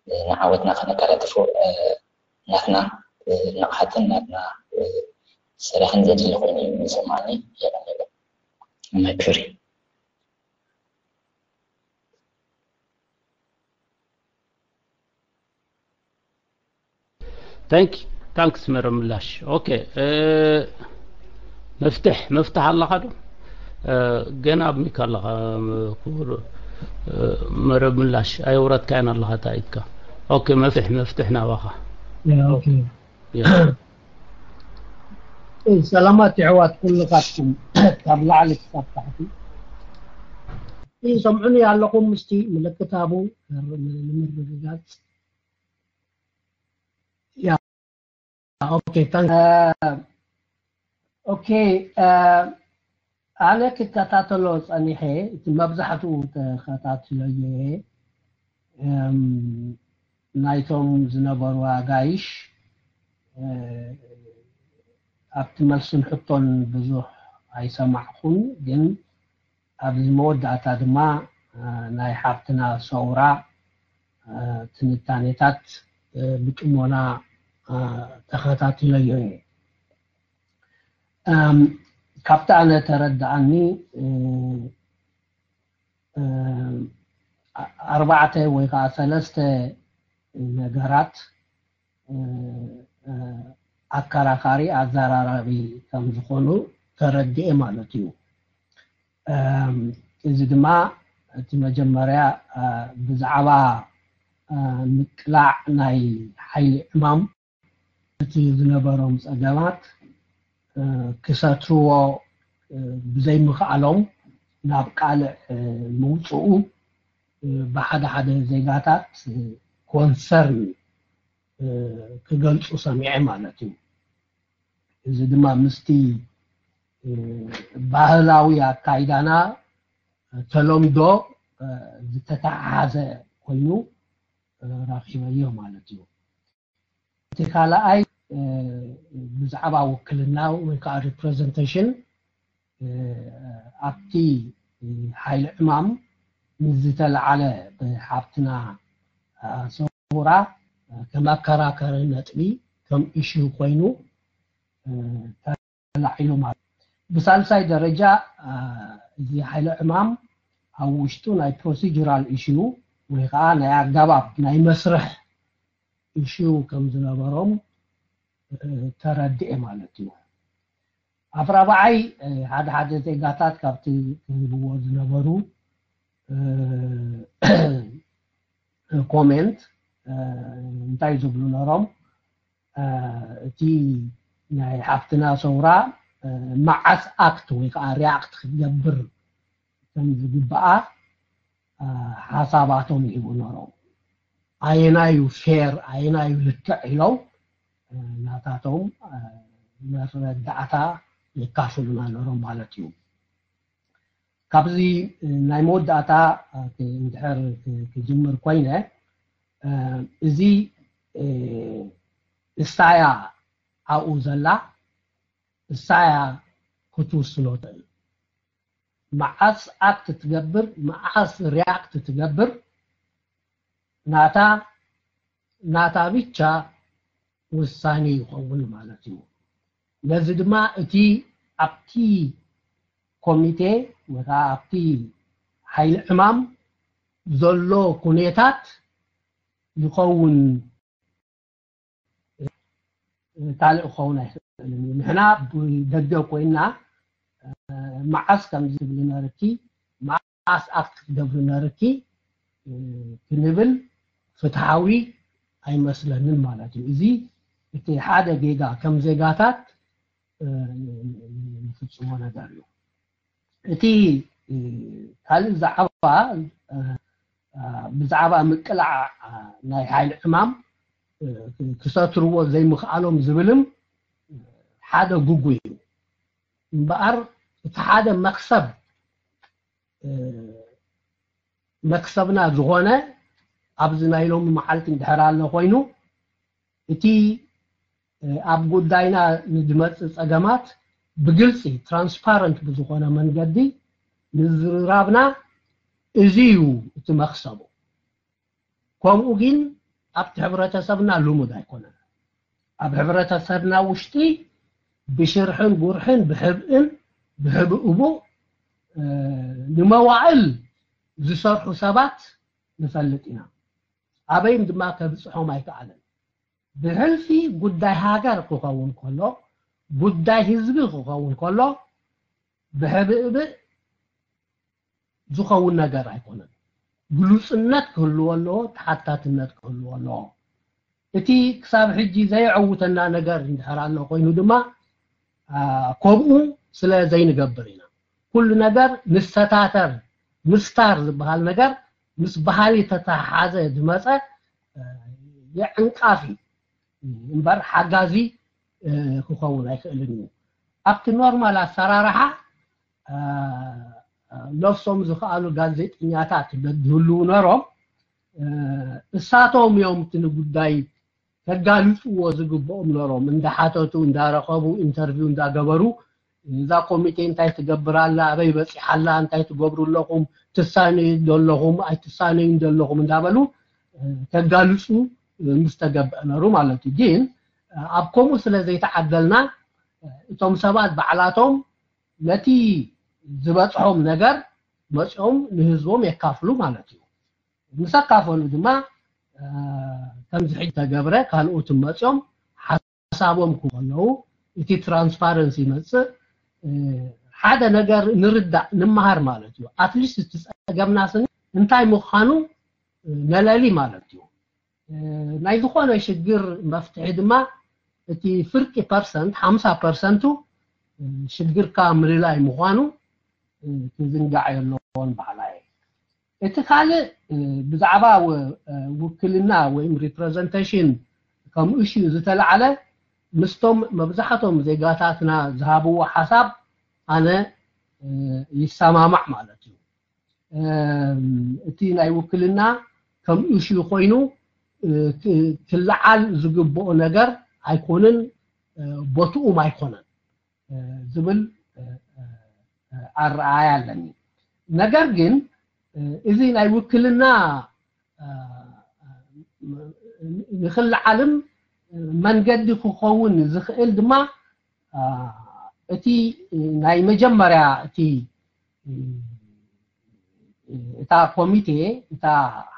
እ፣ ንዓወትና ከነቀላጥፎ፣ እ፣ ናትና፣ እ፣ ንቕሓትን ናትና፣ እ፣ ስራሕን ዘድሊ ኮይኑ እዩ ዝስምዓኒ። የቐንየለይ። መክፍሪ። ታንክ ታንክስ መረ ምላሽ። ኦኬ፣ እ፣ መፍትሕ መፍትሕ ኣለኻ ዶ? እ፣ ገና ኣብ ሚክ ኣለኻ፣ ክቡር፣ እ፣ መረ ምላሽ ኣይውረድካያን ኣለኻ፣ እንታይ ኢትካ? ኦኬ፣ መፍትሕ መፍትሕ ናባኻ። ያ፣ ኦኬ። ያ። እ፣ ሰላማት የሕዋት ኩልኻትኩም ካብ ላዕሊ ክሳብ ታሕቲ። እ፣ ሰምዑኒ ኣለኹም? ምስቲ ምልክት ሃቡ ንምርግጋጽ። ያ፣ ኦኬ፣ ታንክ ኦኬ፣ እ፣ ኣነ ክከታተሎ ጸኒሐ፣ እቲ መብዛሕትኡ ተኸታትለዮ እየ። እም፣ ናይቶም ዝነበሩ ኣጋይሽ፣ እ፣ ኣብቲ መልስን ሕቶን ብዙሕ ኣይሰማዕኹን፣ ግን ኣብዚ መወዳእታ ድማ፣ እ፣ ናይ ሓብትና ሰውራ፣ እ፣ ትንታኔታት፣ እ፣ ብጥሞና፣ እ፣ ተኸታቲለዮ እየ። እም፣ ካብቲ ኣነ ተረድኣኒ፣ እ፣ እ፣ ኣ-፣ ኣርባዕተ ወይ ከዓ ሰለስተ ነገራት፣ እ፣ እ፣ ኣከራኻሪ ኣዘራራቢ ከም ዝኾኑ ተረዲኤ ማለት እዩ። እም፣ እዚ ድማ እቲ መጀመርያ፣ እ፣ ብዛዕባ፣ እ፣ ምቅላዕ ናይ ሓይሊ ዕማም፣ እቲ ዝነበሮም ጸገማት፣ እ፣ ክሰትርዎ፣ እ፣ ብዘይምኽኣሎም ናብ ቃልዕ፣ እ፣ ምውጽኡ፣ እ፣ ብሓደ ሓደ ዜጋታት፣ እ፣ ኮንሰርን፣ እ፣ ክገልጹ ሰሚዐ ማለት እዩ። እዚ ድማ ምስቲ፣ እ፣ ባህላዊ ኣካይዳና፣ እ፣ ተለምዶ፣ እ፣ ዝተተሓሓዘ ኮይኑ፣ እ፣ ረኺበዮ ማለት እዩ። እቲ ካልኣይ፣ እ፣ ብዛዕባ ውክልና ወይ ከዓ ሪፕሬዘንቴሽን፣ እ፣ ኣብቲ፣ እ፣ ሓይሊ ዕማም ምስ ዝተለዓለ ብሓብትና፣ እ፣ ሰውራ፣ እ፣ ከም ኣከራካሪ ነጥቢ፣ ከም ኢሹ ኮይኑ፣ እ፣ ተላዒሉ ማለት እዩ። ብሳልሳይ ደረጃ፣ እ፣ እዚ ሓይሊ ዕማም ኣብ ውሽጡ ናይ ፕሮሲጁራል ኢሹ ወይ ከዓ ናይ ኣገባብ ናይ መስርሕ ኢሹ ከም ዝነበሮም፣ እ፣ ተረድኤ ማለት እዩ። ኣብ ራብዓይ፣ እ፣ ሓደ ሓደ ዜጋታት ካብቲ ክህብዎ ዝነበሩ፣ እ፣ ኮሜንት፣ እ፣ እንታይ ዝብሉ ነሮም፣ እ፣ እቲ ናይ ሓፍትና ሰውራ፣ እ፣ መዓስ ኣክት ወይ ከዓ ሪያክት ክትገብር ከም ዝግብኣ፣ እ፣ ሓሳባቶም ይህቡ ነሮም። ኣየናዩ ፌር፣ ኣየናዩ ልክዕ ኢሎም፣ እ፣ ናታቶም፣ እ፣ መረዳእታ የካፍሉና ነሮም ማለት እዩ። ካብዚ፣ እ፣ ናይ መወዳእታ፣ እ፣ ክ-፣ እንድሕር ክ-፣ ክጅምር ኮይነ፣ እ፣ እዚ፣ እ፣ ንሳያ ኣብኡ ዘላ፣ ንሳ እያ ክትውስኖ ትኽእል። መዓስ ኣክት ትገብር፣ መዓስ ሪያክት ትገብር፣ ናታ ናታ ብቻ ውሳኔ ይኸውን ማለት እዩ። ነዚ ድማ እቲ ኣብቲ ኮሚቴ ወይ ከዓ ኣብቲ ሓይሊ ዕማም ዘሎ ኩነታት ይኸውን፣ ካልእ ክኸውን ኣይኽእልን እዩ። ንሕና ብደገ ኮይና መዓስ ከምዚ ትብሊ ነርኪ፣ መዓስ ኣክት ክትገብሪ ነርኪ ክንብል ፍትሓዊ ኣይመስለንን ማለት እዩ። እዚ እቲ ሓደ ጌጋ ከም ዜጋታት ንፍጽሞ ነገር እዩ። እቲ ካልእ ዛዕባ ብዛዕባ ምቅላዕ ናይ ሓይሊ ዕማም ክሰትርዎ ዘይምኽኣሎም ዝብልም ሓደ ጉጉይ እዩ። እምበኣር እቲ ሓደ መክሰብ መክሰብና ዝኾነ ኣብዚ ናይ ሎሚ መዓልቲ እንድሕር ኣሎ ኮይኑ እቲ ኣብ ጉዳይና ንዝመጽእ ጸገማት ብግልጺ ትራንስፓረንት ብዝኾነ መንገዲ ምዝርራብና እዚ እዩ እቲ መክሰቡ። ከምኡ ግን ኣብቲ ሕብረተሰብና ልሙድ ኣይኮነን። ኣብ ሕብረተሰብና ውሽጢ ብሽርሕን ጉርሕን ብሕብእን ብሕብእቡ ንመዋእል ዝሰርሑ ሰባት ንፈልጥ ኢና። ኣበይም ድማ ከብጽሖም ኣይከኣለን። ብሕልፊ ጉዳይ ሃገር ክኸውን ከሎ፣ ጉዳይ ህዝቢ ክኸውን ከሎ ብሕብእብእ ዝኸውን ነገር ኣይኮነን። ግሉጽነት ክህልዎ ኣለዎ፣ ተሓታትነት ክህልዎ ኣለዎ። እቲ ክሳብ ሕጂ ዘየዐውተና ነገር እንድሕር ኣሎ ኮይኑ ድማ ከምኡ ስለ ዘይንገብር ኢና። ኩሉ ነገር ንሰታተር ምስታር ዝበሃል ነገር ምስ ባህሊ ተተሓሓዘ ዝመፀ የዕንቃፊ እምበር ሓጋዚ ክኸውን ኣይክእልን እዩ። ኣብቲ ኖርማል ኣሰራርሓ ነፍሶም ዝኸኣሉ ጋዜጠኛታት በዝህልዉ ነሮም እሳቶም እዮም እቲ ንጉዳይ ከጋልፅዎ ዝግብኦም ነሮም እንዳሓተቱ እንዳረኸቡ ኢንተርቪው እንዳገበሩ እዛ ኮሚቴ እንታይ ትገብር ኣላ ኣበይ በፂሓ ኣላ እንታይ ትገብሩ ኣለኹም ትሳነዩ ዶ ኣለኹም ኣይትሳነዩን ዶ ኣለኹም እንዳበሉ ከጋልፁ ምስተገብአ ነሩ ማለት እዩ። ግን ኣብ ከምኡ ስለ ዘይተዓደልና እቶም ሰባት ባዕላቶም ነቲ ዝበፅሖም ነገር መፂኦም ንህዝቦም የካፍሉ ማለት እዩ። ምስ ኣካፈሉ ድማ ከምዚ ሕጂ ተገብረ ካልኦት መፂኦም ሓሳቦም ክህቡ ከለዉ እቲ ትራንስፓረንሲ ይመፅእ። ሓደ ነገር ንርዳእ ንምሃር ማለት እዩ። ኣትሊስት እቲ ፀገምና ስኒ እንታይ ምዃኑ ነለሊ ማለት እዩ። ናይ ዝኾነ ሽግር መፍትሒ ድማ እቲ ፍርቂ ፐርሰንት ሓምሳ ፐርሰንቱ ሽግርካ ምልላይ ምዃኑ ክዝንጋዕ የለዎን በሃላይ። እቲ ካልእ ብዛዕባ ውክልና ወይም ሪፕረዘንቴሽን ከም እሹ ዝተላዕለ ምስቶም መብዛሕቶም ዜጋታትና ዝሃብዎ ሓሳብ ኣነ ይሰማማዕ ማለት እዩ። እቲ ናይ ውክልና ከም እሹ ኮይኑ ክለዓል ዝግብኦ ነገር ኣይኮንን፣ ቦትኡም ኣይኮነን ዝብል ኣረኣያ ኣለኒ። ነገር ግን እዚ ናይ ውክልና ንክለዓልም መንገዲ ክኸውን ዝኽእል ድማ እቲ ናይ መጀመርያ እቲ እታ ኮሚቴ እታ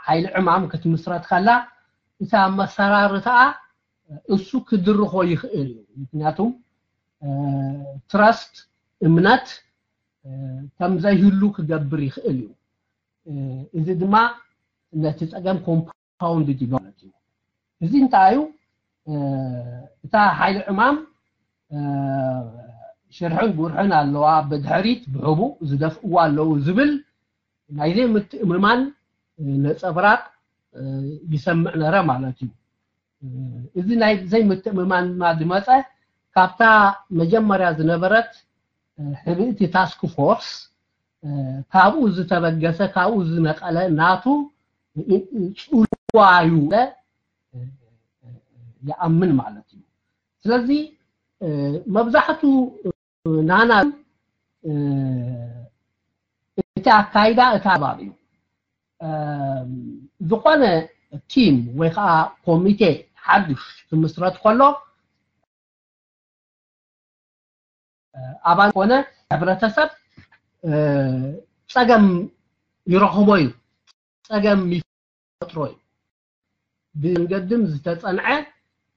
ሓይሊ ዕማም ክትምስረት ከላ እቲ ኣመሰራርታኣ እሱ ክድርኾ ይኽእል እዩ። ምክንያቱም ትረስት እምነት ከም ዘይህሉ ክገብር ይኽእል እዩ። እዚ ድማ ነቲ ፀገም ኮምፓውንድ ይገብሮ ማለት እዩ። እዚ እንታይ እዩ? እታ ሓይሊ ዕማም ሽርሕን ጉርሕን ኣለዋ፣ ብድሕሪት ብሕቡእ ዝደፍእዋ ኣለዉ ዝብል ናይ ዘይምትእምማን ነፀብራቕ ይሰምዕ ነረ ማለት እዩ። እዚ ናይ ዘይምትእምማን ድማ ዝመፀ ካብታ መጀመርያ ዝነበረት ሕብእቲ ታስክ ፎርስ ካብኡ ዝተበገሰ ካብኡ ዝነቀለ ናቱ ፅልዋ እዩ ይኣምን ማለት እዩ። ስለዚ መብዛሕቱ ናና እቲ ኣካይዳ እቲ ኣባብ እዩ። ዝኾነ ቲም ወይ ከዓ ኮሚቴ ሓዱሽ ክምስረት ከሎ ኣባል ኮነ ሕብረተሰብ ፀገም ይረኽቦ እዩ። ፀገም ይፈጥሮ እዩ። ብመንገድም ዝተፀንዐ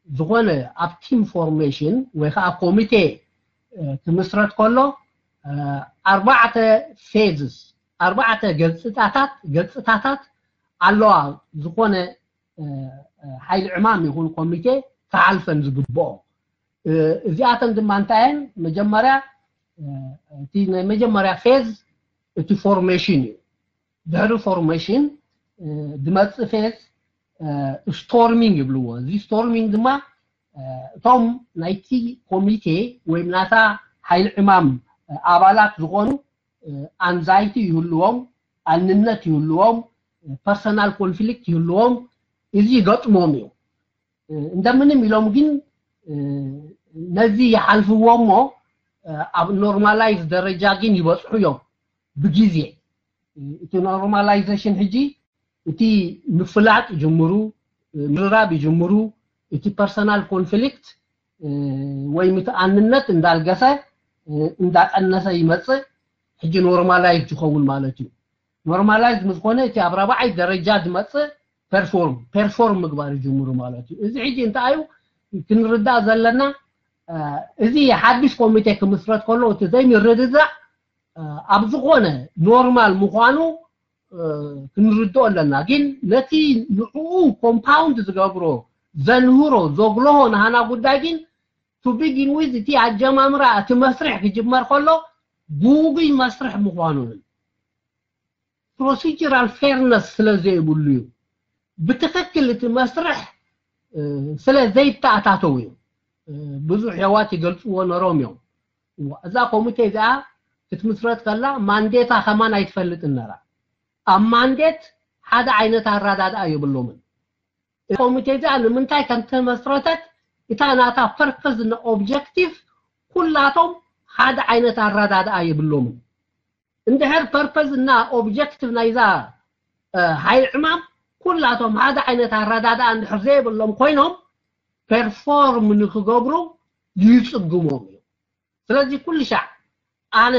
ዝኾነ ኣብ ቲም ፎርሜሽን ወይ ከዓ ኮሚቴ ክምስረት ከሎ ኣርባዕተ ፌዝስ ኣርባዕተ ገፅታታት ገፅታታት ኣለዋ። ዝኾነ ሓይሊ ዕማም ይኹን ኮሚቴ ክሓልፈን ዝግብኦ። እዚኣተን ድማ እንታይ እየን? መጀመርያ እቲ ናይ መጀመርያ ፌዝ እቲ ፎርሜሽን እዩ። ድሕሪ ፎርሜሽን ዝመፅእ ፌዝ ስቶርሚንግ ይብልዎ። እዚ ስቶርሚንግ ድማ እቶም ናይቲ ኮሚቴ ወይ ናታ ሓይሊ ዕማም ኣባላት ዝኾኑ ኣንዛይቲ ይህልዎም፣ ኣንነት ይህልዎም፣ ፐርሰናል ኮንፍሊክት ይህልዎም፣ እዚ ይገጥሞም እዩ። እንደምንም ኢሎም ግን ነዚ ይሓልፍዎ እሞ ኣብ ኖርማላይዝ ደረጃ ግን ይበፅሑ እዮም ብግዜ። እቲ ኖርማላይዜሽን ሕጂ እቲ ምፍላጥ ይጅምሩ፣ ምርራብ ይጅምሩ። እቲ ፐርሰናል ኮንፍሊክት ወይ ምትኣንነት እንዳልገሰ እንዳቀነሰ ይመፅእ። ሕጂ ኖርማላይዝ ይኸውን ማለት እዩ። ኖርማላይዝ ምስኮነ እቲ ኣብ ራብዓይ ደረጃ ዝመፅእ ፐርፎርም ፐርፎርም ምግባር ይጅምሩ ማለት እዩ። እዚ ሕጂ እንታይ እዩ ክንርዳእ ዘለና? እዚ ሓድሽ ኮሚቴ ክምስረት ከሎ እቲ ዘይምርድዳእ ኣብ ዝኾነ ኖርማል ምዃኑ ክንርድኦ ኣለና። ግን ነቲ ንዕኡ ኮምፓውንድ ዝገብሮ ዘንህሮ ዘጉልሆ ናሃና ጉዳይ ግን to begin with እቲ ኣጀማምራ እቲ መስርሕ ክጅመር ከሎ ጉጉይ መስርሕ ምዃኑን ፕሮሲጀራል ፌርነስ ስለ ዘይብሉ እዩ። ብትኽክል እቲ መስርሕ ስለ ዘይተኣታተው እዩ። ብዙሕ የዋት ይገልፅዎ ነሮም እዮም። እዛ ኮሚቴ እዚኣ ክትምስረት ከላ ማንዴታ ከማን ኣይትፈልጥን ነራ። ኣብ ማንዴት ሓደ ዓይነት ኣረዳድኣ የብሎምን። ኮሚቴ እዚኣ ንምንታይ ከም ተመስረተት እታ ናታ ፐርፐዝ እና ኦብጀክቲቭ ኩላቶም ሓደ ዓይነት ኣረዳድኣ የብሎምን። እንድሕር ፐርፐዝ እና ኦብጀክቲቭ ናይዛ ሓይሊ ዕማም ኩላቶም ሓደ ዓይነት ኣረዳድኣ እንድሕር ዘይብሎም ኮይኖም ፐርፎርም ንክገብሩ ይፅግሞም እዩ። ስለዚ ኩሉ ሻዕ ኣነ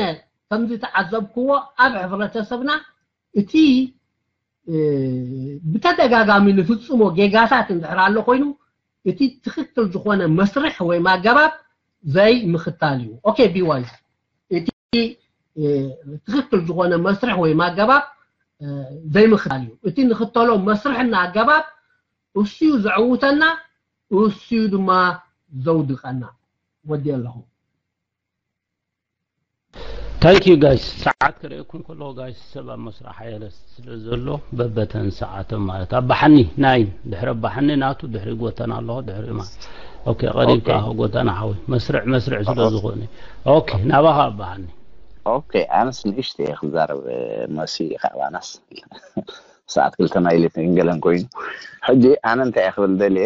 ከምዚ ተዓዘብክዎ ኣብ ሕብረተሰብና እቲ ብተደጋጋሚ ንፍፅሞ ጌጋታት እንድሕር ኣሎ ኮይኑ እቲ ትክክል ዝኾነ መስርሕ ወይ ማገባብ ዘይምክታል እዩ። ኦኬ ቢዋይስ እቲ ትክክል ዝኾነ መስርሕ ወይ ማገባብ ዘይምክታል እዩ። እቲ ንክተሎ መስርሕና ኣገባብ እሱዩ ዘዕውተና እሱዩ ድማ ዘውድቀና። ወዲ ኣለኹ። ታንክ ዩ ጋይስ። ሰዓት ክርእየኩም ከለኹ ጋይስ ሰብ ኣብ መስርሕ ሓየለ ስለ ዘሎ በበተን ሰዓቶም ማለት ኣባሓኒ ናይ ድሕሪ ኣባሓኒ ናቱ ድሕሪ ጎተና ኣለኹ ድሕሪ ማ ኦኬ ቀሪብካ ኣለኹ ጎተና ሓወይ መስርዕ መስርዕ ስለ ዝኾነ ኦኬ ናባኻ ኣባሓኒ። ኦኬ ኣነስ ንእሽተይ ክዛረብ መሲ ካባናስ ሰዓት ክልተ ናይ ሌት ገለን ኮይኑ ሕጂ ኣነ እንታይ ክብል ደልየ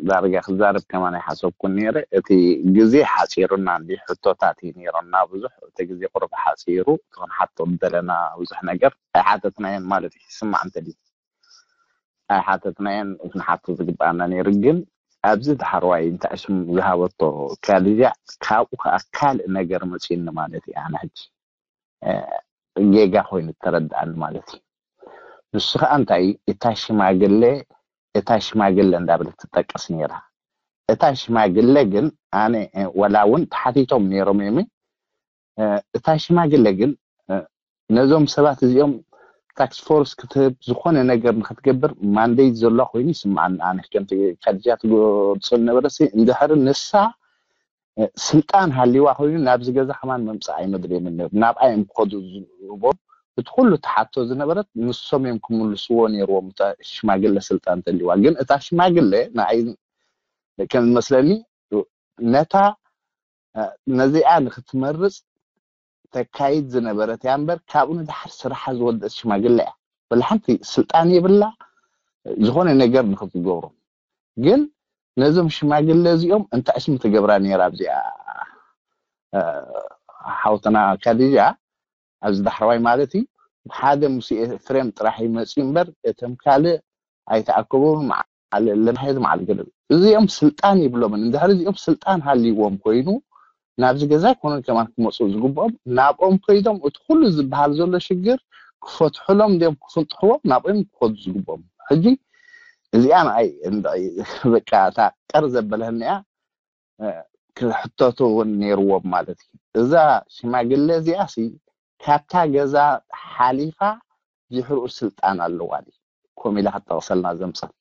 ዳርጋ ክዛረብ ከማን ኣይሓሰብኩን ነይረ። እቲ ግዜ ሓፂሩና እንዲ ሕቶታት እዩ ነይሮና ብዙሕ እቲ ግዜ ቁሩብ ሓፂሩ እቶም ሓቶ ደለና ብዙሕ ነገር ኣይሓተትናዮን ማለት እዩ። ስማዕ እንተድዩ ኣይሓተትናዮን እቲ ንሓቶ ዝግበኣና ነይሩ ግን ኣብዚ ዳሕረዋይ እንታይ ሽም ዝሃበቶ ካልእ ካብኡ ከዓ ካልእ ነገር መፂኡኒ ማለት እዩ። ኣነ ሕጂ ጌጋ ኮይኑ ተረድኣኒ ማለት እዩ። ንሱ ከዓ እንታይ እዩ እታ ሽማግለ እታ ሽማግለ እንዳበለት ትጠቀስ ነይራ። እታ ሽማግለ ግን ኣነ ወላ እውን ተሓቲቶም ነይሮም እዮም እታ ሽማግለ ግን ነዞም ሰባት እዚኦም ታክስ ፎርስ ክትህብ ዝኾነ ነገር ንክትገብር ማንዴት ዘሎ ኮይኑ ይስምዓኒ። ኣነ ከምቲ ከድጃ ትገልጾ ዝነበረ እንድሕር ንሳ ስልጣን ሃልይዋ ኮይኑ ናብዚ ገዛ ከማን መምፅእ ኣይመድልዮምን ነይሩ። ናብኣ እዮም ክኸዱ ዝህቦም እቲ ኩሉ ተሓቶ ዝነበረት ንሶም እዮም ክምልስዎ ነይርዎም። እታ ሽማግለ ስልጣን እንተልይዋ ግን እታ ሽማግለ ንዓይ ከም ዝመስለኒ ነታ ነዚኣ ንክትመርፅ ተካይድ ዝነበረት እያ እምበር ካብኡ ንድሓር ስራሓ ዝወደት ሽማግለ እያ። ወላ ሓንቲ ስልጣን የብላ ዝኾነ ነገር ንክትገብሮ ግን ነዞም ሽማግለ እዚኦም እንታይ እስሚ ትገብራ ነይራ ኣብዚኣ ሓውትና ካዲጃ ኣብዚ ዳሕረዋይ ማለት እዩ። ሓደ ሙሴ ኤፍሬም ጥራሕ ይመፅኡ እምበር እቶም ካልእ ኣይተኣከቡን። ለናሄት ማዕል ገለ እዚኦም ስልጣን ይብሎምን እንድሕር እዚኦም ስልጣን ሃልይዎም ኮይኑ ናብዚ ገዛ ኣይኮነን ከማን ክመፁ ዝግብኦም ናብኦም ከይዶም እቲ ኩሉ ዝበሃል ዘሎ ሽግር ክፈትሕሎም እንዲኦም ክፍንጥሕዎም ናብኦም ክኸዱ ዝግብኦም። ሕጂ እዚኣ ንኣይ በቃ እታ ቀር ዘበለህኒያ ክሕተቱ እውን ነይርዎም ማለት እዩ። እዛ ሽማግለ እዚኣ ሲ ካብታ ገዛ ሓሊፋ ድሕርኡ ስልጣን ኣለዋ ድዩ? ከምኡ ኢላ ክትጠቕሰልና ዘምፀት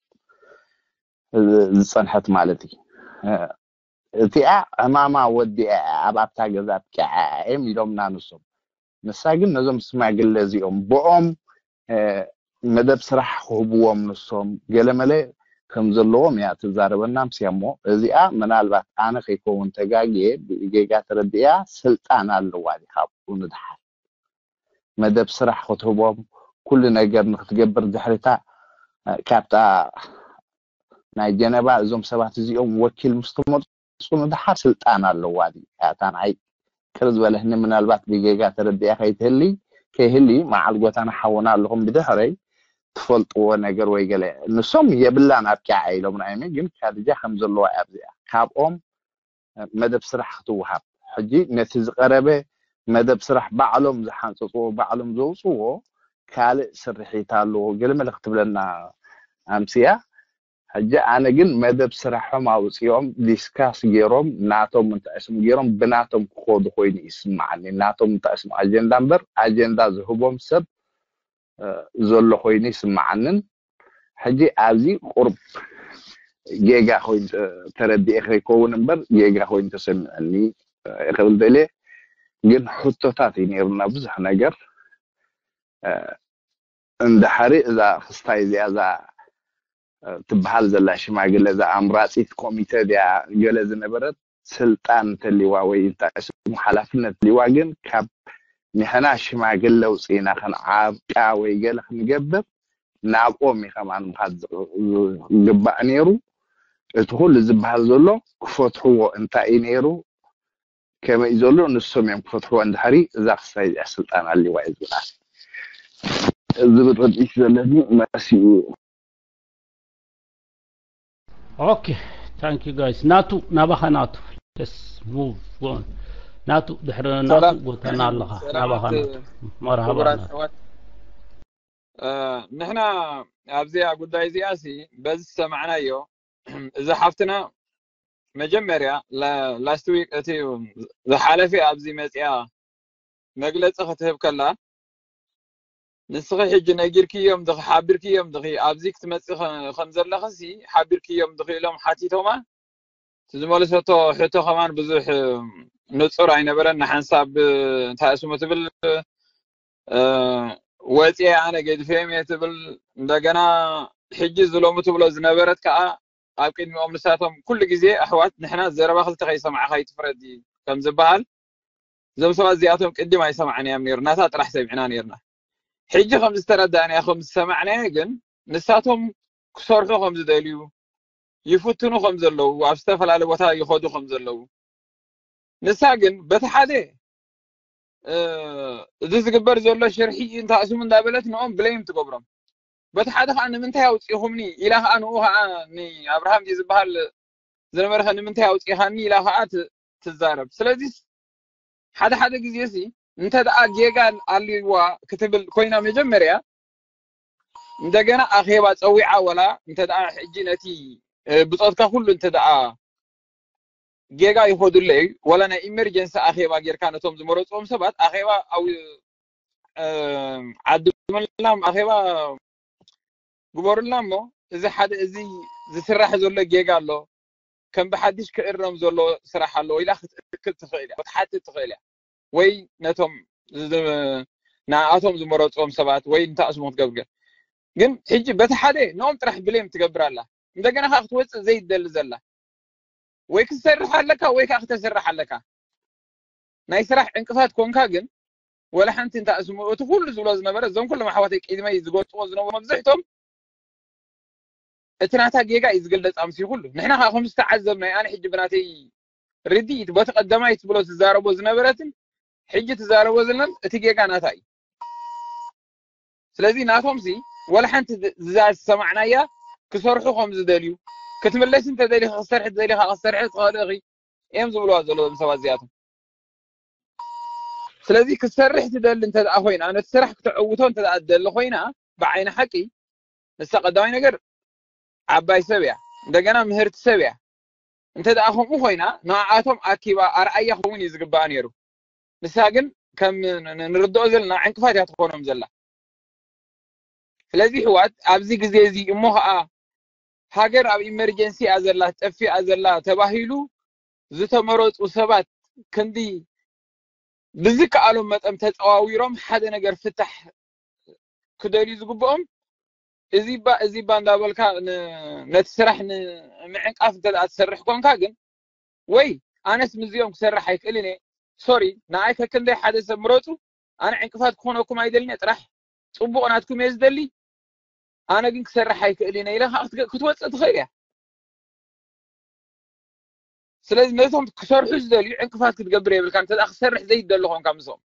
ዝፀንሐት ማለት እዩ። እቲኣ ዕማማ ወዲኣ ኣብ ኣብታ ገዛ ኣብቂዓ እዮም ኢሎምና ንሶም። ንሳ ግን ነዞም ሽማግለ እዚኦም ብኦም መደብ ስራሕ ክህብዎም ንሶም ገለመለ ከም ዘለዎም እያ ትዛረበና። ምስያ እሞ እዚኣ ምናልባት ኣነ ከይከውን ተጋግየ ብጌጋ ተረዲእያ ስልጣን ኣለዋ ካብኡ ንድሓር መደብ ስራሕ ክትህቦም ኩሉ ነገር ንክትገብር ድሕሪታ ካብታ ናይ ጀነባ እዞም ሰባት እዚኦም ወኪል ምስ ተመርፁ ንድሓር ስልጣን ኣለዋ ድያ? እታ ንዓይ ቅር ዝበለህኒ ምናልባት ብጌጋ ተረዲኣ ከይትህሊ ከይህሊ መዓል ጎታና ሓውና ኣለኹም ብድሕረይ ትፈልጥዎ ነገር ወይ ገለ ንሶም የብላን ኣብቂዓ ኢሎምና እዮም ግን ካድጃ ከም ዘለዋ ኣብዚኣ ካብኦም መደብ ስራሕ ክትወሃብ ሕጂ ነቲ ዝቀረበ መደብ ስራሕ ባዕሎም ዝሓንፀፅዎ ባዕሎም ዘውፅዎ ካልእ ስርሒት ኣለዎ ገለመለ ክትብለና ኣምስያ ሕጂ ኣነ ግን መደብ ስራሖም ኣውፅኦም ዲስካስ ገይሮም ናቶም እንታይ ስም ገይሮም ብናቶም ክኸዱ ኮይኑ ይስማዓኒ ናቶም እንታይ ስም ኣጀንዳ እምበር ኣጀንዳ ዝህቦም ሰብ ዘሎ ኮይኑ ይስማዓንን ሕጂ ኣብዚ ቁርብ ጌጋ ኮይኑ ተረዲኤ ከይከውን እምበር ጌጋ ኮይኑ ተሰሚዐኒ ክብል ደልየ ግን ሕቶታት እዩ ነይሩና ብዙሕ ነገር እንድሕሪ እዛ ክስታይ እዚኣ እዛ ትበሃል ዘላ ሽማግለ እዛ ኣምራፂት ኮሚተ እዚኣ ገለ ዝነበረት ስልጣን እንተሊዋ ወይ እንታይ ስሙ ሓላፍነት ሊዋ ግን ካብ ንሕና ሽማግለ ውፅኢና ክንዓብቃ ወይ ገለ ክንገብር ናብኦም እዩ ከማን ምኻድ ዝግባእ ነይሩ እቲ ኩሉ ዝበሃል ዘሎ ክፈትሕዎ እንታይ እዩ ነይሩ ከመይ ዘሎ ንሶም እዮም ክፈትሕዎ እንድሕሪ እዛ ክስታይ እዚኣ ስልጣን ኣሊዋ እዩ ዝብላ እዚ ብርድኢት ዘለኒ መሲኡ Okay, thank you guys. ናቱ ናባኻ ናቱ. Let's move on. ናቱ ድሕሪ ናቱ ጎተና ኣለኻ ናባኻ ናቱ. መርሃባ ናቱ. ንሕና ኣብዚኣ ጉዳይ እዚኣ ሲ በዚ ዝሰማዕናዮ እዚ ሓፍትና መጀመርያ last week እቲ ዝሓለፈ ኣብዚ መፅያ መግለፂ ክትህብ ከላ ንስኺ ሕጂ ነጊርክዮም ድኺ ሓቢርክዮም ድኺ ኣብዚ ክትመፂ ከም ዘለኽሲ ሓቢርክዮም ድኺ ኢሎም ሓቲቶማ እቲ ዝመለሰቶ ሕቶ ከማን ብዙሕ ንፁር ኣይነበረን ንሓንሳብ እንታይ ስሙ ትብል ወፂአ ኣነ ገዲፈዮም እየ ትብል እንደገና ሕጂ ዝሎሚ ትብሎ ዝነበረት ከዓ ኣብ ቅድሚኦም ንሳቶም ኩሉ ግዜ ኣሕዋት ንሕና ዘረባ ክልተ ከይሰማዕካ ይትፍረድ ከም ዝበሃል እዞም ሰባት እዚኣቶም ቅድም ኣይሰማዕናዮም ነይሩ ናታ ጥራሕ ሰሚዕና ነይርና ሕጂ ከም ዝተረዳእናዮ ከም ዝሰማዕናዮ ግን ንሳቶም ክሰርሑ ከም ዝደልዩ ይፍትኑ ከም ዘለዉ ኣብ ዝተፈላለየ ቦታ ይኸዱ ከም ዘለዉ ንሳ ግን በቲ ሓደ እዚ ዝግበር ዘሎ ሽርሒ እንታይ ስሙ እንዳበለት ንኦም blame ትገብሮም በቲ ሓደ ከዓ ንምንታይ ኣውፂኹምኒ ኢላ ከዓ ንኡ ከዓ ንኣብርሃም ድዩ ዝበሃል ዝነበረ ከ ንምንታይ ኣውፂኻኒ ኢላ ከዓ ትዛረብ ስለዚ ሓደ ሓደ ግዜ ሲ እንተ ደኣ ጌጋ ኣልዋ ክትብል ኮይና መጀመርያ እንደገና ኣኼባ ፀዊዓ ወላ እንተ ደኣ ሕጂ ነቲ ብፆትካ ኩሉ እንተ ደኣ ጌጋ ይኸዱለይ ወላ ናይ ኢመርጀንሲ ኣኼባ ጌርካ ነቶም ዝመረፅዎም ሰባት ኣኼባ ዓድመላም ኣኼባ ግበሩልና እሞ እዚ ሓደ እዚ ዝስራሕ ዘሎ ጌጋ ኣሎ ከም ብሓድሽ ክእረም ዘሎ ስራሕ ኣሎ ኢላ ክትእክል ትኽእል እያ ክትሓትት ትኽእል እያ ወይ ነቶም ንኣቶም ዝመረፅዎም ሰባት ወይ እንታይ ስሙ ክትገብር ግን ሕጂ በቲ ሓደ ንኦም ጥራሕ blame ትገብር ኣላ እንደገና ከዓ ክትወፅእ ዘይደሊ ዘላ ወይ ክትሰርሕ ኣለካ ወይ ከዓ ክተስርሕ ኣለካ ናይ ስራሕ ዕንቅፋት ኮንካ ግን ወላ ሓንቲ እንታይ ስሙ እቲ ኩሉ ዝብሎ ዝነበረ እዞም ኩሎም ኣሕዋተይ ቅድመይ ዝገልፅዎ ዝነበሩ መብዝሕቶም እቲ ናታ ጌጋ እዩ ዝግለጽ ኣምሲ ኩሉ። ንሕና ከዓ ከም ዝተዓዘብናዮ ኣነ ሕጂ ብናተይ ርድኢት በቲ ቀዳማይ ትብሎ ትዛረቦ ዝነበረትን ሕጂ ትዛረቦ ዘለናን እቲ ጌጋ ናታ እዩ። ስለዚ ናቶም ሲ ወላ ሓንቲ ዝዛዝ ዝሰማዕናያ ክሰርሑ ከም ዝደልዩ ክትምለስ እንተደሊኻ ክሰርሒ ደሊኻ ክሰርሒ ትኽእል ኢኺ እዮም ዝብልዋ ዘለዎም ሰባት እዚኣቶም። ስለዚ ክትሰርሕ ትደሊ እንተ ደኣ ኮይና ነቲ ስራሕ ክተዕውቶ እንተ ደኣ ትደሊ ኮይና ብዓይኒ ሓቂ ንሳ ቀዳማይ ነገር ዓባይ ሰብ እያ፣ እንደገና ምህርቲ ሰብ እያ። እንተ ደኣ ከምኡ ኮይና ንኣቶም ኣኪባ ኣርኣያ ክኸውን እዩ ዝግባኣ ነይሩ። ንሳ ግን ከም ንርድኦ ዘለና ዕንቅፋት እያ ትኾኖም ዘላ። ስለዚ ሕዋት ኣብዚ ግዜ እዚ እሞ ከዓ ሃገር ኣብ ኢመርጀንሲ እያ ዘላ፣ ጠፊኣ ዘላ ተባሂሉ ዝተመረፁ ሰባት ክንዲ ብዝከኣሎም መጠን ተፀዋዊሮም ሓደ ነገር ፍታሕ ክደልዩ ዝግብኦም እዚ ባ እዚ ባ እንዳበልካ ነቲ ስራሕ ንምዕንቃፍ እንተ ትሰርሕ ኮንካ ግን ወይ ኣነስ ምዚኦም ክሰርሕ ኣይክእልን እየ ሶሪ ንኣይ ከክንደይ ሓደ ሰብ ምረፁ ኣነ ዕንቅፋት ክኾነኩም ኣይደልን እየ ጥራሕ ፅቡቕ ናትኩም እየ ዝደሊ ኣነ ግን ክሰርሕ ኣይክእልን እየ ኢለ ክትወፅእ ትኽእል እያ ስለዚ ነቶም ክሰርሑ ዝደልዩ ዕንቅፋት ክትገብር የብልካ እንተ ክሰርሕ ዘይደሊ ኮንካ ምስኦም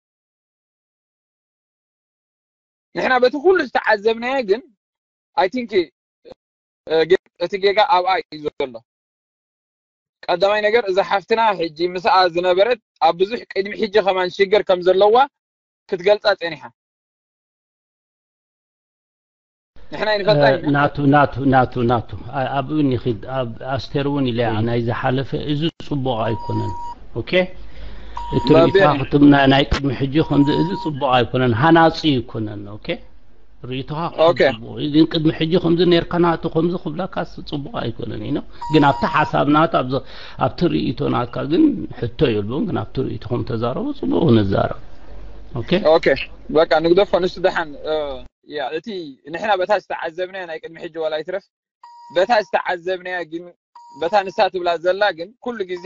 ንሕና በቲ ኩሉ ዝተዓዘብናዮ ግን I think እቲ ጌጋ ኣብኣ እዩ ዘሎ ቀዳማይ ነገር እዛ ሓፍትና ሕጂ ምስኣ ዝነበረት ኣብ ብዙሕ ቅድሚ ሕጂ ከማን ሽግር ከም ዘለዋ ክትገልፃ ፀኒሓ ንሕና ይንፈልጣ ኢና ናቱ ናቱ ናቱ ናቱ ኣ- ኣብኡ እውን ይኽድ ኣብ ኣስቴር እውን ኢለ እያ ናይ ዝሓለፈ እዚ ፅቡቕ ኣይኮነን ኦኬ እቲ ባቤ- ርእይቶኻ ክትምና ናይ ቅድሚ ሕጂ ከምዚ እዚ ፅቡቕ ኣይኮነን ሃናፂ ኣይኮነን ኦኬ ርእይቶኻ ኦኬ። ክትፅቡቕ እዩ። ግን ቅድሚ ሕጂ ከምዚ ነርካ ናቱ ከምዚ ክብለካ ስ- ፅቡቕ ኣይኮነን እዩ ግን ኣብቲ ሓሳብ ናቱ ኣብዚ- ኣብቲ ርእይቶ ናትካ ግን ሕቶ የልቦን ግን ኣብቲ ርእይቶ ከም ተዛረቡ ፅቡቕ ንዛረብ ኦኬ ኦኬ በቃ ንግደፎ ንሱ ደሓን እ፣ ያ እቲ ንሕና በታ ዝተዓዘብናዮ ናይ ቅድሚ ሕጂ ዋላ ይትረፍ በታ ዝተዓዘብናያ ግን በታ ንሳ ትብላ ዘላ ግን ኩሉ ግዜ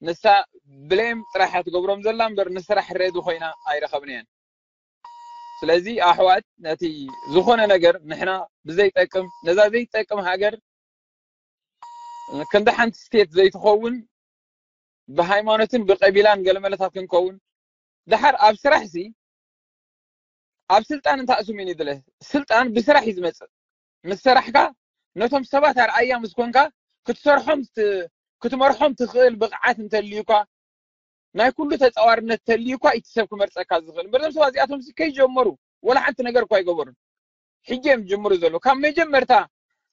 ንሳ ብሌም ጥራሕ እያ ትገብሮም ዘላ እምበር ንስራሕ ሬዲ ኮይና ኣይረኸብናያን ስለዚ ኣሕዋት ነቲ ዝኾነ ነገር ንሕና ብዘይጠቅም ነዛ ዘይጠቅም ሃገር ክንዲ ሓንቲ ስቴት ዘይትኸውን ብሃይማኖትን ብቀቢላን ገለመለታት ክንከውን ደሓር ኣብ ስራሕ ሲ ኣብ ስልጣን እንተ ኣእሱም እዩ ድለ ስልጣን ብስራሕ እዩ ዝመፅእ ምስ ሰራሕካ ነቶም ሰባት ኣርኣያ ምስ ኮንካ ክትሰርሖም ክትመርሖም ትኽእል ብቕዓት እንተልዩኳ ናይ ኩሉ ተፃዋርነት ተልዩኳ እቲ ሰብ ክመርፀካ ዝኽእል እምበር ዞም ሰባት እዚኣቶም ከይጀመሩ ወላ ሓንቲ ነገር እኳ ይገበሩን ሕጂ እዮም ዝጅምሩ ዘለዉ ካብ መጀመርታ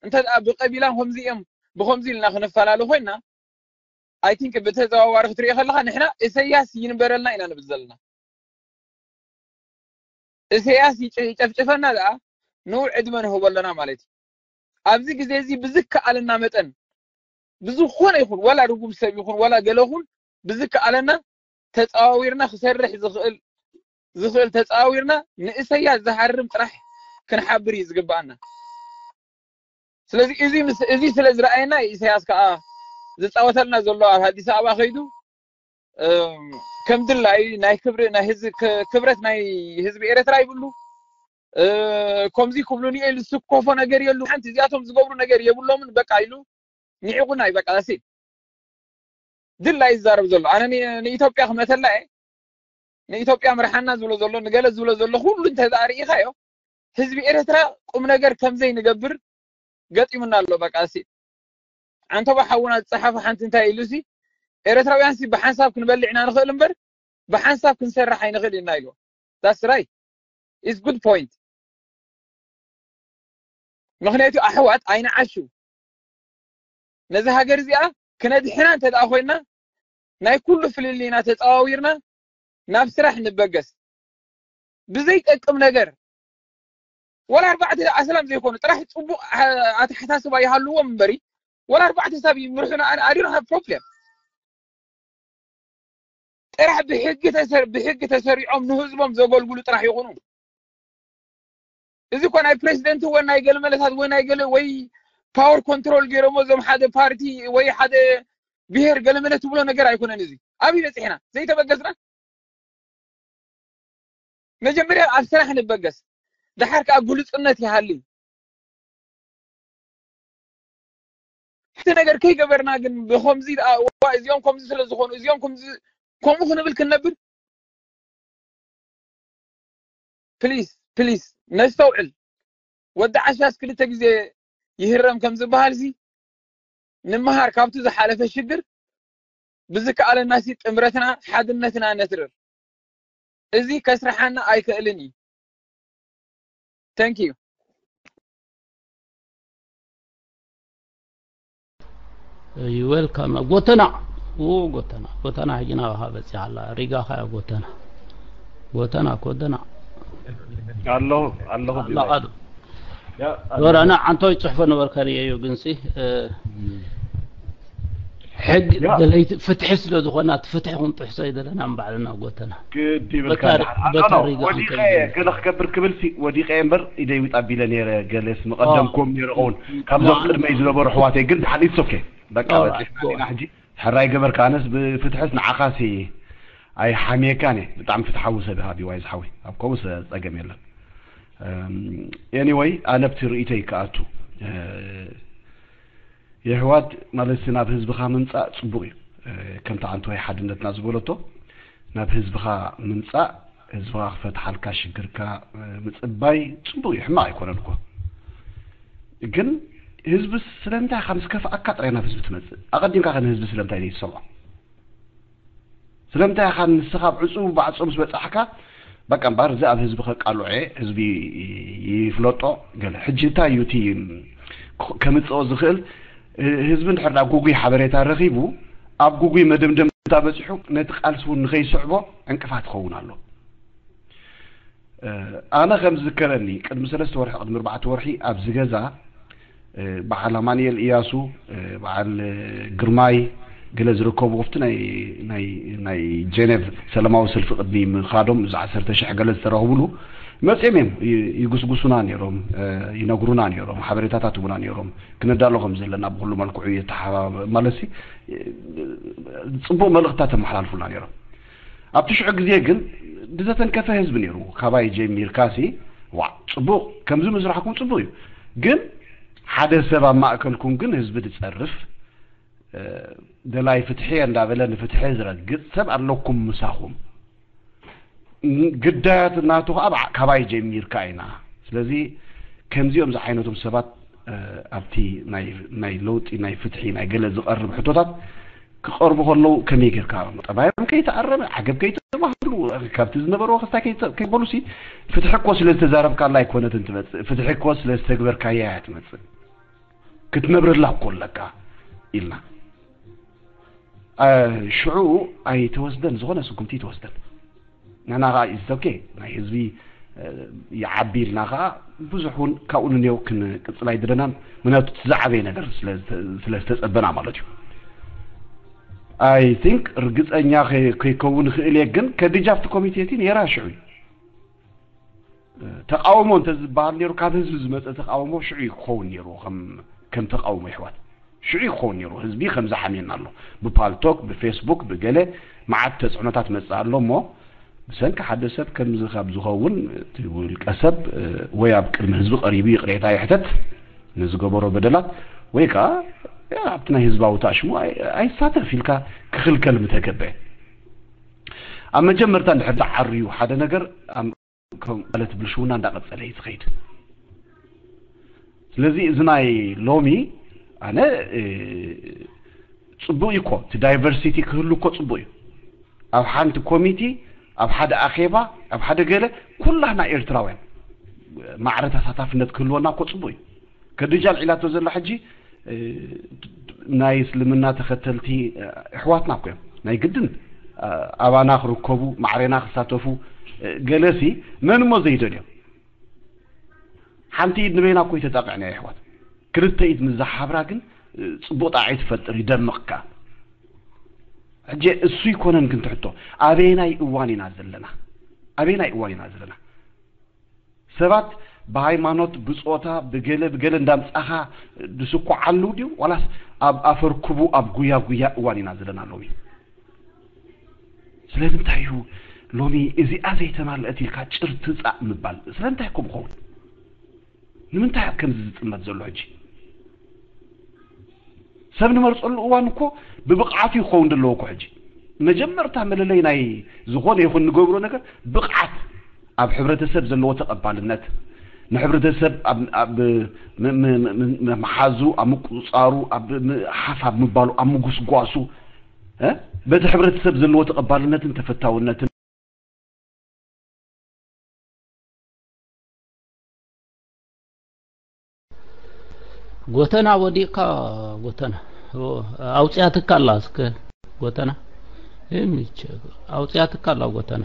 እንተ ብቀቢላን ከምዚ እዮም ብከምዚ ኢልና ክንፈላለ ኮይና I think ብተዘዋዋሪ ክትሪኦ ከለካ ንሕና ኢሰያስ ይንበረልና ኢና ንብል ዘለና ኢሰያስ ይጨፍጭፈና ደኣ ንኡ ዕድመ ንህቦ ኣለና ማለት እዩ ኣብዚ ግዜ እዚ ብዝከኣለና መጠን ብዝኾነ ይኹን ዋላ ርጉም ሰብ ይኹን ዋላ ገለ ኹን ብዝከኣለና ተፃዋዊርና ክሰርሕ ዝኽእል ዝኽእል ተፃዋዊርና ንእሰያስ ዝሃርም ጥራሕ ክንሓብር እዩ ዝግበኣና ስለዚ እዚ ምስ- እዚ ስለ ዝረኣየና እዩ ኢሳያስ ከዓ ዝፃወተልና ዘሎ ኣብ ኣዲስ ኣበባ ከይዱ እም፣ ከም ድላዩ ናይ ክብሪ ናይ ህዝቢ ክ- ክብረት ናይ ህዝቢ ኤርትራ ይብሉ እ፣ ከምዚ ክብሉኒ ኢሉ ዝስኮፎ ነገር የሉ ሓንቲ እዚኣቶም ዝገብሩ ነገር የብሎምን በቃ ኢሉ ንዒቑና እዩ በቃ ሲ ድላ ይዛረብ ዘሎ ኣነ ን- ንኢትዮጵያ ክመተላ እየ ንኢትዮጵያ ምርሓና ዝብሎ ዘሎ ንገለ ዝብሎ ዘሎ ኩሉ እንተ ርኢኻዮ ህዝቢ ኤርትራ ቁም ነገር ከምዘይ ንገብር ገጢሙና ኣሎ በቃ ሲ ዓንተባ ሓውና ዝፀሓፈ ሓንቲ እንታይ ኢሉ ሲ ኤርትራውያን ሲ ብሓንሳብ ክንበልዕ ኢና ንኽእል እምበር ብሓንሳብ ክንሰርሕ ኣይንኽእል ኢና ኢሉ that's right is good point ምኽንያቱ ኣሕዋት ኣይንዓሹ ነዚ ሃገር እዚኣ ክነድሕና እንተ ደኣ ኮይና ናይ ኩሉ ፍልልይና ተፀዋዊርና ናብ ስራሕ ንበገስ ብዘይጠቅም ነገር ወላ ኣርባዕተ ኣስላም ዘይኮኑ ጥራሕ ፅቡቅ ኣተሓሳስባ ይሃልዎም እምበሪ ወላ ኣርባዕተ ሰብ ይምርሑና ኣዲኖ ሃብ ፕሮብሌም ጥራሕ ብሕጊ ተሰር- ብሕጊ ተሰሪዖም ንህዝቦም ዘገልግሉ ጥራሕ ይኹኑ እዚ እኮ ናይ ፕሬዚደንት ወይ ናይ ገለመለታት ወይ ናይ ገለ ወይ ፓወር ኮንትሮል ገይሮሞ እዞም ሓደ ፓርቲ ወይ ሓደ ብሄር ገለመለ ትብሎ ነገር ኣይኮነን እዚ ኣብይ በፂሕና ዘይተበገስና መጀመርያ ኣብ ስራሕ ንበገስ ደሓር ከዓ ግሉፅነት ይሃሊ ነገር ከይገበርና ግን ብኸምዚ ደኣ እዋ እዚኦም ከምዚ ስለ ዝኾኑ እዚኦም ከምዚ ከምኡ ክንብል ክንነብር ፕሊስ ፕሊስ ነስተውዕል። ወዲ ዓሻስ ክልተ ግዜ ይህረም ከም ዝበሃል ሲ ንምሃር ካብቲ ዝሓለፈ ሽግር ብዝከኣለና ሲ ጥምረትና ሓድነትና ነትርር። እዚ ከስርሓና ኣይክእልን እዩ። Thank you። You welcome ጎተና። ኦ ጎተና ጎተና ሕጂ ናባኻ በፂሓ ኣላ። ሪጋ ኸያ ጎተና ጎተና ጎተና ኣለኹ ኣለኹ ኣላ ቃዱ ዶራና ዓንቶ ይፅሕፎ ነበርከ ርእየዮ ግንሲ ሕግ ደለይቲ ፍትሒ ስለ ዝኾና እቲ ፍትሒ ክንጥሕሶ ይደለና ንባዕልና ጎተና ግድ ይብልካ በታ ሪጋ ወዲቐ ገለ ክገብር ክብል ሲ ወዲቐ እምበር ኢደይ ውጥ ኣቢለ ነይረ። ገለስ መቐደምኩም ነይረ ኸውን ካብዞም ቅድመይ ዝነበሩ ኣሕዋተይ ግን ድሓን it's okay በቃ በፂሕና ሕጂ ሕራይ ገበርካ። ኣነስ ብፍትሕስ ንዓኻሲ ኣይሓምየካን እየ። ብጣዕሚ ፍትሓዊ ሰብ ኢኻ ቢዋይ ዝሓወይ። ኣብ ከምኡስ ጸገም የለን። Anyway ኣነ ኣብቲ ርእይቶይ ክኣቱ የሕዋት ማለት ናብ ህዝብኻ ምምጻእ ጽቡቕ እዩ። ከምቲ ዓንተወይ ሓድነትና ዝበለቶ ናብ ህዝብኻ ምምጻእ ህዝብኻ ክፈትሓልካ ሽግርካ ምጽባይ ጽቡቕ እዩ፣ ሕማቕ ኣይኮነን እኮ። ግን ህዝቢ ስለምንታይ ኢኻ ምስ ከፍኣካ ጥራይ ናብ ህዝቢ ትመጽእ? ኣቐዲምካ ከ ንህዝቢ ስለምንታይ ዘይትሰምዖ? ስለምንታይ ኢኻ ንስኻ ኣብ ዕጹው ባዕጾ ምስ በጻሕካ በቃ እምበኣር እዚ ኣብ ህዝቢ ከቃልዖ እየ፣ ህዝቢ ይፍለጦ ገለ። ሕጂ እንታይ እዩ እቲ ከምጽኦ ዝኽእል? ህዝቢ እንድሕር ደኣ ጉጉይ ሓበሬታ ረኺቡ ኣብ ጉጉይ መደምደምታ በጺሑ ነቲ ቃልሲ እውን ንኸይስዕቦ ዕንቅፋት ይኸውን ኣሎ። ኣነ ከም ዝዝከረኒ ቅድሚ ሰለስተ ወርሒ ቅድሚ ኣርባዕተ ወርሒ ኣብዚ ገዛ በዓል ኣማንኤል እያሱ በዓል ግርማይ ገለ ዝርከቡ ኣብቲ ናይ ናይ ናይ ጀነቭ ሰላማዊ ሰልፊ ቅድሚ ምኻዶም እዚ ዓሰርተ ሽሕ ገለ ዝተረኽብሉ መፅኦም እዮም ይጉስጉሱና ነይሮም ይነግሩና ነይሮም ሓበሬታታት ይቡና ነይሮም ክነዳሎ ከም ዘለና ብኩሉ መልክዑ የተሓባበ ማለት ጽቡቅ መልእኽትታት ተመሓላልፉልና ነይሮም። ኣብቲ ሽዑ ግዜ ግን ብዘተንከፈ ህዝቢ ነይሩ። ካባይ ጀሚርካ ሲ ዋዕ ጽቡቕ ከምዚ ምስራሕኩም ጽቡቕ እዩ። ግን ሓደ ሰብ ኣብ ማእከልኩም ግን ህዝቢ ድጸርፍ ደላይ ፍትሒ እንዳበለ ንፍትሒ ዝረግጽ ሰብ ኣለኩም ምሳኹም። ግዳያት ናቱ ከዓ ካባይ ጀሚርካ ኢና። ስለዚ ከምዚኦም ዝዓይነቶም ሰባት ኣብቲ ናይ ለውጢ ናይ ፍትሒ ናይ ገለ ዝቐርብ ሕቶታት ክቐርቡ ከለዉ ከመይ ጌርካ ጠባዮም ከይተኣረመ ዓገብ ከይተባህሉ ካብቲ ዝነበርዎ ክስታይ ከይበሉ ሲ ፍትሒ እኮ ስለ ዝተዛረብካላ ኣይኮነትን ትመፅእ ፍትሒ እኮ ስለ ዝተግበርካያ እያ ትመፅእ ክትነብረላ እኮ ኣለካ ኢልና ሽዑ ኣይተወስደን ዝኾነ ስጉምቲ ይተወስደን ንሕና ከዓ ኢትስ ኦኬ ናይ ህዝቢ ይዓቢ ኢልና ከዓ ብዙሕ እውን ካብኡ ንንየው ክንቅፅል ኣይደለናን ምክንያቱ እቲ ዝዓበየ ነገር ስለ ዝተፀበና ማለት እዩ I think ርግፀኛ ከይከውን ይኽእል እየ ግን ከድጃ ኣብቲ ኮሚቴ እቲ ነይራ ሽዑ እዩ ተቃውሞ እንተዝበሃል ነይሩ ካብ ህዝቢ ዝመፀ ተቃውሞ ሽዑ እዩ ክኸውን ነይርዎ ከም ተቃውሞ ይሕዋት ሽዑ ክኸውን ነይሩ ህዝቢ ከምዚ ሓምየና ኣሎ ብፓልቶክ ብፌስቡክ ብገለ መዓት ተፅዕኖታት መፅእ ኣሎ እሞ ብሰንኪ ሓደ ሰብ ከምዚ ካብ ዝኸውን እቲ ውልቀ ሰብ ወይ ኣብ ቅድሚ ህዝቢ ቀሪቡ ይቕሬታ ይሕተት ንዝገበሮ በደላት ወይ ከዓ ኣብቲ ናይ ህዝባዊ ተኣሽሙ ኣይሳተፍ ኢልካ ክኽልከል ምተገበ ኣብ መጀመርታ እንድሕር ተዓርዩ ሓደ ነገር ማለት ብልሽውና እንዳቐፀለ እዩ ዝኸይድ ስለዚ እዚ ናይ ሎሚ ኣነ ፅቡቅ እዩ እኮ እቲ ዳይቨርሲቲ ክህሉ እኮ ፅቡቅ እዩ ኣብ ሓንቲ ኮሚቲ ኣብ ሓደ ኣኼባ ኣብ ሓደ ገለ ኩላህና ኤርትራውያን ማዕረ ተሳታፍነት ክህልወና እኮ ፅቡቅ እዩ ከድጃ ኣልዒላቶ ዘላ ሕጂ ናይ እስልምና ተኸተልቲ ኣሕዋትና እኮ እዮም ናይ ግድን ኣባና ክርከቡ ማዕሬና ክሳተፉ ገለሲ መን እሞ ዘይደልዮም ሓንቲ ኢድ ንበይና እኮ ተጣቂዕና ኣሕዋት ክልተ ኢድ ምስ ዝሓብራ ግን ፅቡቅ ጣዕዒ ትፈጥር ይደምቕካ ሕጂ እሱ ይኮነን ግን ትሕቶ ኣበየናይ እዋን ኢና ዘለና ኣበየናይ እዋን ኢና ዘለና ሰባት ብሃይማኖት ብጾታ ብገለ ብገለ እንዳምጻኻ ድስኩዓሉ ድዩ ዋላስ ኣብ ኣፈርክቡ ኣብ ጉያ ጉያ እዋን ኢና ዘለና ሎሚ ስለምንታይ እዩ ሎሚ እዚኣ ዘይተማልአት ኢልካ ጭር ትጻእ ምባል ስለምንታይ ከም ኸውን ንምንታይ ኣብ ከምዚ ዝጥመት ዘሎ ሕጂ ሰብ ንመርፀሉ እዋን እኮ ብብቕዓቱ ይኸውን ዘለዎ እኮ። ሕጂ መጀመርታ መለለይ ናይ ዝኾነ ይኹን ንገብሮ ነገር ብቕዓት፣ ኣብ ሕብረተሰብ ዘለዎ ተቐባልነት፣ ንሕብረተሰብ ኣብ ኣብ ም- ም- ም- ም- መሓዙ፣ ኣብ ምቁፅፃሩ፣ ኣብ ም- ሓፍ ኣብ ምባሉ፣ ኣብ ምጉስጓሱ፣ እ? በቲ ሕብረተሰብ ዘለዎ ተቐባልነትን ተፈታውነትን። ጎተና ወዲቕካ፣ ጎተና ኣውፅያትካ ኣላ። እስከ ጎተና፣ ይምች፣ ኣውፅያትካ ኣላ ጎተና።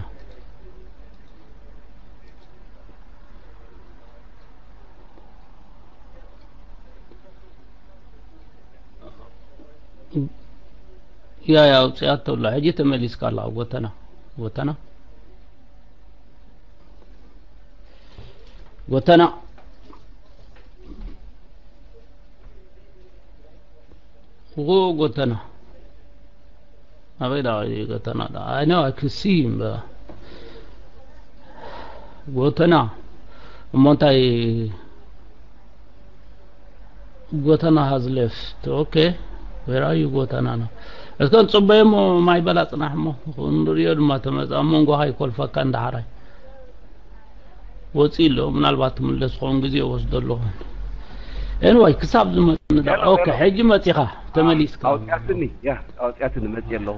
ያ ያ፣ ኣውፅያቶ ኣላ። ሕጂ ተመሊስካ ኣላ። ጎተና፣ ጎተና፣ ጎተና፣ ጎ ጎተና፣ ኣበይ ዳ ጎተና ዳ? I know, I can see him. ጎተና፣ እሞ እንታይ? ጎተና has left. Okay, where are you ጎተና ነው? እስከ ንጽበዮ እሞ፣ ማይ በላ ጽናሕ እሞ፣ ክንሪኦ ድማ ተመጽኣ። ኣብ መንጎኻ ይኮልፈካ እንዳ ሓራይ። ወጺኡ ኣሎ፣ ምናልባት ትምለስ ክኸውን፣ ግዜ ይወስዶ ኣለኹ። Anyway፣ ክሳብ ዝመጽእ ንዳ-፣ ኦኬ፣ ሕጂ መጺኻ፣ ተመሊስካ። ኣውጽያትኒ፣ ያ፣ ኣውጽያትኒ፣ መጺእ ኣለኹ።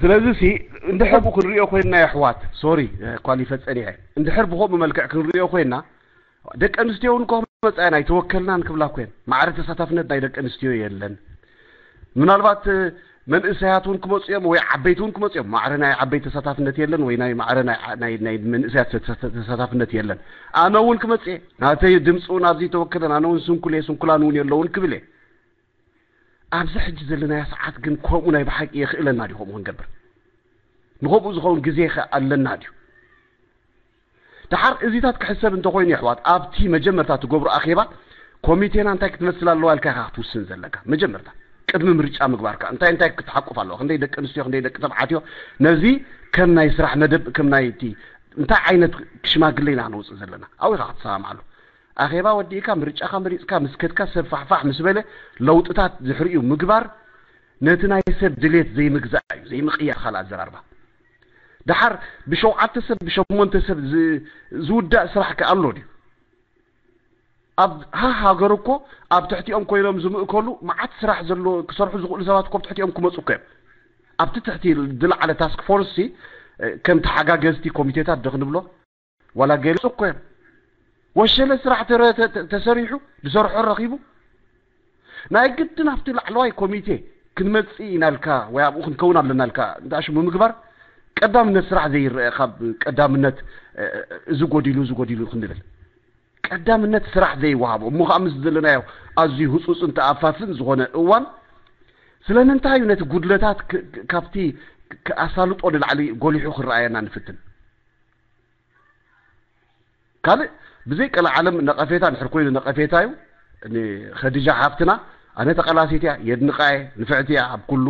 ስለዚ ሲ፣ እንድሕር ብኡ ክንሪኦ ኮይንና፣ የሕዋት፣ ሶሪ፣ እ፣ ኳሊፈ ጸኒሐ። እንድሕር ብኸምኡ መልክዕ ክንሪኦ ኮይንና፣ ደቂ ኣንስትዮ እውን እኮ ክመጻ እየን፣ ኣይተወከልናን ክብላ እኮ እየን። ማዕረ ተሳታፍነት ናይ ደቂ ኣንስትዮ የለን። ምናልባት፣ እ፣ መንእሰያት እውን ክመጹ እዮም፣ ወይ ዓበይቲ እውን ክመጹ እዮም። ማዕረ ናይ ዓበይቲ ተሳታፍነት የለን፣ ወይ ናይ ማዕረ ናይ ዓ-፣ ናይ፣ ናይ መንእሰያት ተሳ-፣ ተሳታፍነት የለን። ኣነ እውን ክመጽእ እየ። ናተይ ድምፂ እውን ኣብዚ ተወከለን፣ ኣነ እውን ስንኩል እየ፣ ስንኩላን እውን የለውን ክብል እየ። ኣብዚ ሕጂ ዘለናዮ ሰዓት ግን ከምኡ ናይ ብሓቂ የኽእለና ድዩ ከምኡ ክንገብር? ንኸምኡ ዝኸውን ግዜ ኸ ኣለና ድዩ? ደሓር እዚታት ክሕሰብ እንተኾይኑ፣ የሕዋት፣ ኣብቲ መጀመርታ ትገብሮ ኣኼባ ኮሚቴና እንታይ ክትመስል ኣለዋ ኢልካ ኢኻ ክትውስን ዘለካ። መጀመርታ ቅድሚ ምርጫ ምግባርካ እንታይ እንታይ ክትሓቁፍ ኣለዋ፣ ክንደይ ደቂ ኣንስትዮ፣ ክንደይ ደቂ ተባዕትዮ፣ ነዚ ከም ናይ ስራሕ መደብ፣ ከም ናይ እቲ እንታይ ዓይነት ሽማግለ ኢና ነውፅእ ዘለና፣ ኣብኡ ኢኻ ክትሰማምዓሉ። ኣኼባ ወዲእካ፣ ምርጫኻ መሪጽካ ምስ ከድካ፣ ሰብ ፋሕፋሕ ምስ በለ፣ ለውጥታት ድሕሪኡ ምግባር ነቲ ናይ ሰብ ድሌት ዘይምግዛእ እዩ፣ ዘይምቕያር። ካልእ ኣዘራርባ፣ ደሓር ብሸውዓተ ሰብ፣ ብሸሞንተ ሰብ ዝ-፣ ዝውዳእ ስራሕ ከ ኣሎ ድዩ? ኣብ ሃ-፣ ሃገር እኮ ኣብ ትሕቲኦም ኮይኖም ዝምእከሉ መዓት ስራሕ ዘሎ፣ ክሰርሑ ዝኽእሉ ሰባት እኮ ኣብ ትሕቲኦም ክመጹ እኮ እዮም። ኣብቲ ትሕቲ ዝለዓለ ታስክ ፎርስ ሲ፣ ከም ተሓጋገዝቲ ኮሚቴታት ዶ ክንብሎ? ዋላ ገለ እኮ እዮም። ወሸለ ስራሕ ተረ-፣ ተ-፣ ተ-፣ ተሰሪሑ፣ ዝሰርሖ ረኺቡ፣ ናይ ግድን ኣብቲ ላዕለዋይ ኮሚቴ ክንመጽእ ኢና ኢልካ ወይ ኣብኡ ክንከውን ኣለና ኢልካ እንዳ ሽሙ ምግባር፣ ቀዳምነት ስራሕ ዘይረአ፣ ካብ ቀዳምነት፣ እ፣ እዚ ጎዲሉ፣ እዚ ጎዲሉ ክንብል። ቀዳምነት ስራሕ ዘይወሃቦ፣ እሞ ኸኣ ምስ ዘለናዮ ኣዝዩ ህጹጽን ተኣፋፍን ዝኾነ እዋን፣ ስለምንታይ እዩ ነቲ ጉድለታት ክ-፣ ክ-፣ ካብቲ ክ-፣ ኣሳልጦ ንላዕሊ ጎሊሑ ክረኣየና ንፍትን? ካልእ ብዘይ ቀልዓለም ነቐፌታ እንድሕር ኮይኑ ነቐፌታ እዩ። ንኸዲጃ ሓፍትና ኣነ ተቓላሲት እያ፣ የድንቓ እየ፣ ንፍዕቲ እያ ኣብ ኩሉ።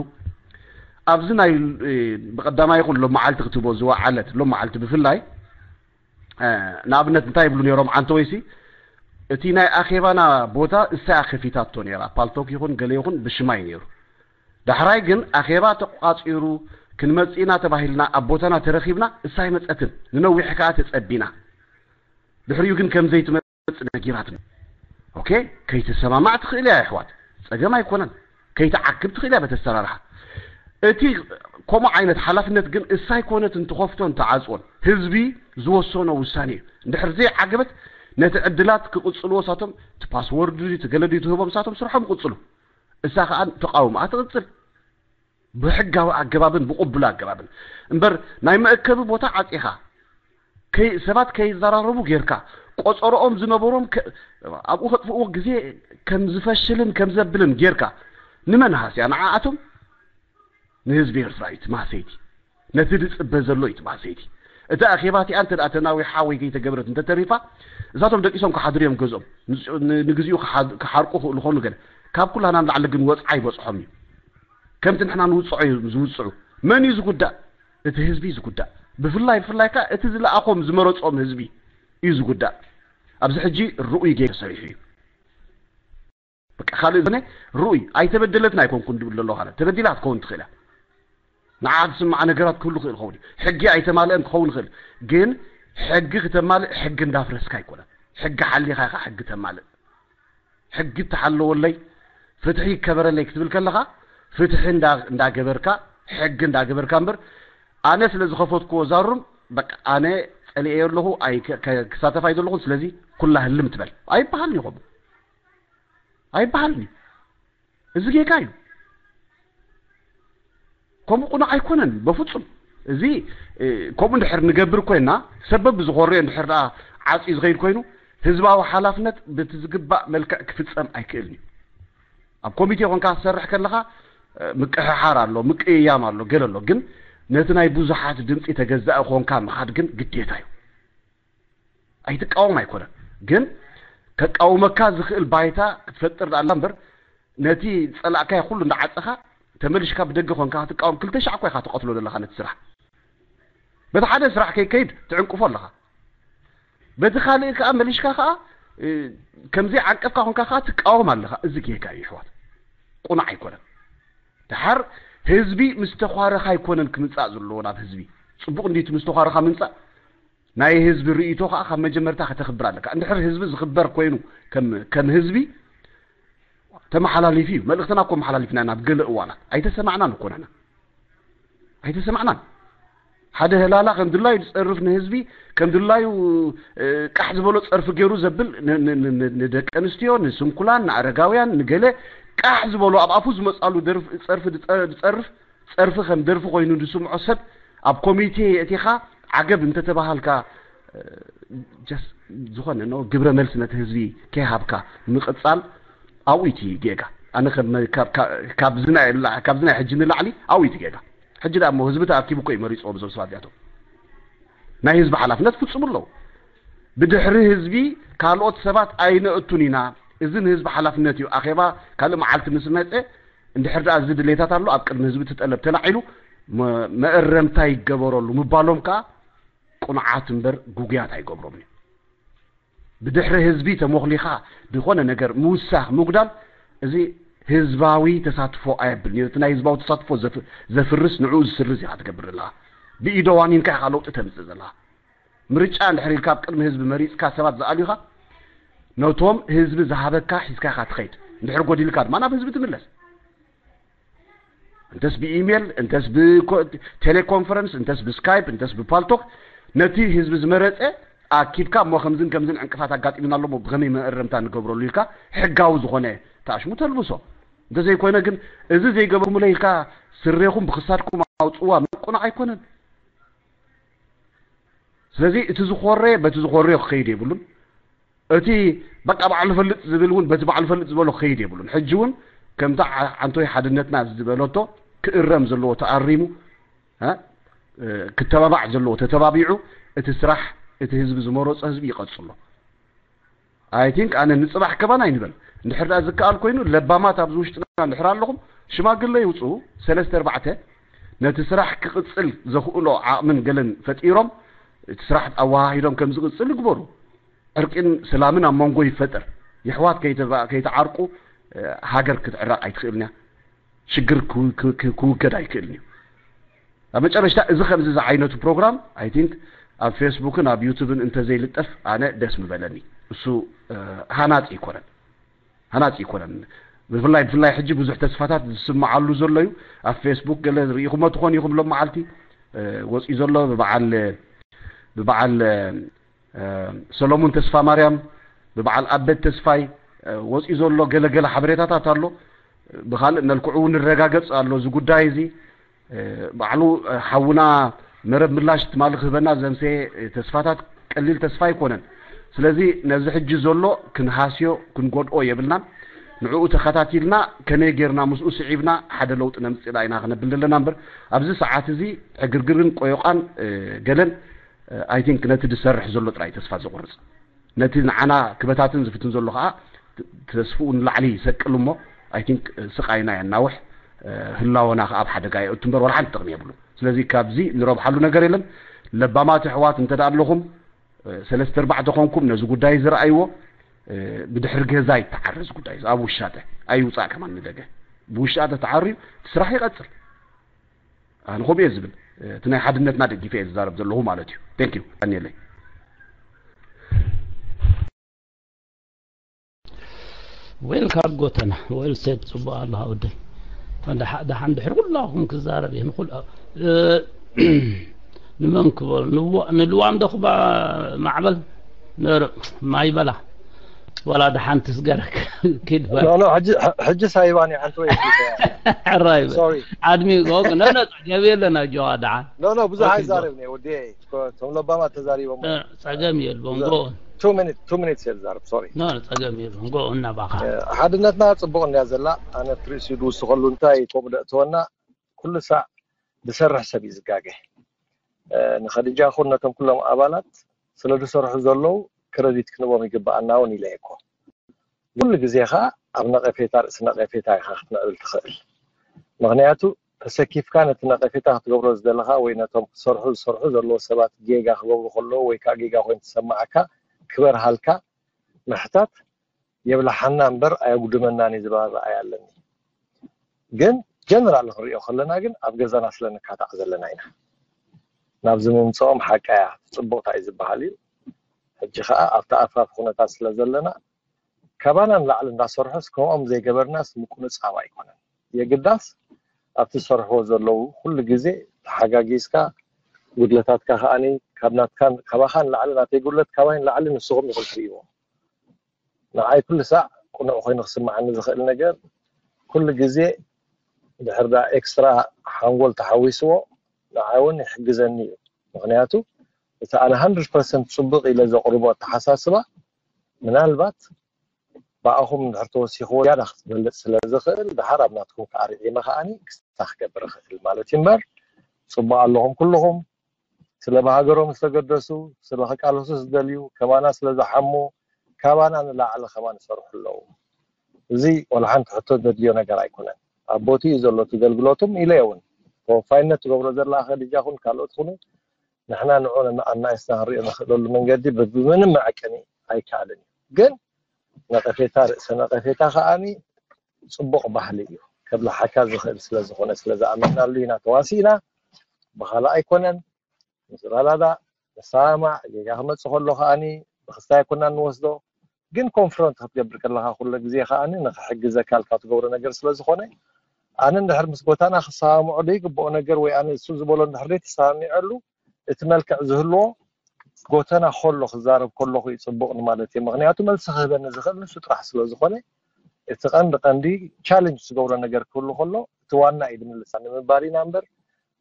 ኣብዚ ናይ፣ እ፣ ብቐዳማይ ይኹን ሎም መዓልቲ ክትቦ ዝወዓለት፣ ሎም መዓልቲ ብፍላይ፣ እ፣ ንኣብነት እንታይ ይብሉ ነይሮም ዓንተወይሲ፣ እቲ ናይ ኣኼባና ቦታ እሳ እያ ከፊታቶ ነይራ፣ ፓልቶክ ይኹን ገለ ይኹን ብሽማ እዩ ነይሩ። ዳሕራይ ግን ኣኼባ ተቋጺሩ፣ ክንመጽእ ኢና ተባሂልና ኣብ ቦታና ተረኺብና፣ እሳ ኣይመጸትን። ንነዊሕ ከኣ ተጸቢና። ድሕሪኡ ግን ከም ዘይትመጽእ ነጊራትና። ኦኬ፣ ከይትሰማማዕ ትኽእል እያ ኣሕዋት፣ ጸገም ኣይኮነን። ከይትዓክብ ትኽእል እያ በቲ ኣሰራርሓ። እቲ ከምኡ ዓይነት ሓላፍነት ግን እሳ ኣይኮነትን ትኸፍቶን ትዓጽዎን፣ ህዝቢ ዝወሰኖ ውሳኔ እዩ። እንድሕር ዘይዓገበት ነቲ ዕድላት ክቕጽልዎ ሳቶም፣ እቲ ፓስወርድ ድዩ፣ እቲ ገለ ድዩ ትህቦም፣ ሳቶም ስርሖም ይቕጽሉ። እሳ ከኣ ተቓውሞኣ ትቕጽል። ብሕጋዊ ኣገባብን ብቕቡል ኣገባብን። እምበር ናይ መእከቢ ቦታ ዓጺኻ፣ ከይ-፣ ሰባት ከይዘራረቡ ጌርካ፣ ቆጸሮኦም ዝነበሮም ከ-፣ ኣብኡ ከጥፍእዎ ግዜ ከም ዝፈሽልን ከም ዘብልን ጌርካ፣ ንመን ሃስያ? ንዓኣቶም? ንህዝቢ ኤርትራ እዩ እቲ ማህሰይቲ። ነቲ ዝጽበ ዘሎ እዩ እቲ ማህሰይቲ። እታ ኣኼባ እቲኣ እንተ ደኣ ተናዊሓ ወይ ከይተገብረት እንተ ተሪፋ፣ እሳቶም ደቂሶም ክሓድሩ እዮም ገዝኦም። ንጽ-፣ ን-፣ ንግዚኡ ክሓ-፣ ክሓርቁ ክእሉ ኾኑ ገለ። ካብ ኩላና ንላዕሊ ግን ወጽዓ ይበጽሖም እዩ። ከምቲ ንሕና ንውጽዖ እዮም ዝውጽዑ። መን እዩ ዝጉዳእ? እቲ ህዝቢ እዩ ዝጉዳእ። ብፍላይ፣ ብፍላይ ከኣ እቲ ዝለኣኾም ዝመረጾም ህዝቢ እዩ ዝጉዳእ። ኣብዚ ሕጂ ርኡይ ጌጋ ተሰሪሑ እዩ። በቃ ካልእ ዝኾነ ርኡይ ኣይተበደለትን ኣይኮንኩን ድብል ዘሎ ካለ ተበዲላ ክትከውን ትኽእል እያ። ንዓ ዝስምዓ ነገራት ክህሉ ክእል ክኸውን እዩ። ሕጊ ኣይተማልአን ክኸውን ይኽእል፣ ግን ሕጊ ክተማልእ ሕጊ እንዳፍረስካ ኣይኮነን። ሕጊ ሓሊኻ ኢኻ ሕጊ ተማልእ። ሕጊ ተሓለወለይ፣ ፍትሒ ይከበረለይ ክትብል ከለኻ ፍትሒ እንዳ- እንዳገበርካ ሕጊ እንዳገበርካ እምበር ኣነ ስለ ዝኸፈትኩዎ ዛሩም በቃ ኣነ ጸሊኤዮ ኣለኹ ኣይ- ከ- ከ- ክሳተፍ ኣይደለኹን ስለዚ ኩላ ህልም ትበል ኣይበሃልን እዩ። ከምኡ ኣይበሃልን እዩ። እዚ ጌጋ እዩ። ከምኡ ቁኑዕ ኣይኮነን በፍጹም። እዚ እ፣ ከምኡ እንድሕር ንገብር ኮይና ሰብ ብዝኾርዮ እንድሕር ደኣ ዓጽዩ ዝኸይድ ኮይኑ ህዝባዊ ሓላፍነት በቲ ዝግባእ መልክዕ ክፍጸም ኣይክእልን እዩ። ኣብ ኮሚቴ ኮንካ ክትሰርሕ ከለኻ እ፣ ምቅሕሓር ኣሎ፣ ምቅይያም ኣሎ፣ ገለ ኣሎ። ግን ነቲ ናይ ብዙሓት ድምፂ ተገዛኢ ኮንካ ምኻድ ግን ግዴታ እዩ። ኣይትቃወም ኣይኮነን፣ ግን ከቃውመካ ዝኽእል ባይታ ክትፈጥር ደኣ እምበር ነቲ ጸላእካዮ ኩሉ እንዳዓጸኻ ተመሊሽካ ብደገ ኮንካ ክትቃወም ክልተ ሻዕ እኮ ኢኻ ትቐትሎ ዘለኻ ነቲ ስራሕ። በቲ ሓደ ስራሕ ከይከይድ ትዕንቅፎ ኣለኻ፣ በቲ ካልእ ከኣ መሊሽካ ከኣ እ፣ ከምዚ ዓንቀፍካ ኮንካ ከኣ ትቃወም ኣለኻ። እዚ ጌጋ እዩ ኣሕዋት፣ ቁኑዕ ኣይኮነን። ድሓር ህዝቢ ምስ ተዃረኻ ኣይኮነን ክምጻእ ዘለዎ ናብ ህዝቢ። ጽቡቕ እንዲዩ እቲ ምስ ተዃረኻ ምምጻእ፣ ናይ ህዝቢ ርእይቶ ከኣ ካብ መጀመርታ ከተኽብር ኣለካ። እንድሕር ህዝቢ ዝኽበር ኮይኑ ከም ከም ህዝቢ ተመሓላሊፉ እዩ። መልእኽትና እኮ መሓላሊፍና ኢና ኣብ ገለ እዋናት። ኣይተሰማዕናን እኮ ንሕና። ኣይተሰማዕናን። ሓደ ህላላ ከም ድላዩ ዝጸርፍ ንህዝቢ ከም ድላዩ እ፣ ቃሕ ዝበሎ ጸርፊ ገይሩ ዘብል ን- ን- ን- ን- ንደቂ ኣንስትዮ፣ ንስንኩላን፣ ንኣረጋውያን፣ ንገለ ቃሕ ዝበሎ ኣብ ኣፉ ዝመጻሉ ደርፍ- ጸርፊ ዝጸ- ዝጸርፍ ጸርፊ ከም ደርፊ ኮይኑ ዝስምዖ ሰብ ኣብ ኮሚቴ የእቲኻ ዓገብ እንተተባሃልካ እ፣ just ዝኾነ ኖ ግብረ መልሲ ነቲ ህዝቢ ከይሃብካ ምቕጻል ኣብኡ እቲ ጌጋ። ኣነ ከም- ካብ- ካብ- ካብዚ ናይ ላ- ካብዚ ናይ ሕጂ ንላዕሊ ኣብኡ እቲ ጌጋ። ሕጂ ደኣ እሞ ህዝቢ ተኣኪቡ እኮ እዩ መሪፅዎም እዞም ሰባት እዚኣቶም። ናይ ህዝቢ ሓላፍነት ፍጹም ኣለዎ። ብድሕሪ ህዝቢ ካልኦት ሰባት ኣይነእቱን ኢና። እዚ ንህዝቢ ሓላፍነት እዩ። ኣኼባ ካልእ መዓልቲ ምስ መፀ እንድሕር ደኣ እዚ ድሌታት ኣሎ ኣብ ቅድሚ ህዝቢ እቲ ጠለብ ተላዒሉ መ- መእረምታ ይገበረሉ ምባሎም ከኣ ቁኑዓት እምበር ጉጉያት ኣይገብሮም እዩ። ብድሕሪ ህዝቢ ተሞኽሊኻ ዝኾነ ነገር ምውሳኽ ምጉዳል እዚ ህዝባዊ ተሳትፎ ኣየብልን እዩ። እቲ ናይ ህዝባዊ ተሳትፎ ዘፍ- ዘፍርስ ንዕኡ ዝስርዝ ኢኻ ትገብር ዘለኻ። ብኢዶ ዋኒንካ ኢኻ ለውጢ ተምፅእ ዘለኻ። ምርጫ እንድሕር ኢልካ ኣብ ቅድሚ ህዝቢ መሪፅካ ሰባት ዝኣልዩኻ ነቶም ህዝቢ ዝሃበካ ሒዝካ ኢኻ ትኸይድ። እንድሕር ጎዲልካ ድማ ናብ ህዝቢ ትምለስ። እንተስ ብኢሜል እንተስ ብቴሌኮንፈረንስ እንተስ ብስካይፕ እንተስ ብፓልቶክ ነቲ ህዝቢ ዝመረፀ ኣኪብካ እሞ ከምዝን ከምዝን ዕንቅፋት ኣጋጢምና ኣሎ እሞ ብኸመይ መእረምታ ንገብረሉ ኢልካ ሕጋዊ ዝኾነ ተኣሽሙ ተልብሶ። እንተዘይኮይነ ግን እዚ ዘይገበርኩምለ ኢልካ ስሬኹም ብክሳድኩም ኣውፅዋ ምቁናዕ ኣይኮነን። ስለዚ እቲ ዝኾረ በቲ ዝኾረዮ ክኸይድ የብሉን። እቲ በቃ ባዕሉ ፈልጥ ዝብል እውን በቲ ባዕሉ ፈልጥ ዝበሎ ክኸይድ የብሉን። ሕጂ እውን ከምታ ዓ- ዓንቶይ ሓድነትና ዝበለቶ ክእረም ዘለዎ ተኣሪሙ እ፣ እ፣ ክተባባዕ ዘለዎ ተተባቢዑ እቲ ስራሕ እቲ ህዝቢ ዝመረፆ ህዝቢ ይቐፅሎ። I think ኣነ ንፅባሕ ከማን ኣይንበል እንድሕር ዳ ዝከኣል ኮይኑ ለባማት ኣብዚ ውሽጥና እንድሕር ኣለኹም ሽማግለ ይውፅኡ ሰለስተ ኣርባዕተ ነቲ ስራሕ ክቕፅል ዘኽእሎ ዓቕምን ገለን ፈጢሮም እቲ ስራሕ ኣወሃሂዶም ከም ዝቕፅል ይግበሩ። ዕርቂን ሰላምን ኣብ መንጎ ይፈጠር። የሕዋት ከይተባ- ከይተዓርቁ እ፣ ሃገር ክትዕረቕ ኣይትኽእልን እያ። ሽግር ክው- ክው- ክው- ክውገድ ኣይክእልን እዩ። ኣብ መጨረሽታ እዚ ከምዚ ዝዓይነቱ ፕሮግራም I think ኣብ ፌስቡክን ኣብ ዩቱብን እንተዘይልጠፍ ኣነ ደስ ምበለኒ። እሱ እ፣ ሃናፂ ይኮነን ሃናፂ ይኮነን። ብፍላይ ብፍላይ ሕጂ ብዙሕ ተስፋታት ዝስምዓሉ ዘሎ እዩ። ኣብ ፌስቡክ ገለ ርኢኹሞ ትኾን ኢኹም ሎም መዓልቲ እ፣ ወፂኡ ዘሎ ብበዓል ብበዓል እ፣ ሰሎሙን ተስፋማርያም ብበዓል ኣበት ተስፋይ እ፣ ወፂኡ ዘሎ ገለገለ ሓበሬታታት ኣሎ። ብካልእ መልክዑ እውን ይረጋገፅ ኣሎ እዚ ጉዳይ እዚ እ፣ ባዕሉ እ፣ ሓውና መረብ ምላሽ ትማሊ ክህበና ዘምሰየ እ፣ ተስፋታት ቀሊል ተስፋ ኣይኮነን። ስለዚ ነዚ ሕጂ ዘሎ ክንሃስዮ ክንጎድኦ የብልናን። ንዕኡ ተኸታቲልና ከመይ ጌርና ምስኡ ስዒብና ሓደ ለውጢ ነምፅእ ዳ ኢና ክነብል ዘለና እምበር ኣብዚ ሰዓት እዚ ዕግርግርን ቆዮቃን እ፣ ገለን I think ነቲ ዝሰርሕ ዘሎ ጥራይ ተስፋ ዘቑርፅ ነቲ ንዓና ክበታትን ዝፍትን ዘሎ ከዓ ተስፍኡ ንላዕሊ ይሰቅል እሞ I think ስቃይና የናውሕ ህላወና ከዓ ኣብ ሓደጋ የእቱ እምበር ዋላ ሓንቲ ጥቕሚ የብሉ። ስለዚ ካብዚ ንረብሓሉ ነገር የለን። ለባማት ኣሕዋት እንተ ኣለኹም ሰለስተ ኣርባዕተ ኮንኩም ነዚ ጉዳይ ዝረኣይዎ፣ ብድሕሪ ገዛ ይተዓረዝ ጉዳይ ኣብ ውሻጠ ኣይውፃእ ከማን ንደገ። ብውሻጠ ተዓርዩ እቲ ስራሕ ይቐፅል። ኣነ ከምኡ እየ ዝብል። እቲ ናይ ሓድነትና ደጊፈ እየ ዝዛረብ ዘለኹ ማለት እዩ። Thank you። ቀንየለይ። Welcome ጎተና። Well said። ፅቡቅ ኣለካ ወደይ። ደሓን ድሕሪ ኩላኩም ክዛረብ እየ ንኩል ንመን ክበሉ ንልዋም ደኩባ ማዕበል ነር ማይ በላ ዋላ ደሓን ትስገረክ ኪድ በላ ሕጂ ሳይባኒ ሓንቲ ወይ ሕራይ ኣድሚ ጎግ ነነ ጸገብ የለና ጆዋ ደሓን ኖ ኖ ብዙሕ ኣይዛረብኒ ወዲ ቶም ለባማ ተዛሪቦም ጸገም የልቦም ጎ two minutes two minutes የዛረብ sorry ኖ ጸገም የልቦም ጎ እናባኻ ሓድነትና ጽቡቕ እንድያ ዘላ ኣነ ትርእሲ ድውስኸሉ እንታይ ከምኡ ደእተወና ኩሉ ሳዕ ዝሰርሕ ሰብ እዩ ዝጋገ ንኸድጃ ኹን ነቶም ኩሎም ኣባላት ስለ ዝሰርሑ ዘለዉ ክረዲት ክንቦም ይግብኣና እውን ኢለ እኮ ኩሉ ግዜ ኸዓ ኣብ ነቐፌታ ርእሲ ነቐፌታ ኢኻ ክትምዕብል ትኽእል ምኽንያቱ ተሰኪፍካ ነቲ ነቐፌታ ክትገብሮ ዝደለኻ ወይ ነቶም ክሰርሑ ዝሰርሑ ዘለዎ ሰባት ጌጋ ክገብሩ ከለዉ ወይ ከዓ ጌጋ ኮይኑ ትሰማዓካ ክበርሃልካ ምሕታት የብላሓና እምበር ኣየጉድመናን እዩ ዝበሃል ረኣይ ኣለኒ ግን ጀነራል ክንሪኦ ከለና ግን ኣብ ገዛና ስለ ንካታዕ ዘለና ኢና ናብዚ ምምፅኦም ሓቃያ ፅቡቕታ እዩ ዝበሃል እዩ ሕጂ ከዓ ኣብቲ ኣፋፍ ኩነታት ስለ ዘለና ካባና ንላዕሊ እንዳሰርሖስ ከምኦም ዘይገበርናስ ምቁንፃብ ኣይኮነን የግዳስ ኣብቲ ዝሰርሕዎ ዘለዉ ኩሉ ግዜ ተሓጋጊዝካ ጉድለታትካ ከዓኒ ካብ ናትካ ካባኻ ንላዕሊ ናተይ ጉድለት ካባይ ንላዕሊ ንስኹም ኢኹም ትርእይዎ ንዓይ ኩሉ ሳዕ ቅኑዕ ኮይኑ ክስምዓኒ ዝኽእል ነገር ኩሉ ግዜ ድሕር ዳ ኤክስትራ ሓንጎል ተሓዊስዎ ንዓይ እውን ይሕግዘኒ እዩ ምኽንያቱ እቲ ኣነ ሃንድርድ ፐርሰንት ፅቡቕ ኢለ ዘቕርቦ ኣተሓሳስባ ምናልባት ብኣኹም እንድሕር ተወሲኽዎ ዝያዳ ክትበልፅ ስለ ዝኽእል ድሓር ኣብ ናትኩም ከዓ ርዒመ ከዓኒ ክስታ ክገብር እኽእል ማለት እዩ እምበር ፅቡቕ ኣለኹም ኩልኹም ስለ ብሃገሮም ዝተገደሱ ስለ ክቃለሱ ዝደልዩ ከማና ስለ ዝሓሙ ካባና ንላዕሊ ከማን ይሰርሑ ኣለዉ እዚ ወላ ሓንቲ ሕቶ ዘድልዮ ነገር ኣይኮነን ኣብ ቦትኡ ዘሎ እቲ ገልግሎቱም ኢለ እውን ተወፋይነት ትገብሮ ዘላ ከድጃ ኩን ካልኦት ኩኑ ንሕና ንዑ ኣናእስና ክንሪኦ ንኽእለሉ መንገዲ ብምንም መዐቀኒ ኣይከኣልን እዩ ግን ነቐፌታ ርእሰ ነቐፌታ ከዓኒ ፅቡቕ ባህሊ እዩ ከብልሓካ ዝኽእል ስለ ዝኾነ ስለ ዝኣመናሉ ኢና ተዋሲእና ብኻልእ ኣይኮነን ምስ ራላዳ ንሰማማዕ ጌጋ ክመፅእ ከሎ ከዓኒ ብክስታይ ኣይኮና ንወስዶ ግን ኮንፍሮንት ክትገብር ከለካ ኩለ ግዜ ከዓኒ ንክሕግዘካ ኢልካ ትገብሮ ነገር ስለ ዝኾነ ኣነ እንድሕር ምስ ጎታና ክሰማምዖ ዘይግብኦ ነገር ወይ ኣነ እሱ ዝበሎ እንድሕር ዘይተሰማሚዐሉ እቲ መልክዕ ዝህልዎ ጎተና ከሎ ክዛረብ ከለኹ እዩ ፅቡቕ ንማለት እየ ምክንያቱ መልሲ ክህበኒ ዝኽእል ንሱ ጥራሕ ስለ ዝኾነ እቲ ቀንዲ ቀንዲ ቻለንጅ ዝገብሮ ነገር ክህሉ ከሎ እቲ ዋና እዩ ዝምልሳ ንምባል ኢና እምበር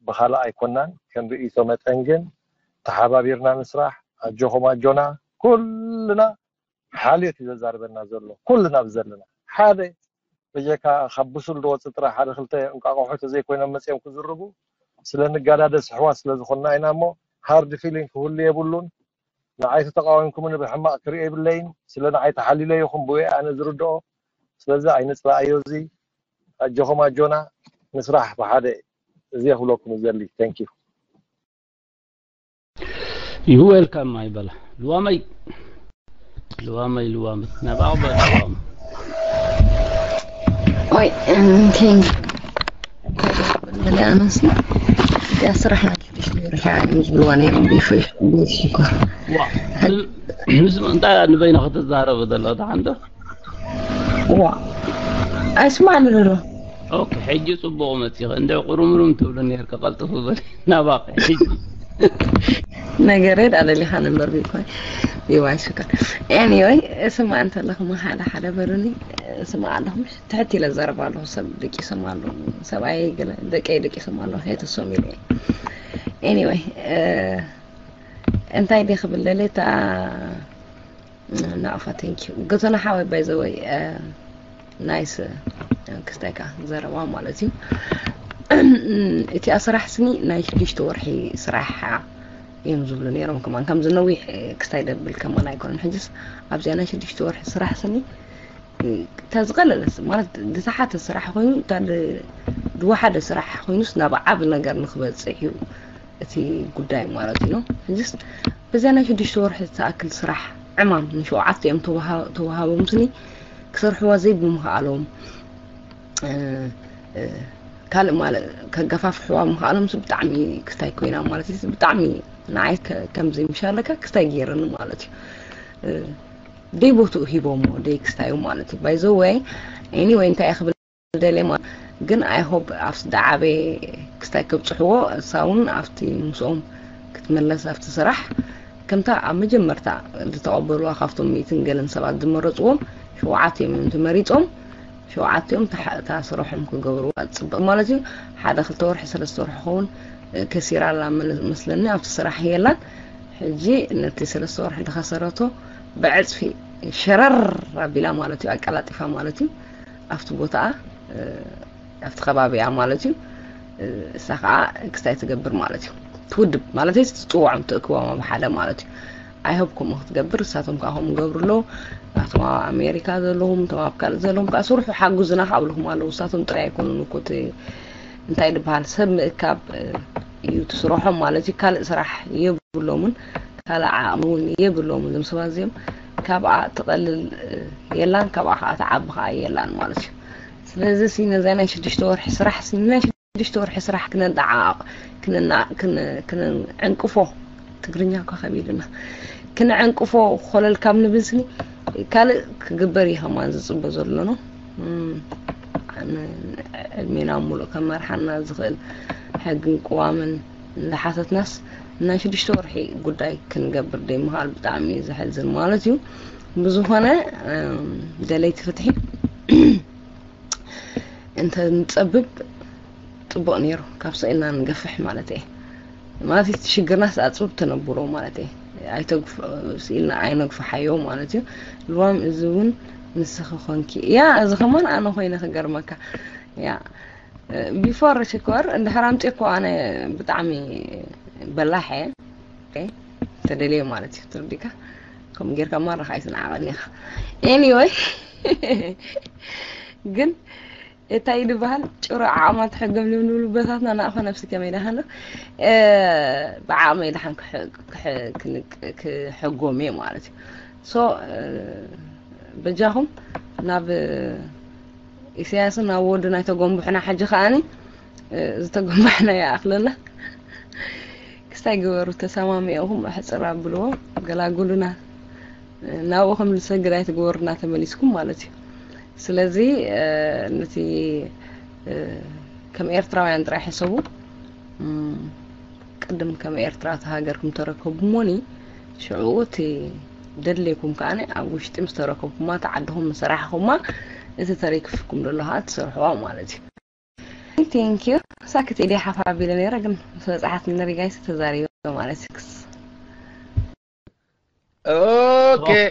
ብኻልእ ኣይኮናን ከም ርእይቶ መጠን ግን ተሓባቢርና ንስራሕ ኣጆኹም ኣጆና ኩልና ሓልዮት እዩ ዘዛርበና ዘሎ ኩልና ብዘለና ሓደ በጀካ ካብ ብሱል ዝወፅእ ጥራሕ ሓደ ክልተ እንቋቑሖ ተዘይኮይኖም መፅኦም ክዝርጉ ስለ ንጋዳደስ ኣሕዋት ስለ ዝኾንና ኢና እሞ ሃርድ ፊሊንግ ክህሉ የብሉን ንዓይ ተተቃዊምኩምኒ ብሕማቕ ክሪኦ የብለይን ስለ ንዓይ ተሓሊለ ይኹን ብወይ ኣነ ዝርድኦ ስለዚ ኣይንፅላኣዮ እዚ ኣጆኹም ኣጆና ንስራሕ ብሓደ እዚ ክብለኩም ዘሊ thank you You welcome ማይ በላ ልዋመይ ልዋመይ ልዋመይ ናባቕ በላ ልዋመይ Oi, ehm, thank you. Anasını. Ya sıra hangi bir şey var? Ha, biz bu var ya, bir şey, bir şey var. ዋ ምስ እንታይ ንበይና ክትዛረብ ዘሎ ተሓንዶ ዋ ኣይስማዕኒ ዘሎ ኦኬ ሕጂ ጽቡቕ መጺኸ እንደ ቁርምሩም ትብሉ ነርካ ቀልጥፉ በል ናባቕ ሕጂ ነገረ ዳለሊኻ ነበር ቢኮይ ይዋይ ሽከር anyway ስማዕ እንተለኹም ሓደ ሓደ በሉኒ ስማዕ ኣለኹም ትሕት ኢለ ዘረባ ኣለኹ ሰብ ደቂሶም ኣለኹ ሰብኣይ ገለ ደቀይ ደቂሶም ኣለኹ ከይተሶም ኢለ anyway እንታይ ደ ክብል ደለ እታ ናቕፋ thank you ገቶና ሓወይ by the way nice ክስታይካ ዘረባ ማለት እዩ እቲ ኣስራሕ ስኒ ናይ ሽዱሽተ ወርሒ ስራሕ እዮም ዝብሉ ነይሮም ከማን ከምዚ ነዊሕ ክስታይ ደብል ከማን ኣይኮነን ሕጅስ ኣብዚኣ ናይ ሽዱሽተ ወርሒ ስራሕ ስኒ እታ ዝቐለለስ ማለት ዝተሓተ ስራሕ ኮይኑ እታ ዝወሓደ ስራሕ ኮይኑስ ናብ ዓብ ነገር ንክበፅሕ እዩ እቲ ጉዳይ ማለት እዩ ሕጅስ እዚኣ ናይ ሽዱሽተ ወርሒ ዝኣክል ስራሕ ዕማም ንሸውዓተ እዮም ተዋሃ- ተዋሃቦም ስኒ ክሰርሕዋ ዘይብምኽኣሎም፣ እ፣ እ፣ ካልእ ማለት ከገፋፍሕዋ ምኽኣሎም ስ ብጣዕሚ ክስታይ ኮይና ማለት እዩ። ብጣዕሚ ንዓይ ከ- ከምዚ ምሻለካ ክስታይ ገይረኒ ማለት እዩ። እ፣ ደይ ቦትኡ ሂቦሞ ደይ ክስታዩ ማለት እዩ። By the way, anyway እንታይ እየ ክብል ደልየ ማለት ግን I hope ኣብቲ ዝዓበየ ክስታይ ከብፅሕዎ እሳ እውን ኣብቲ ምስኦም ክትምለስ ኣብቲ ስራሕ ከምታ ኣብ መጀመርታ ዝተቐበልዋ ካብቶም ሚእትን ገለን ሰባት ዝመረፅዎም ሸውዓተ እዮም ተመሪፆም። ሸውዓቲኦም እታ ስረሖም ክገብርዋ ዝፅበቅ ማለት እዩ። ሓደ ክልተ ወርሒ ሰለስተ ወርሒ ክኸውን ከሲራ ኣላ መስለኒ ኣብቲ ስራሕ የላን። ሕጂ ነቲ ሰለስተ ወርሒ ዝኸሰረቶ ብዕፅፊ ሸረር ኣቢላ ማለት እዩ፣ ኣቀላጢፋ ማለት እዩ። ኣብቲ ቦታኣ ኣብቲ ከባቢኣ ማለት እዩ። እሳ ከዓ ክስታይ ትገብር ማለት እዩ። ትውድብ ማለት እዩ፣ ትፅውዖም ትእክቦም ኣብ ሓደ ማለት እዩ። I hope ከምኡ ክትገብር እሳቶም ከዓ ከምኡ ገብሩ ኣለዉ። ኣቶም ኣብ ኣሜሪካ ዘለኹም እቶም ኣብ ካልእ ዘለኹም ከዓ ስርሑ ሓጉዝና ካብ ኣለኹም ኣለዉ። እሳቶም ጥራይ ኣይኮኑን እኮ እቲ እንታይ ዝበሃል ሰብ ምእካብ እዩ ትስርሖም ማለት እዩ። ካልእ ስራሕ የብሎምን፣ ካልእ ዓቕሚ እውን የብሎምን። እዞም ሰባት እዚኦም ካብኣ ትቐልል የላን፣ ካብኣ ከዓ ትዓቢ ከዓ የላን ማለት እዩ። ስለዚ ሲ ነዛ ናይ ሽዱሽተ ወርሒ ስራሕ ሲ ናይ ሽዱሽተ ወርሒ ስራሕ ክነደዓቕ ክነና- ክነ- ክነዕንቅፎ ትግርኛ እኳ ከቢድና ክነዕንቅፎ ኮለል ካብ ንብል ስኒ ካልእ ክግበር እዩ ከማን ዝፅበ ዘሎ ነው። እም፣ ን- ዕድሜና ሙሉእ ከመርሓና ዝኽእል ሕግን ቅዋምን እንዳሓተትናስ ናይ ሽዱሽተ ወርሒ ጉዳይ ክንገብር ደይ ምኽኣል ብጣዕሚ እዩ ዘሕዝን ማለት እዩ። ብዝኾነ እም፣ ደለይቲ ፍትሒ እንተ ንፀብብ ፅቡቕ ነይሩ፣ ካብ ስኢልና ንገፍሕ ማለት እየ። ማለት እቲ ሽግርናስ ኣፅብብ ተነብሮ ማለት እየ። ኣይተግፍ- ስኢልና ኣይነግፍሓዮ ማለት እዩ። ልዋም እዚ እውን ንስኺ ኮንኪ እያ፣ እዚ ከማን ኣነ ኮይነ ክገርመካ እያ። ቢፎር ሽኮር እንድሕር ኣምፅእኮ ኣነ ብጣዕሚ በላሕ እየ። ኦኬ፣ ተደልየ ማለት እዩ። ትርዲካ ከምኡ ጌርካ ማራኻ ኣይትንዓቐኒ ኢኻ። Anyway ግን እንታይ ዝበሃል ጭሮ ዓቕማ ትሕገም ልብልብሉ በታትና ናቕፋ ነብሲ ከመይ ደሃሎ ብዓቕመይ ደሓን ክሕ- ክሕ- ክንቅ- ክሕጎም እየ ማለት እዩ። ሶ በጃኹም ናብ ኢሳያስን ናብ ወዱ ናይ ተጎንብሑና ሕጂ ከኣኒ ዝተጎንባሕና ይኣኽለና። ክስታይ ግበሩ፣ ተሰማሚዕኹም ኣሕፅር ኣብልዎ፣ ገላጉሉና። ናብኡ ከም ንሰግድ ኣይትግበሩና ተመሊስኩም ማለት እዩ። ስለዚ ነቲ ከም ኤርትራውያን ጥራይ ሕሰቡ። ቅድም ከም ኤርትራ ተሃገርኩም ተረከቡ ሞኒ ሽዑ እቲ ደድሌኩም ከኣ ኣብ ውሽጢ ምስ ተረከብኩማ እቲ ዓድኹም ምስ ሰራሕኹማ እቲ ተረኪፍኩም ዘሎ ከዓ ትሰርሕዋ ማለት እዩ። Thank you። ሳክት ኢደ ሓፋ ኣቢለ ነይረ ግን ምስ በፅሓት ንሪጋይስ ተዛሪበ ማለት እዩ። Okay.